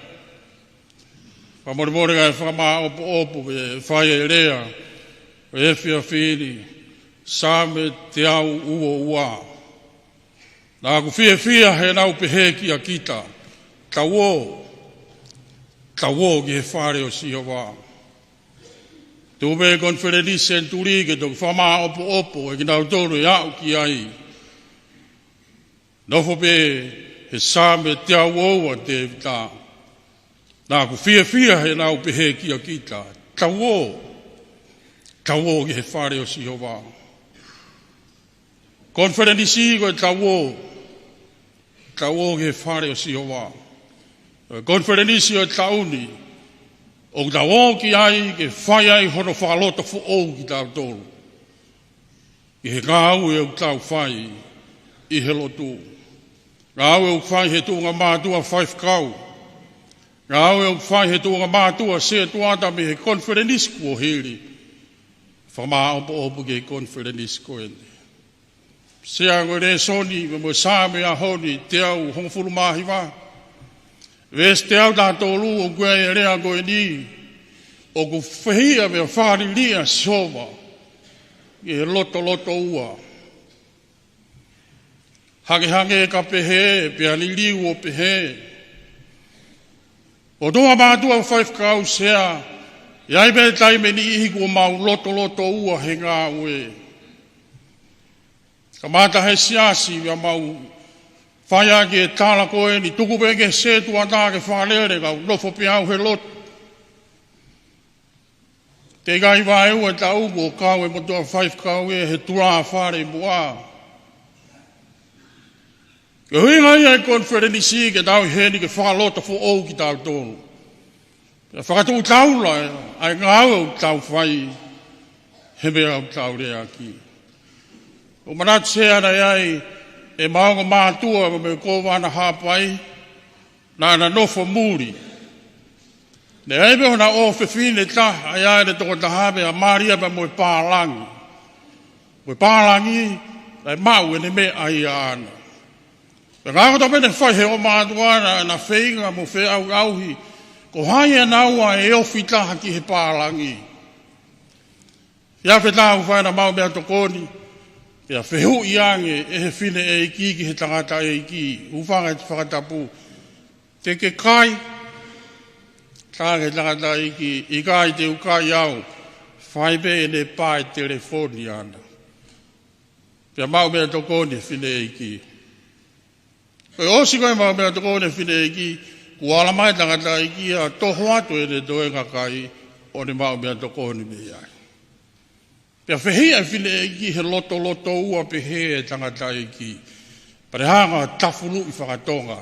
fakamolemole kae fakamāʻopoʻopo pē fai e lea ʻo e efiafi ni, Saame teau ua ua. Naʻa ku fiefia heʻenau pehē kiate kita, tau ō, tau ō ki he fale ʻo Sihova. Tuku pē konifelenisi senituli ke toki fakamāʻopoʻopo ʻe kinautolu ʻe aʻu ki ai. Nofo pē he Saame teau ua ua Tēvita. Naʻa ku fiefia heʻenau pehē kiate kita, tau ō, tau ō ki he fale ʻo Sihova. Konifelenisi ko e tau ō, tau ō ki he fale ʻo Sihova. Ko e konifelenisi ʻo e taʻu ni, ʻoku tau ō ki ai ke fai ai hono fakalotofoʻou kitautolu ʻi he ngāue ʻoku tau fai ʻi he lotu. Ngāue ʻoku fai he tuʻunga mātuʻa faifekau. Ngāue ʻoku fai he tuʻunga mātuʻa setuata mei he konifelenisi kuo hili. Fakamāʻopoʻopo ki he konifelenisi ko eni. Sea, ko e lēsoni mei he Saame ʻaho ni, teau hongofulu mā hiva. Veesi teau taha tolu, ʻoku ʻi ai e lea ko eni, ʻoku fehiʻa pea fakaliliʻa ʻa Sihova ʻi he lotolotoua. Hangehangē ka pehē, pea liliu ʻo pehē. ʻOtua mātuʻa faifekau, Sea, ʻi ai pē taimi ʻe niʻihi kuo mau lotolotoua he ngāue. Kamata he siasi, pea mau fai ʻaki e tala ko eni, tuku pē ki he sētuata ke fakalele, kau nofo pē au he lotu. Teʻeki ai vaeua e taʻu kuo kau e motuʻa faifekau ia he tulāfale ʻi muʻa. Ko e ʻuhinga ia e konifelenisi ke tau ʻi heni ke fakalotofoʻou kitautolu. Pea fakatuʻu taula ʻa e ngāue ʻoku tau fai he meʻa ʻoku tau leaʻaki. ʻOku manatu, Sea, naʻe ʻi ai ʻema ongo mātuʻa mo e kōvana Haʻapai, naʻá na nofo muli. Naʻe ʻi ai pē hona ʻofefine taha, ʻa ia ʻene tokotaha pē ʻa Malia pea mo e pālangi. Mo e pālangi, naʻe maʻu ʻene meʻa ia ʻaʻana. Pea ngata pē naʻe fai he ongo mātuʻa na, na feinga mo feʻauʻauhi, ko hai ʻe naua ʻe ofi taha ki he pālangi. Pea fetaufai ʻena maʻu meʻatokoni, pea fehuʻi ange ʻe he fineʻeiki ki he tangataʻeiki, hūfanga he fakatapu, te ke kai? Talaange ʻe he tangataʻeiki, ʻikai te u kai au, fai pē ʻene pae telefoni ʻaʻana. Pea maʻu meʻatokoni e fineʻeiki. Ko e ʻosi ko ē maʻu meʻatokoni e fineʻeiki, kuo ala mai e tangataʻeiki ia ʻo toho atu ʻene toenga kai ʻo ne maʻu meʻatokoni mei ai. Pea fehiʻa e fineʻeiki he lotolotoua, pehē e tangataʻeiki, pea ne hanga ʻo tafuluʻi fakatonga.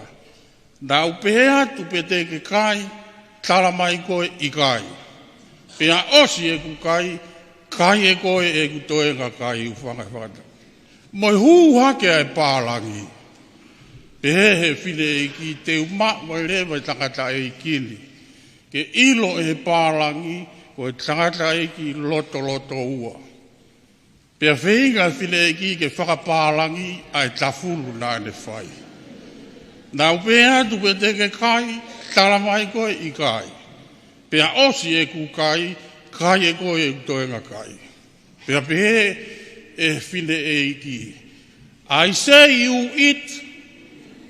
Naʻá ku pehē atu pe te ke kai, tala mai koe ʻikai. Pea ʻosi ʻeku kai, kai ʻe koe ʻeku toenga kai, hūfanga he fakatapu. Mo e hū hake ʻa e pālangi. Pehē ʻe he fineʻeiki, te u maʻu ai leva e tangataʻeiki ni. Ke ʻilo ʻe he pālangi ko e tangataʻeiki lotolotoua. Pea feinga e fineʻeiki ke fakapālangi ʻa e tafulu naʻá ne fai. Naʻá ku pehē atu pe te ke kai, tala mai koe ʻikai. Pea ʻosi ʻeku kai, kai ʻe koe ʻeku toenga kai. Pea pehē ʻe he fineʻeiki, I say you eat,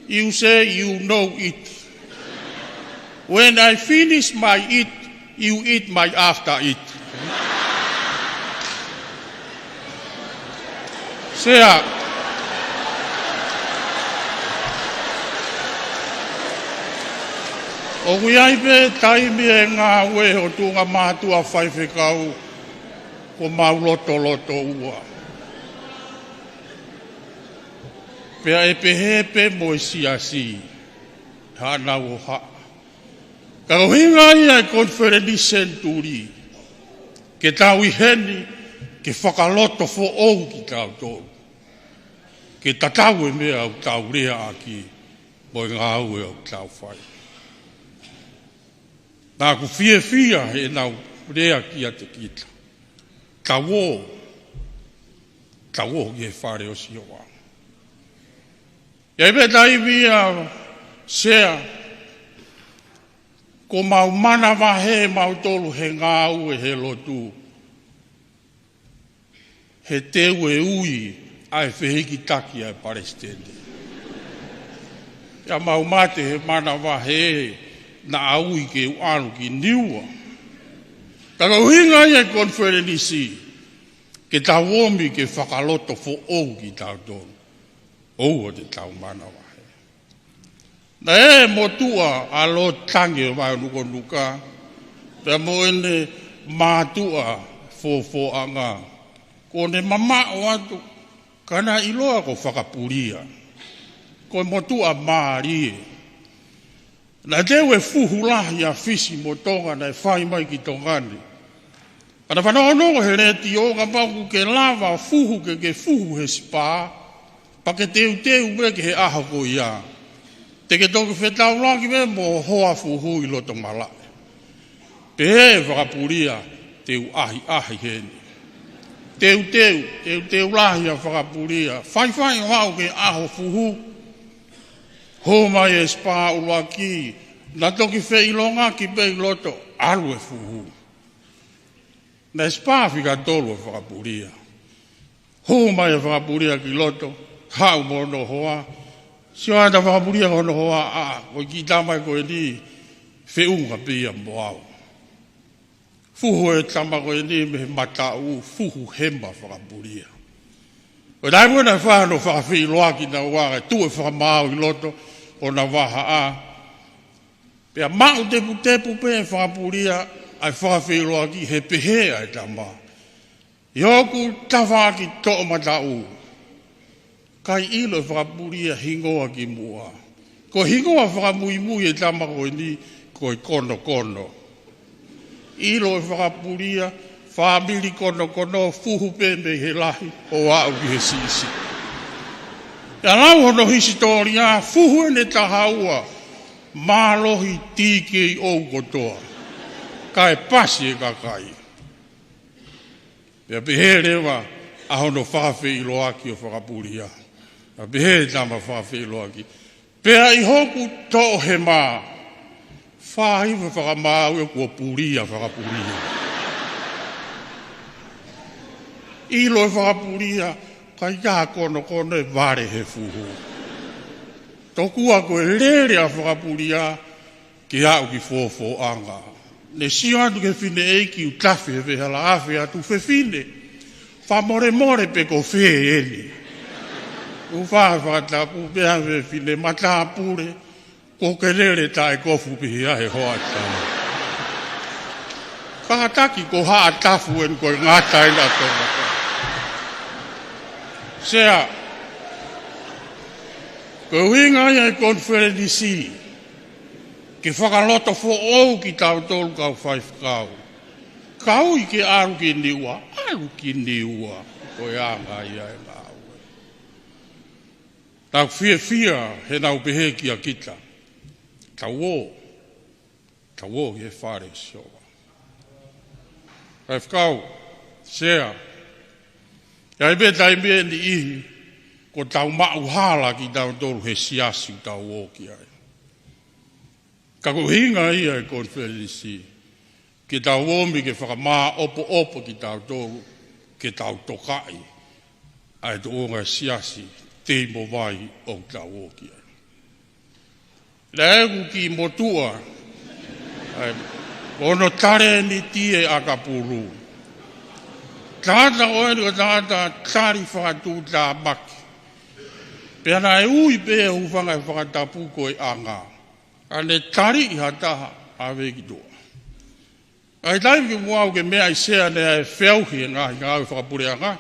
you say you no eat. When I finish my eat, you eat my after eat. Sea, ʻoku ʻi ai pē taimi e ngāue ʻo e tuʻunga mātuʻa faifekau kuo mau lotolotoua. Pea ʻe pehē pē mo e siasi, haʻanau ʻo haʻa. Ka ko e ʻuhinga ia e konifelenisi senituli, ke tau ʻi heni ke fakalotofoʻou kitautolu, ke tatau e meʻa ʻoku tau leaʻaki mo e ngāue ʻoku tau fai. Naʻá ku fiefia heʻenau lea kiate kita. Tau ō, tau ō ki he fale ʻo Sihova. ʻI ai pē taimi ia, Sea, kuo mau manavahē mautolu he ngāue he lotu. He teu e ui ʻa e fehikitaki ʻa e palesiteni. Pea mau mate he manavahē naʻa ui ke u ʻalu ki Niua. Ka ko e ʻuhinga ia e konifelenisi, ke tau omi ke fakalotofoʻou kitautolu. ʻOua te tau manavahē. Naʻe motuʻa ʻa Lord Tangi ʻo Vavanukonuka, pea mo ʻene mātuʻa Fofoʻanga, kuo ne mamaʻo atu, ka naʻe ʻiloa ko Fakapulia. Ko e motuʻa mālie. Naʻe teu e fuhu lahi ʻa Fisi mo Tonga naʻe fai mai ki Tonga ni. Pea naʻe fanongonongo he letiō kapau ʻoku ke lava fuhu ke ke fuhu he sipā, pea ke teuteu pē ki he ʻaho ko ia. Te ke toki fetaulaki pē mo e hoa fuhu ʻi loto malaʻe. Pehē ʻe Fakapulia, te u ʻahiʻahi heni. Teuteu, teuteu lahi ʻa Fakapulia. Faifai ʻo aʻu ki he ʻaho fuhu. Hū mai e sipā ʻuluaki, naʻe toki feʻilongaki pē ʻi loto, ʻalu e fuhu. Naʻe sipā fika tolu ʻa Fakapulia. Hū mai ʻa Fakapulia ki loto, Haʻu mo hono hoa, sio ʻa e fakapulia hono hoa, ʻa, ko e kiʻi tama ko eni, feʻunga pē ia mo au. Fuhu e tama ko eni mei he mataʻu, fuhu hema fakapulia. Ko e taimi ko ē naʻe fai hono fakafeʻiloaki naua, kae tuʻu e fakamaau ʻi loto ʻo na vahaʻa. Pea maʻu teputepu pē fakapulia ʻa e fakafeʻiloaki he pehē ʻa e tama. ʻI hoku tafaʻaki toʻomataʻu, ʻikai ʻilo e fakapulia hingoa kimuʻa. Ko e hingoa fakamuimui e tama ko eni, ko e konokono. ʻIlo e fakapulia, fāmili konokono, fuhu pē mei he lahi ʻo aʻu ki he siʻisiʻi. ʻI he lau hono hisitōlia, fuhu ʻene taha ua, mālohi T K O kotoa. Kae pasi e kakai. Pea pehē leva ʻa hono fakafeʻiloaki ʻo fakapulia. Pea pehē tama fakafeʻiloaki. Pea ʻi hoku toʻohema, fai fakamaau ʻe kuo pulia fakapulia. ʻIlo e fakapulia, ʻikai ha konokono ʻe vale he fuhu. Tokua ko e lele ʻa e fakapulia, ke aʻu ki Fofoʻanga. Ne sio atu ki he fineʻeiki ʻoku tafe he veʻehala, afe atu, fefine, fakamolemole pē ko fē eni. ʻOku fai e fakatapu pē ʻa e fefine, matāpule, ko e kelele taʻekofu pē ia he hoʻatā. Kātaki ko Haʻatafu eni ko e ngata ʻi na tō. Sea, ko e ʻuhinga ia e konifelenisi, ke fakalotofoʻou kitautolu kau faifekau. Ka ui ke ʻalu ki Niua, ʻalu ki Niua, ko e anga ia e ngāue. Tau fiefia he naʻa nau pehē kia kita. Tau ō, tau ō ki he fale ʻo Sihova. Faifekau, sea, ʻi ai pē taimi ʻe niʻihi, ʻoku tau maʻuhala kitautolu he siasi ʻoku tau ō ki ai. Ka ko e ʻuhinga ia e konifelenisi, ke tau ōmi ke fakamāʻopoʻopo kitautolu, ke tau tokaʻi ʻa e tuʻunga siasi, tei mo vai ʻoku tau ō ki ai. Naʻe ʻi ai ʻeku kiʻi motuʻa, ʻa e, ko hono talēniti e ʻakapulu. Tangata ko eni ko e tangata tali fakatuʻutāmaki. Pea naʻe ui pē hūfanga he fakatapu ko e ʻanga. ʻA ne taliʻi ha taha ʻave ki tuʻa. ʻA e taimi kimuʻa ʻoku ke meaʻi sea naʻe feʻauhi e ngaahi ngāue fakapuleʻanga.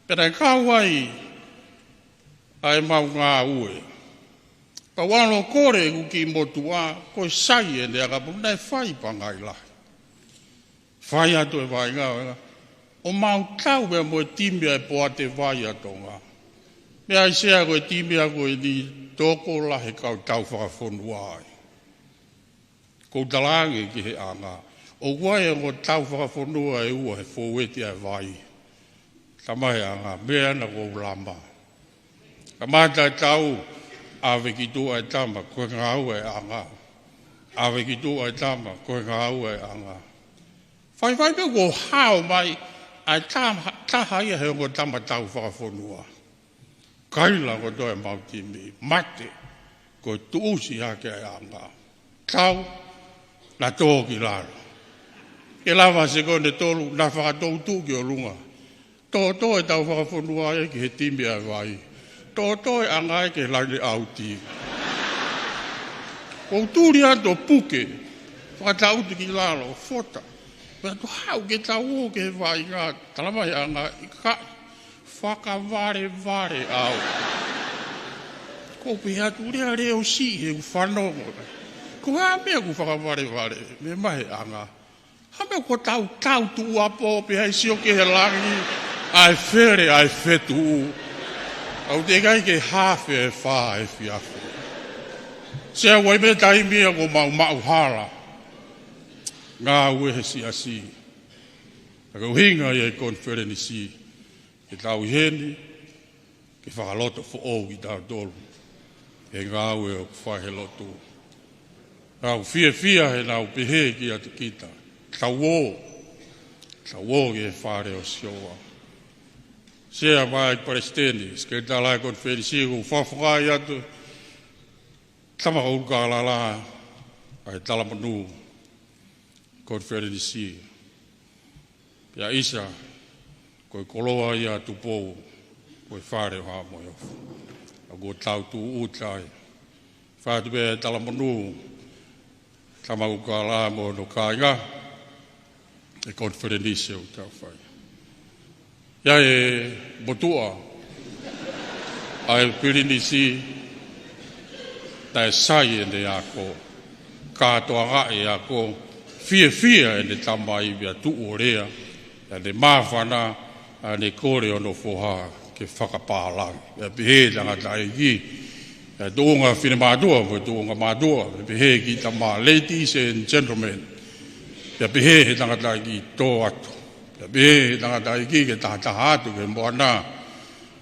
Pea naʻe kau ai ʻa e mau ngāue. Pea u ʻalu ʻo kole ʻeku kiʻi motuʻa, ko e sai ʻene ʻakapulu naʻe fai pangai lahi. Fai atu e vaʻinga, ʻo mau tau pea mo e timi ʻa e Poate Vai ʻa Tonga. Meaʻi sea ko e timi ʻa ko eni tokolahi e kau tau fakafonua ai. Ko u talaange ki he ʻanga. ʻOku ʻi ai e ongo tau fakafonua ʻe ua he foueti ʻa e vai. Tama he ʻanga, meʻa na ko u lama. Kamata e tau, ʻave ki tuʻa e tama, ko e ngāue e ʻanga. ʻAve ki tuʻa e tama, ko e ngāue e ʻanga. Faifai pē kuo hao mai, ʻa e tama, taha ia he ongo tama tau fakafonua. Kaila ko toe mau timi, mate, ko e tuʻusi hake e ʻanga. Tau, na tō ki lalo. Ke lava sekone tolu, na fakatoutuʻu ki ʻolunga. Tōtō e tau fakafonua ia ki he timi ʻa e vai. Tōtō e ʻanga ia ki he laine ʻauti. Ko u tuli atu ʻo puke. Fakatautu ki lalo, fota. Pea to haʻu ke tau ō ki he vaʻinga, talamai ʻanga ʻikai. Fakavalevale au. Ko u pehē atu lea leo si he u fanongo. Ko e hā meʻa ʻoku fakavalevale, meʻa mai he ʻanga. Hā meʻa ko tau tau tuʻuapō pē hai sio ki he langi, ʻa e fele, ʻa e fetuʻu. ʻOku teʻeki ai ke hafe e fā efiafi. Sea ʻoku ʻi ai pē taimi ia ʻoku mau maʻuhala. Ngāue he siasi. Ka ko e ʻuhinga ia e konifelenisi. Ke tau ʻi heni, ke fakalotofoʻou kitautolu. He ngāue ʻoku fai he lotu. Naʻa ku fiefia he naʻa ku pehē kiate kita. Tau ō, tau ō ki he fale ʻo Sihova. Sea, mo e Palesiteni, Sekelitali Konifelenisi, ʻoku ou fakafofongaʻi atu, Tama ko ʻUlukālala, ʻa e talamonū Konifelenisi. Pea ʻisa, ko e koloa ia ʻa Tupou, ko e Fale ʻo Haʻa Moheofo. ʻA ia ʻoku tau tūʻuta ai. Fai atu pē talamonū, Tama ʻUlukālala mo hono kāinga, ʻi he konifelenisi ʻoku tau fai. ʻI ai e motuʻa ʻa e Pilinisi, naʻe sai ʻene ako, kātoanga ʻene ako, fiefia ʻene tamai pea tuʻu ʻo lea, ʻa ʻene māfana, ʻa ʻene kole hono foha ke fakapālangi. Pea pehē tangataʻeiki, ʻa e tuʻunga finemātuʻa mo e tuʻunga mātuʻa, pea pehē ki tama, ladies and gentlemen, pea pehē he tangataʻeiki tō atu, pea pehē he tangataʻeiki ke tahataha atu ki he moana,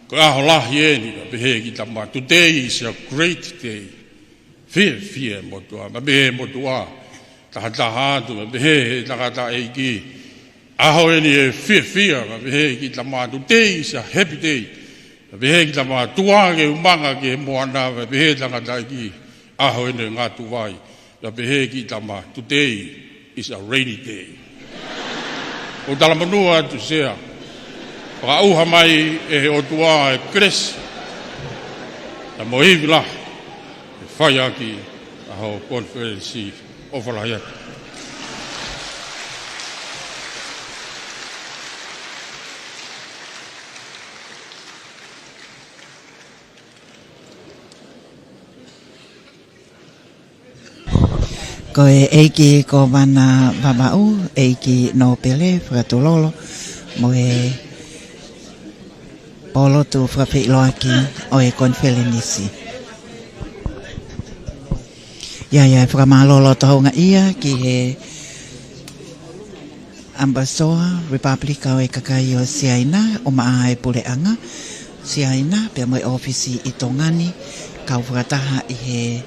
ko e ʻaho lahi eni, pea pehē ki tama, today is a great day. Fiefia e motuʻa, pea pehē motuʻa, tahataha atu, pea pehē he tangataʻeiki, ʻaho eni ʻe fiefia, pea pehē ki tama, today is a happy day. Pea pehē ki tama, tuʻa ke u manga ki he moana, pea pehē tangataʻeiki, ʻaho eni ʻe ngatu vai. Pea pehē ki tama, today is a rainy day. ʻOku talamonū atu Sea, fakaʻauha mai ʻe he ʻOtua e kelesi, pea mo e ivi lahi, ʻe fai ʻaki ʻa hoʻo konifelenisi. ʻOfa lahi atu. Ko e ʻEiki Kōvana Vavaʻu, ʻEiki Nōpele Fakatulolo, mo e pōlotu fakafeʻiloaki ʻo e konifelenisi. ʻIo, ʻio, ʻe fakamālō loto houngaʻia ki he ʻAmipasitoa Lepupelika ʻo e Kakai ʻo Siaina, ʻumaʻā e Puleʻanga Siaina, pea mo e ʻōfisi ʻi Tonga ni, kau fakataha ʻi he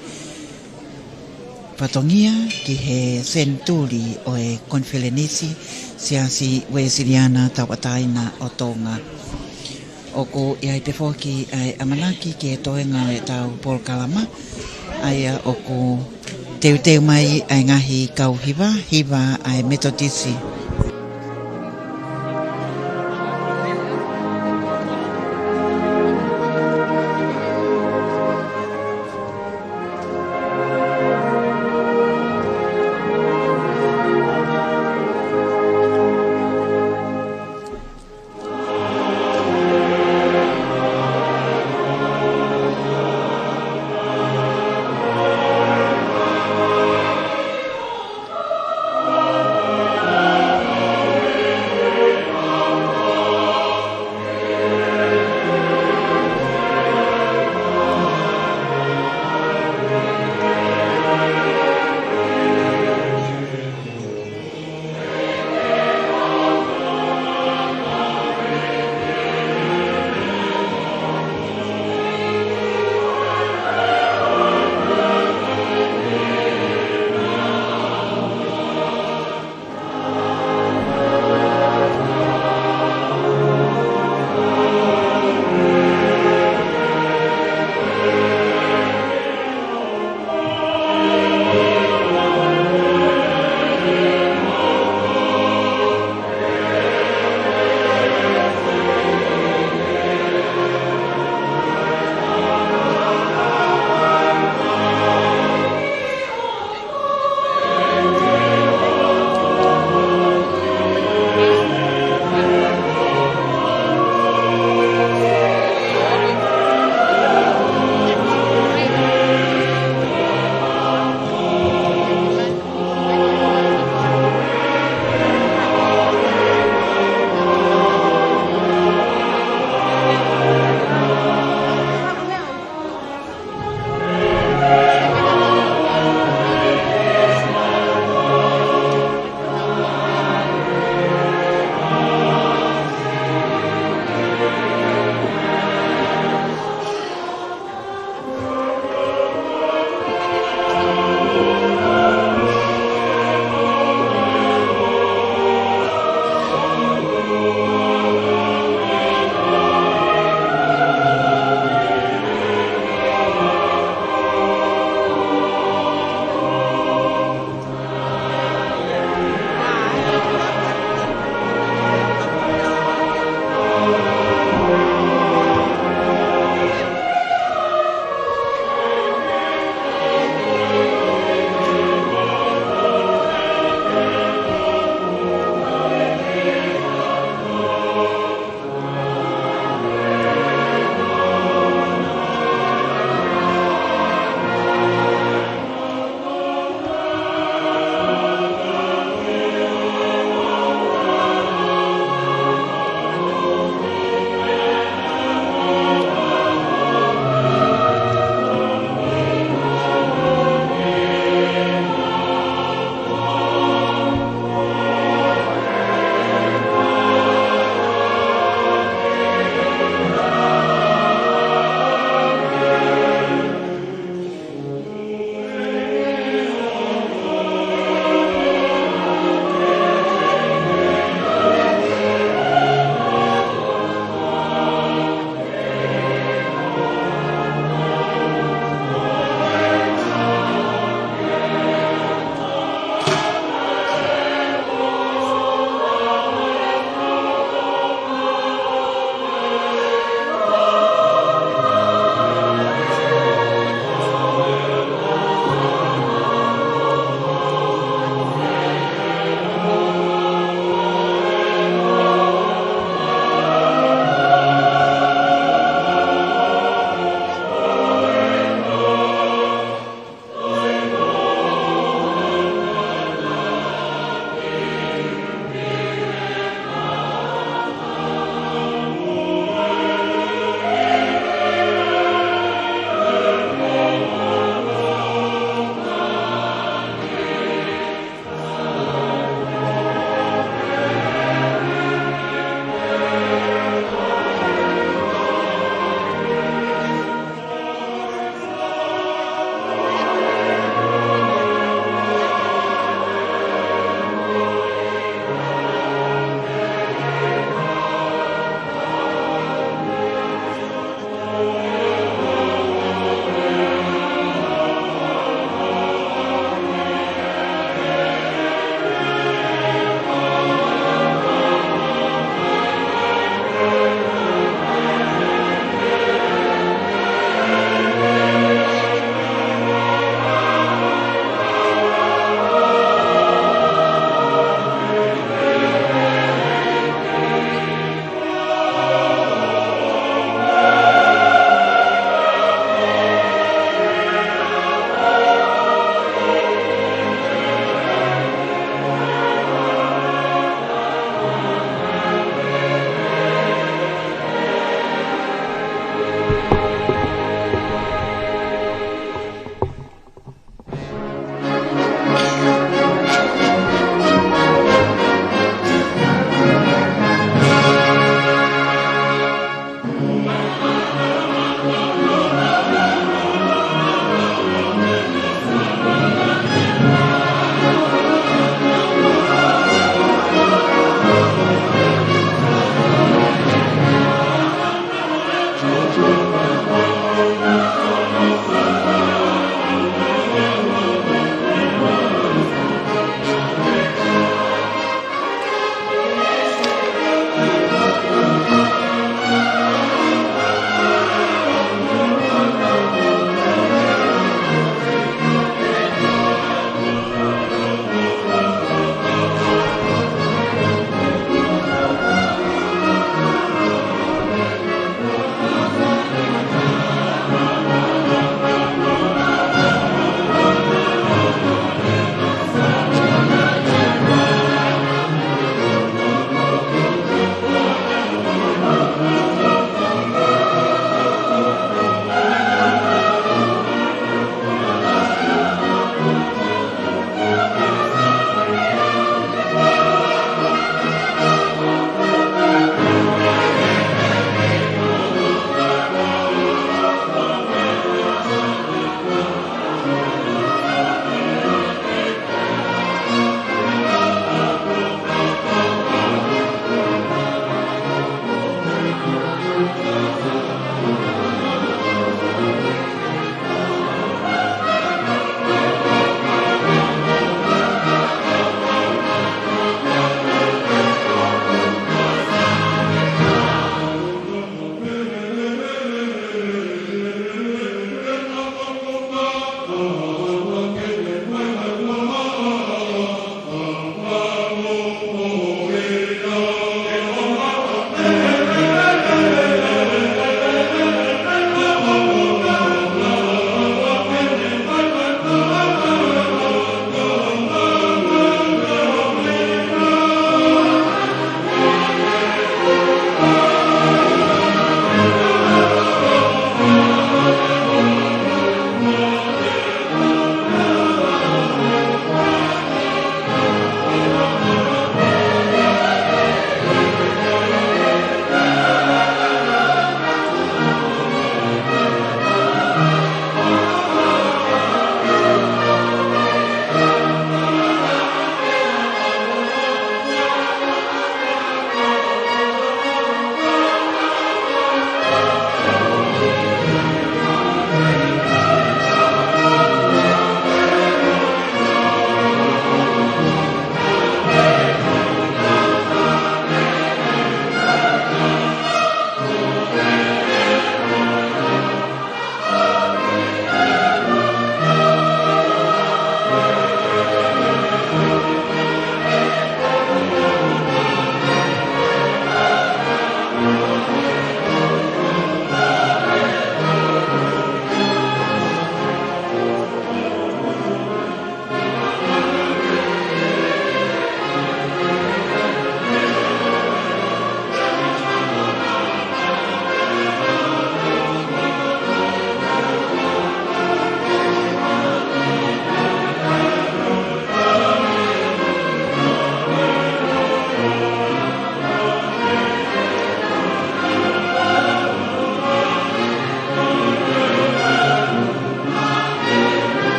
fatongia ki he senituli ʻo e Konifelenisi Siasi Uēsiliana Tauʻatāina ʻo Tonga. ʻOku ʻi ai pē foki ʻa e ʻamanaki ki he toenga ʻo ʻetau polokalama, ʻa ia ʻoku teuteu mai ʻa e ngaahi kau hiva, hiva ʻa e Metotisi.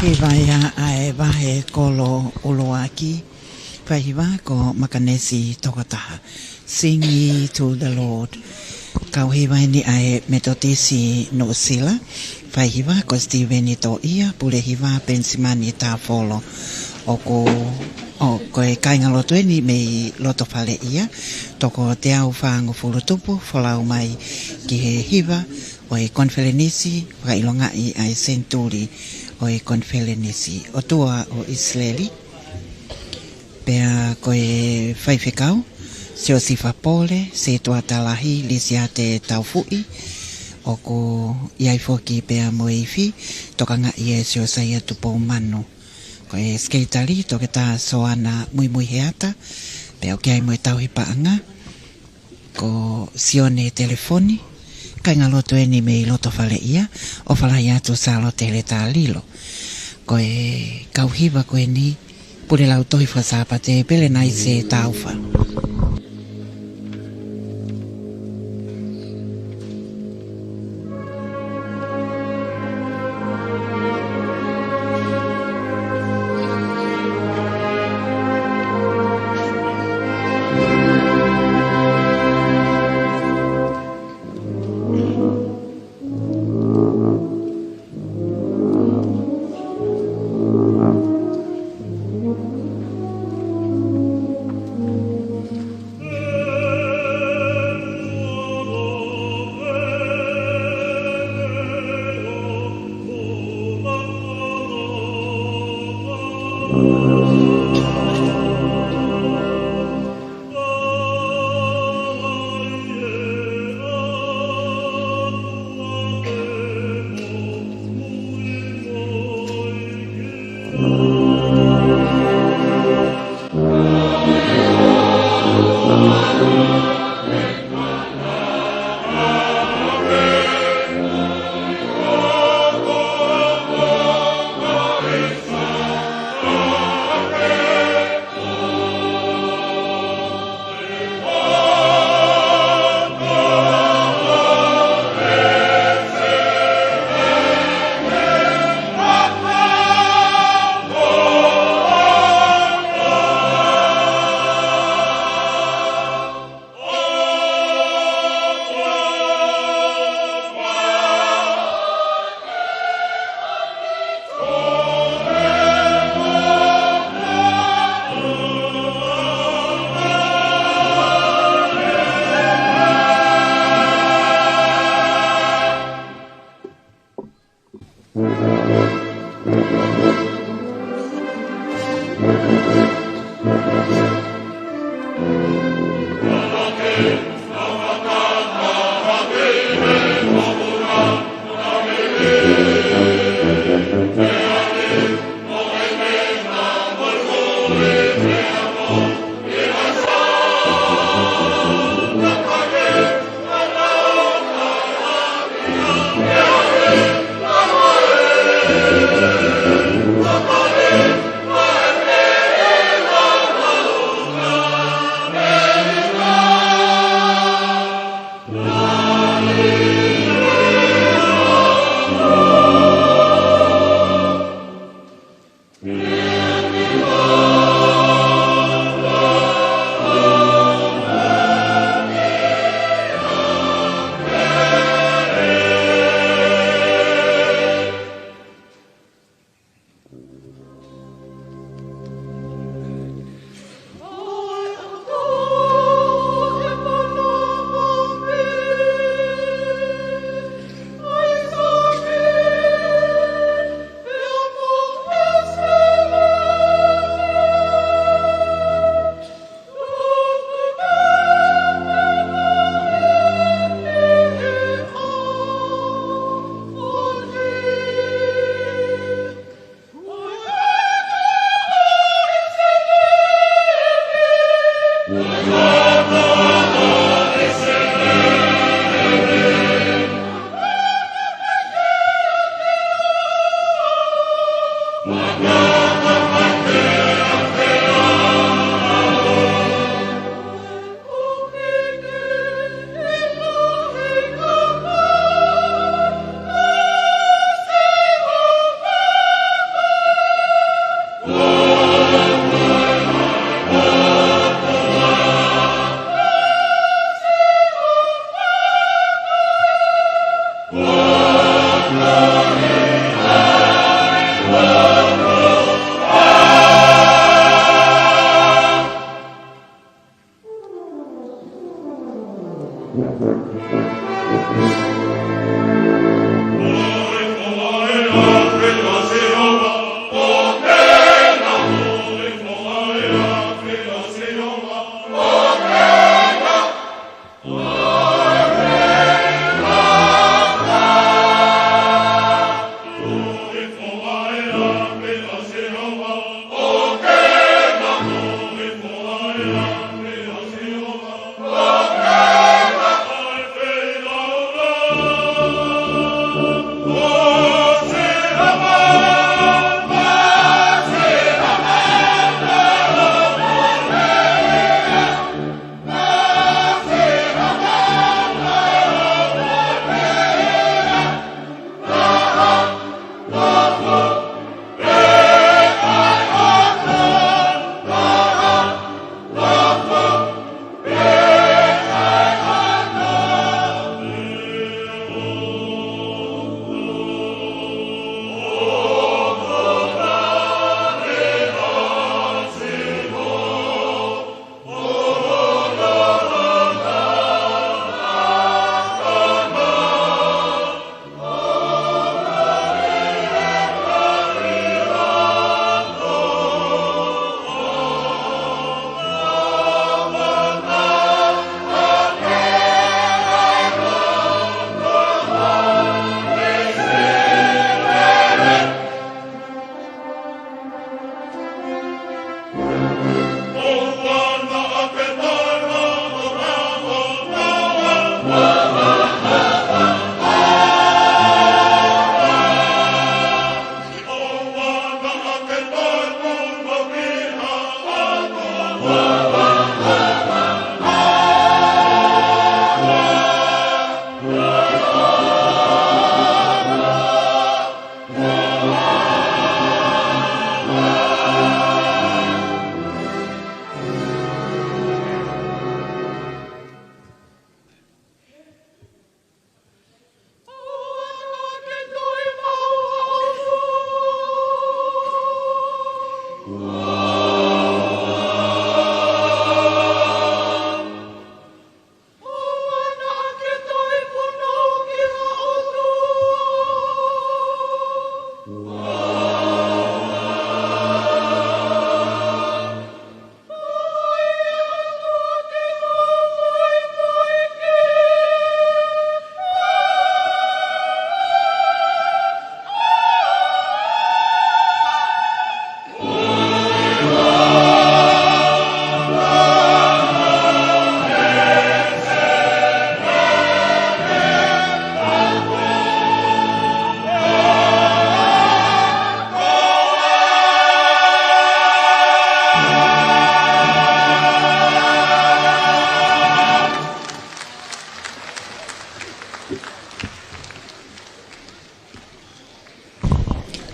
Hiva ia ʻa e vahe kolo ʻuluaki. Faihiva ko Makanesi Tokotaha. Sing Ye to the Lord. Kau hiva eni ʻa e Metotisi Nuʻusila. Faihiva ko Sitiveni Toʻia, Pule Hiva Penisimani Tāfolo. ʻOku, ʻo, ko e kāingalotu eni mei Lotofaleʻia, toko teau fāngofulu tupu, folau mai ki he hiva ʻo e konifelenisi, fakaʻilongaʻi ʻa e senituli ʻo e konifelenisi. ʻOtua ʻo ʻIsileli, pea ko e faifekau, Siosifa Pole, Setuata Lahi, Lisiate Taufuʻi, ʻoku ʻi ai foki pea mo e ifi, tokangaʻi ʻe Siosaia Tupoumanu. Ko e sekelitali, Toketā Soana Muimuiheata, pea ʻoku ʻi ai mo e tauhi paʻanga, ko Sione Telefoni, kāingalotu eni mei Lotofaleʻia, ʻofa lahi atu Sālote Letalilo. Ko e kau hiva ko eni, Pule Lautohi Fakasāpate, Pelenaise Taufa.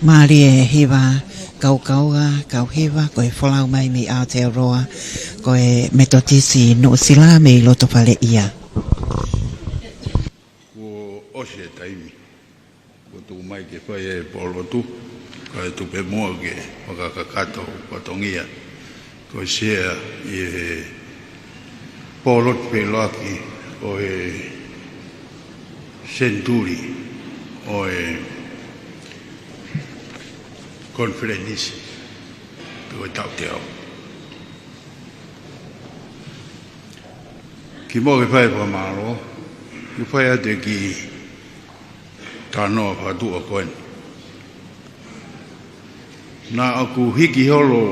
Mālie e hiva, kau Kaua, kau Hiva, ko e folau mai mei Aotearoa, ko e Metotisi Nuʻusila mei Lotofaleʻia. Kuo ʻosi e taimi. Kuo tuku mai ke fai e pōlotu, kae tuku pē muʻa ke fakakakato fatongia. Ko e sea ʻi he pōlotu pē loaki ʻo e senituli ʻo e konifelenisi ʻo e taʻu teau. Kimuʻa ke fai e fakamālō, ke fai atu e kiʻi talanoa fakatuʻa ko eni. Naʻa ku hiki holo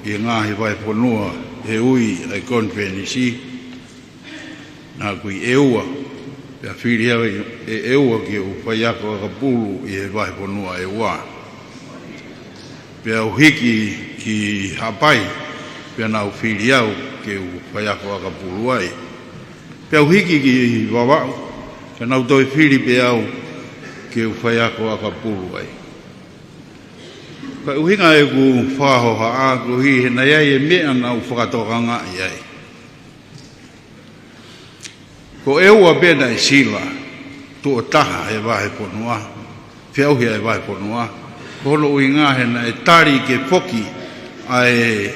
ʻi he ngaahi vahefonua he ui ʻa e konifelenisi, naʻa ku ʻi ʻEua, pea fili au ʻe ʻEua ke u faiako ʻakapulu ʻi he vahefonua ʻEua. Pea u hiki ki Haʻapai, pea nau fili au ke u faiako ʻakapulu ai. Pea u hiki ki Vavaʻu, pea nau toe fili pē au ke u faiako ʻakapulu ai. Ko e ʻuhinga ʻeku fakahohaʻa, koeʻuhi he naʻe ʻi ai e meʻa naʻa ku fakatokangaʻi ai. Ko ʻEua pē naʻe sila tuʻo taha he vahefonua, feʻauhi ʻa e vahefonua, ko hono ʻuhinga he naʻe tali ke foki ʻa e,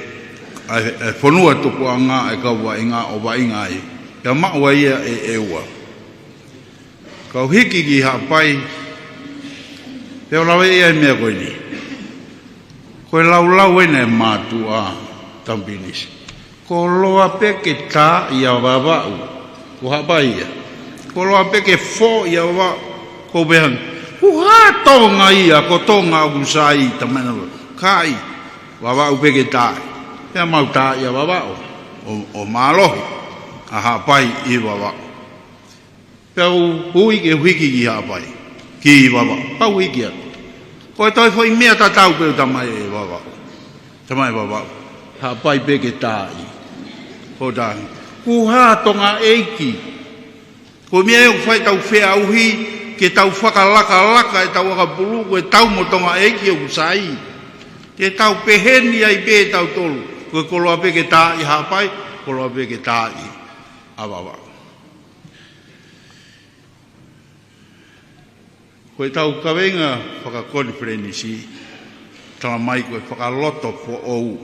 ʻa e, ʻa e fonua tupuʻanga ʻa e kau vaʻinga ʻo vaʻinga ai, pea maʻu ai ia ʻe ʻEua. Kau hiki ki Haʻapai, pea u lave ia e meʻa ko eni. Ko e laulau ena e mātuʻa tamapinisi. Koloa pē ke tā ʻia Vavaʻu, ko Haʻapai ia. Koloa pē ke fō ʻia Vavaʻu, ko Vehang. Kuo hā Tonga ia, ko Tonga ʻoku sai, tamai na. Kaʻi, Vavaʻu pē ke tā. Pea mau tā ʻia Vavaʻu, ʻo, ʻo mālohi ʻa Haʻapai ʻi Vavaʻu. Pea u ui ke u hiki ki Haʻapai, ki Vavaʻu, pea u hiki atu. Ko e toe foʻi meʻa tatau pē ʻo tamai ʻe Vavaʻu. Tamai Vavaʻu, Haʻapai pē ke tā ʻi. Ko tā. Kuo hā Tonga ʻEiki. Ko e meʻa ʻoku fai ʻetau feʻauhi, ke tau fakalakalaka ʻetau ʻakapulu, ko e tau mo Tonga ʻEiki ʻoku sai. Ke tau pehē ni ai pē ʻe tautolu, ko e koloa pē ke tā ʻi Haʻapai, koloa pē ke tā ʻi ʻa Vavaʻu. Ko ʻetau kaveinga fakakonifelenisi, tala mai ko e fakaloto foʻou.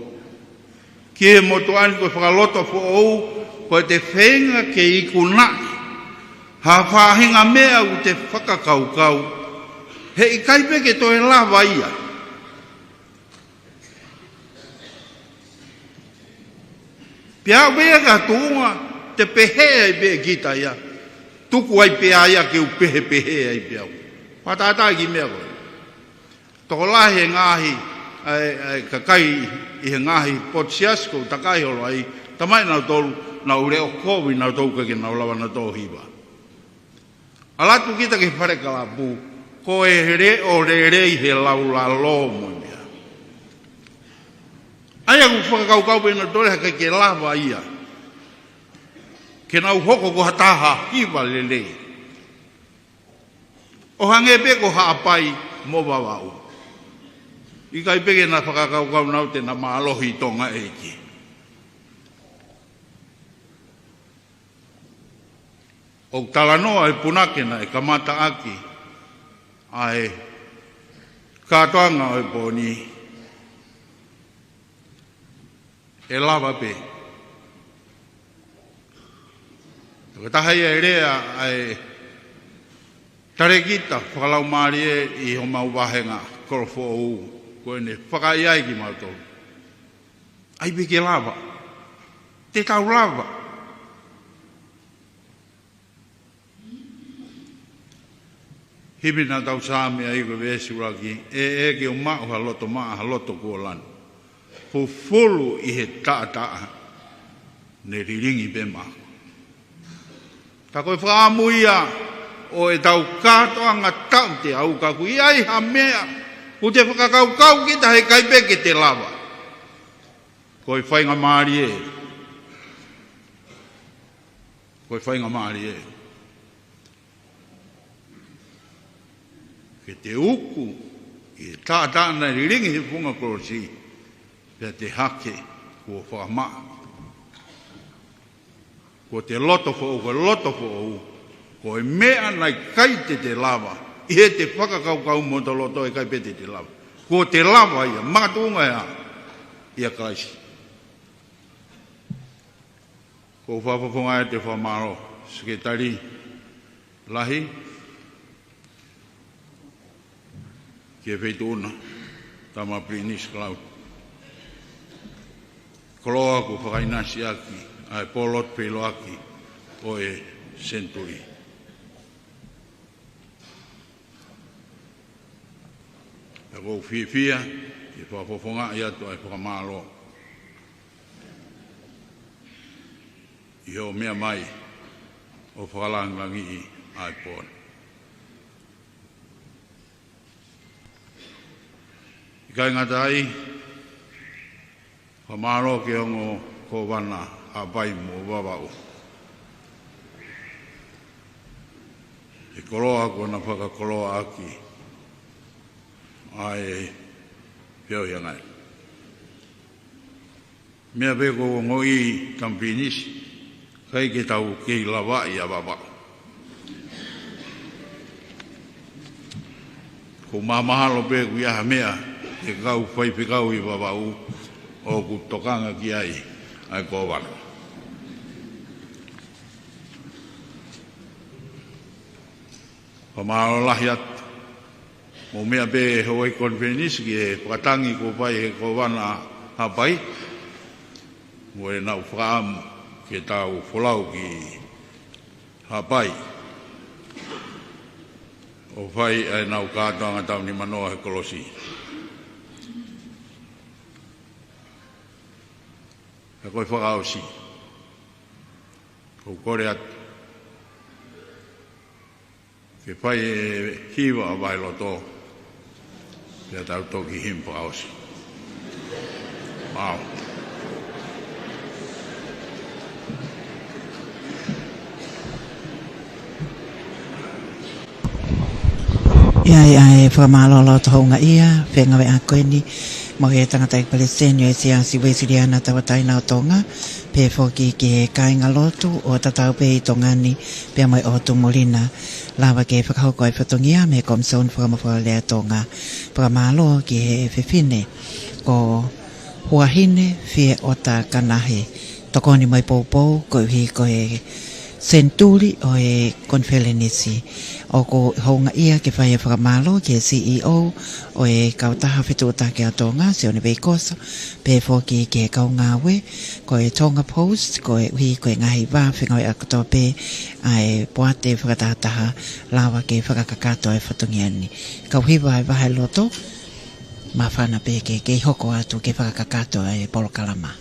Ki he motuʻa ni ko e fakaloto foʻou, ko ʻete feinga ke ikunaʻi ha faʻahinga meʻa ʻoku te fakakaukau, he ʻikai pē ke toe lava ia. Pea aʻu pē ia ki ha tuʻunga te pehē ai pē ʻe kita ia. Tuku ai pē ia ke u pehepehē ai pē au. Fakatātā e kiʻi meʻa ko ē. Tokolahi e ngaahi, ʻa e, ʻa e kakai ʻi he ngaahi potu siasi ʻoku ou takai holo ai, tamai nautolu, nau leʻo kovi nautolu kae ʻikai ke nau lava nautolu ʻo hiva. ʻAlu atu kita ki he fale kalapu, ko e leʻo lelei he laulalo mo e meʻa. ʻA ia ʻoku fakakaukau pē nautolu he ʻikai ke lava ia ke nau hoko ko ha taha hiva lelei. ʻO hangē pē ko Haʻapai mo Vavaʻu. ʻIkai pē ke na fakakaukau nautolu te na mālohi ʻi Tonga ʻEiki. ʻOku talanoa e punake naʻe kamata ʻaki ʻa e kātoanga ʻo e pō ni, ʻe lava pē. Ko e taha ia e lea ʻa e talēkita fakalaumālie ʻi homau vāhenga kolo foʻou, ko ʻene fakaʻaiʻai kimautolu. ʻAi pē ke lava. Te tau lava. Himi naʻa tau sāme ai ko e veesi ʻuluaki, ʻe, ʻe ke u maʻu ha loto maʻa, ha loto kuo lanu. Fufulu ʻi he taʻataʻa, ne lilingi pē maʻaku. Ka ko e fakaʻamu ia ʻo ʻetau kātoanga taʻu teau, ka ʻoku ʻi ai ha meʻa ʻoku te fakakaukau kita he ʻikai pē ke te lava. Ko e faingamālie. Ko e faingamālie. Ke te uku ʻi he taʻataʻa naʻe lilingi he funga kolosi, pea te hake kuo fakamaʻa. Ko e loto foʻou, ko e loto foʻou, ko e meʻa naʻe ʻikai te te lava, ʻi heʻete fakakaukau mo hoto loto ʻe ʻikai pē te te lava. Kuo te lava ia, makatuʻunga ia, ʻia Kalaisi. ʻOku ou fakafofongaʻi atu e fakamālō, Sekelitali Lahi, ki he Feituʻu na, Tama Pilinisi Kalou. Koloa kuo fakaʻinasi ʻaki ʻa e pō lotu feʻiloaki ʻo e senituli. Pea ʻoku ou fiefia ke fakafofongaʻi atu ʻa e fakamālō ʻi hoʻo meʻa mai ʻo fakalangilangiʻi ʻa e pō ni. ʻIkai ngata ai, fakamālō ki he ongo Kōvana Haʻapai mo Vavaʻu, he koloa kuo na fakakoloaʻaki ʻa e feohi ʻa e ngaahi meʻa pē ʻoku ou ongoʻi, Tama Pilinisi, ʻikai ke tau kei lavaʻi ʻa Vavaʻu. ʻOku ou mahamahalo pē ʻoku ʻi ai ha meʻa ʻa e kau faifekau ʻi Vavaʻu ʻoku tokanga ki ai ʻa e Kōvana. Fakamālō lahi atu. Mou meʻa pē Hawaiʻi Konifelenisi ki he fakatangi kuo fai ʻe he Kōvana Haʻapai. Mo ʻenau fakaʻamu ke tau folau ki Haʻapai ʻo fai ʻa ʻenau kātoanga taʻu nima noa he kolosi. Ka ko e fakaʻosi, ʻoku ou kole atu ke fai e hiva ʻa Vailoto, pea tau toki himi fakaʻosi. Mālō. ʻIo, ʻa e fakamālō loto houngaʻia, fengāueʻaki ko eni, mo e tangataʻeiki palesiteni ʻo e Siasi Uēsiliana Tauʻatāina ʻo Tonga, pehē foki ki he kāingalotu ʻoku tatau pē ʻi Tonga ni, pea mo e ʻotu muli na, lava ke fakahoko e fatongia mei he Komisoni Fakamafola Lea Tonga. Fakamālō ki he fefine ko Huahine Fieʻota Kanahi, tokoni mo e poupou koeʻuhi ko e senituli ʻo e konifelenisi. ʻOku houngaʻia ke fai e fakamālō ki he C E O ʻo e Kautaha Fetuʻutaki ʻa Tonga, Sione Veikoso, pehē foki ki he kau ngāue, ko e Tonga Post, koeʻuhi ko e ngaahi vā fengāueʻaki kotoa pē ʻa e poate fakatahataha lava ke fakakakato e fatongia ni. Kau hiva ʻa e Vailoto, māfana pē ke, ke hoko atu ke fakakakato e polokalama.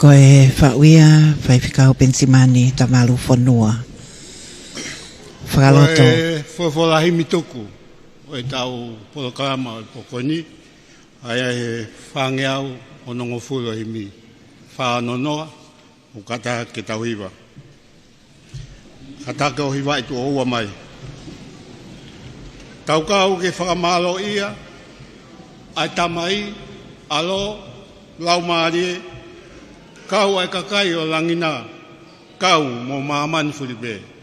Ko e faʻu ia, Faifekau Penisimani Tamalu Fonua. Fakaloto. Ko e folofola himi tuku ʻo ʻetau polokalama ʻo e pō ko eni, ʻa ia he fāngeau onongofulu ʻo e himi, fā ono noa, ʻoku kātaki ke tau hiva. Kātaki ʻo hivaʻi tuʻo ua mai. Tau kau ke fakamālōʻia ʻa e Tamai, ʻAlo, Laumālie, kau ʻa e kakai ʻo langi na, kau mo māmani fulipē.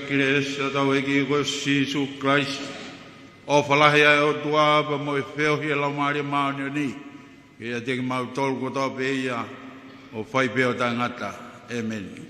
Kelesi ʻa hotau ʻEiki ko Sīsū Kalaisi, ʻofa lahi ʻa e ʻOtua pea mo e feohi ʻa e Laumālie Māʻoniʻoni, ke ʻiate kimautolu kotoa pē ia ʻo fai pē ʻo taʻengata. ʻĒmeni.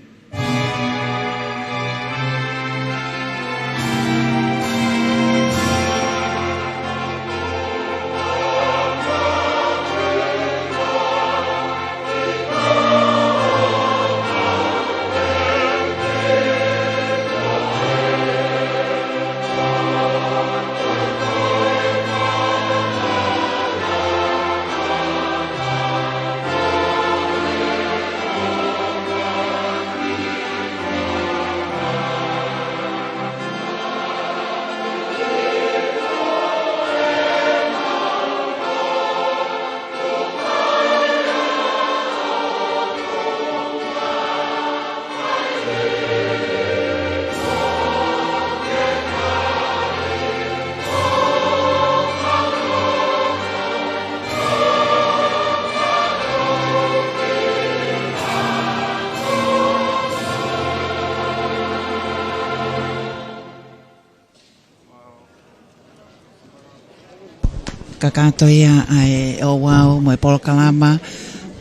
Kakato ia ʻa e ouau mo e polokalama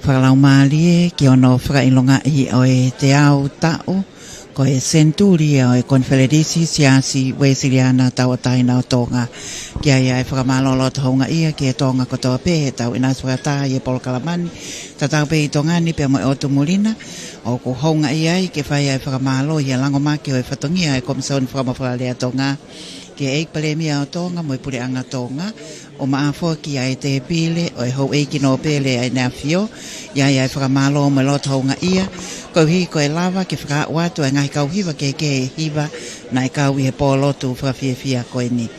fakalaumālie ki hono fakaʻilongaʻi ʻo e teau taʻu, ko e senituli ia ʻo e Konifelenisi Siasi Uēsiliana Tauʻatāina ʻo Tonga. Ki ai ʻa e fakamālō loto houngaʻia ki he Tonga kotoa pē heʻetau ʻinasi fakataha ʻi he polokalama ni, tatau pē ʻi Tonga ni pea mo e ʻotu muli na, ʻoku houngaʻia ai ke fai ʻa e fakamālō ʻi he langomaki ʻo e fatongia ʻa e Komisoni Fakamafolalea Tonga, ki he ʻEiki Palēmia ʻo Tonga mo e Puleʻanga Tonga, ʻo maʻu foki ʻa e tēpile ʻo e Houʻeiki Nōpele ʻa ʻEne ʻAfio, ʻi ai ʻa e fakamālō mo e loto houngaʻia, koeʻuhi ko e lava ke fakaaʻu atu ʻa e ngaahi kau hiva kehekehe ʻe hiva naʻe kau ʻi he pōlotu fakafiefia ko eni.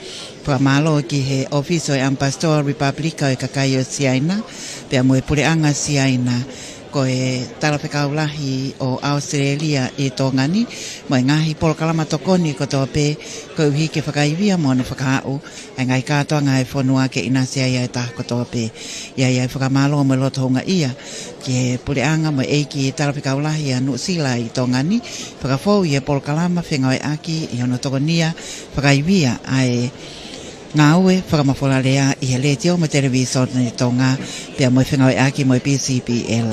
Fakamālō ki he ʻōfisi ʻo e ʻAmipasitoa Lipapilika ʻo e Kakai ʻo Siaina, pea mo e Puleʻanga Siaina, ko e Talafekau Lahi ʻo ʻAositelēlia ʻi Tonga ni, mo e ngaahi polokalama tokoni kotoa pē, koeʻuhi ke fakaivia mo hono fakaaʻu ʻa e ngaahi kātoanga ʻa e fonua ke ʻinasi ai ʻa e taha kotoa pē. ʻI ai ʻa e fakamālō mo e loto houngaʻia ki he Puleʻanga mo e ʻEiki Talafekau Lahi ʻa Nuʻusila ʻi Tonga ni, fakafou ʻi he polokalama fengāueʻaki ʻi hono tokonia fakaivia ʻa e ngāue fakamafolalea ʻi he Letiō mo e Televīsone Tonga, pea mo e fengāueʻaki mo e P C P L.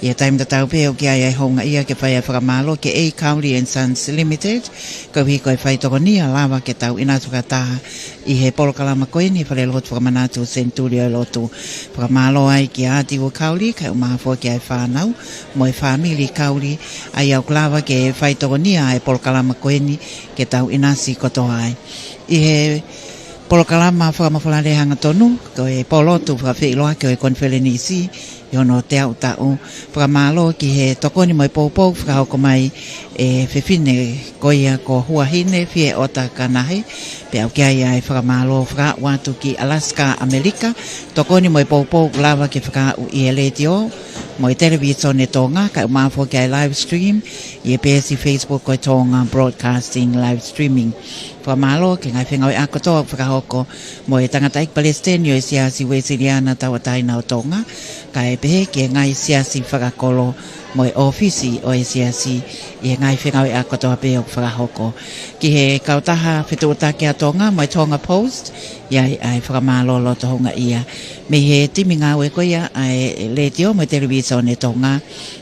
ʻI he taimi tatau pē ʻoku ʻi ai ʻa e houngaʻia ke fai ʻa e fakamālō ki he A Cowley and Sons Limited, koeʻuhi ko e faitokonia lava ke tau ʻinasi fakataha ʻi he polokalama ko eni, Falelotu Fakamanatu Senituli ʻo e Lotu. Fakamālō ai kia Ati Uakaulik, kae ʻumaʻā foki ʻa e fānau mo e fāmili Kauli, ʻa ia ʻoku lava ke faitokonia ʻa e polokalama ko eni ke tau ʻinasi kotoa ai. ʻI he Polokalama Fakamafola Lea Hangatonu, ko e polotu fakafeʻiloaki ʻo e konifelenisi ʻi hono teau taʻu. Fakamālō ki he tokoni mo e poupou fakahoko mai ʻe he fefine ko ia ko Huahine Fieota Kanahe, pea ʻoku ʻi ai ʻa e fakamālō fakaaʻu atu ki Alaska, ʻAmelika, tokoni mo e poupou kuo lava ke fakaaʻu ʻi he letiō mo e televīsone Tonga, kae ʻumaʻā foki ʻa e live stream ʻi he peesi Facebook ko e Tonga Broadcasting Live Streaming. Fakamālō ki he ngaahi fengāueʻaki kotoa ʻoku fakahoko mo e tangataʻeiki palesiteni ʻo e Siasi Uēsiliana Tauʻatāina ʻo Tonga, kae pehē ki he ngaahi siasi fakakolo mo e ʻōfisi ʻo e siasi ʻi he ngaahi fengāueʻaki kotoa pē ʻoku fakahoko. Ki he kautaha fetuʻutaki ʻa Tonga mo e Tonga Post, ʻi ai ʻa e fakamālō loto houngaʻia. Mei he timi ngāue ko ia ʻa e letiō mo e televīsone Tonga,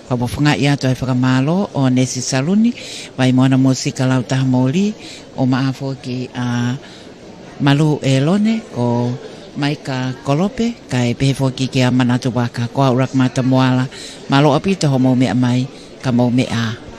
fakafofongaʻi atu ʻa e fakamālō ʻo Nesi Saluni, Vaimona Musika Lautaha Moli, ʻumaʻā foki ʻa Malu ʻElone, ko Maika Kolope, kae pehē foki kia Manatu Vaka. Ko au Rakamata Moala, mālō ʻaupito hoʻomou meʻa mai, ka mou meʻa ā.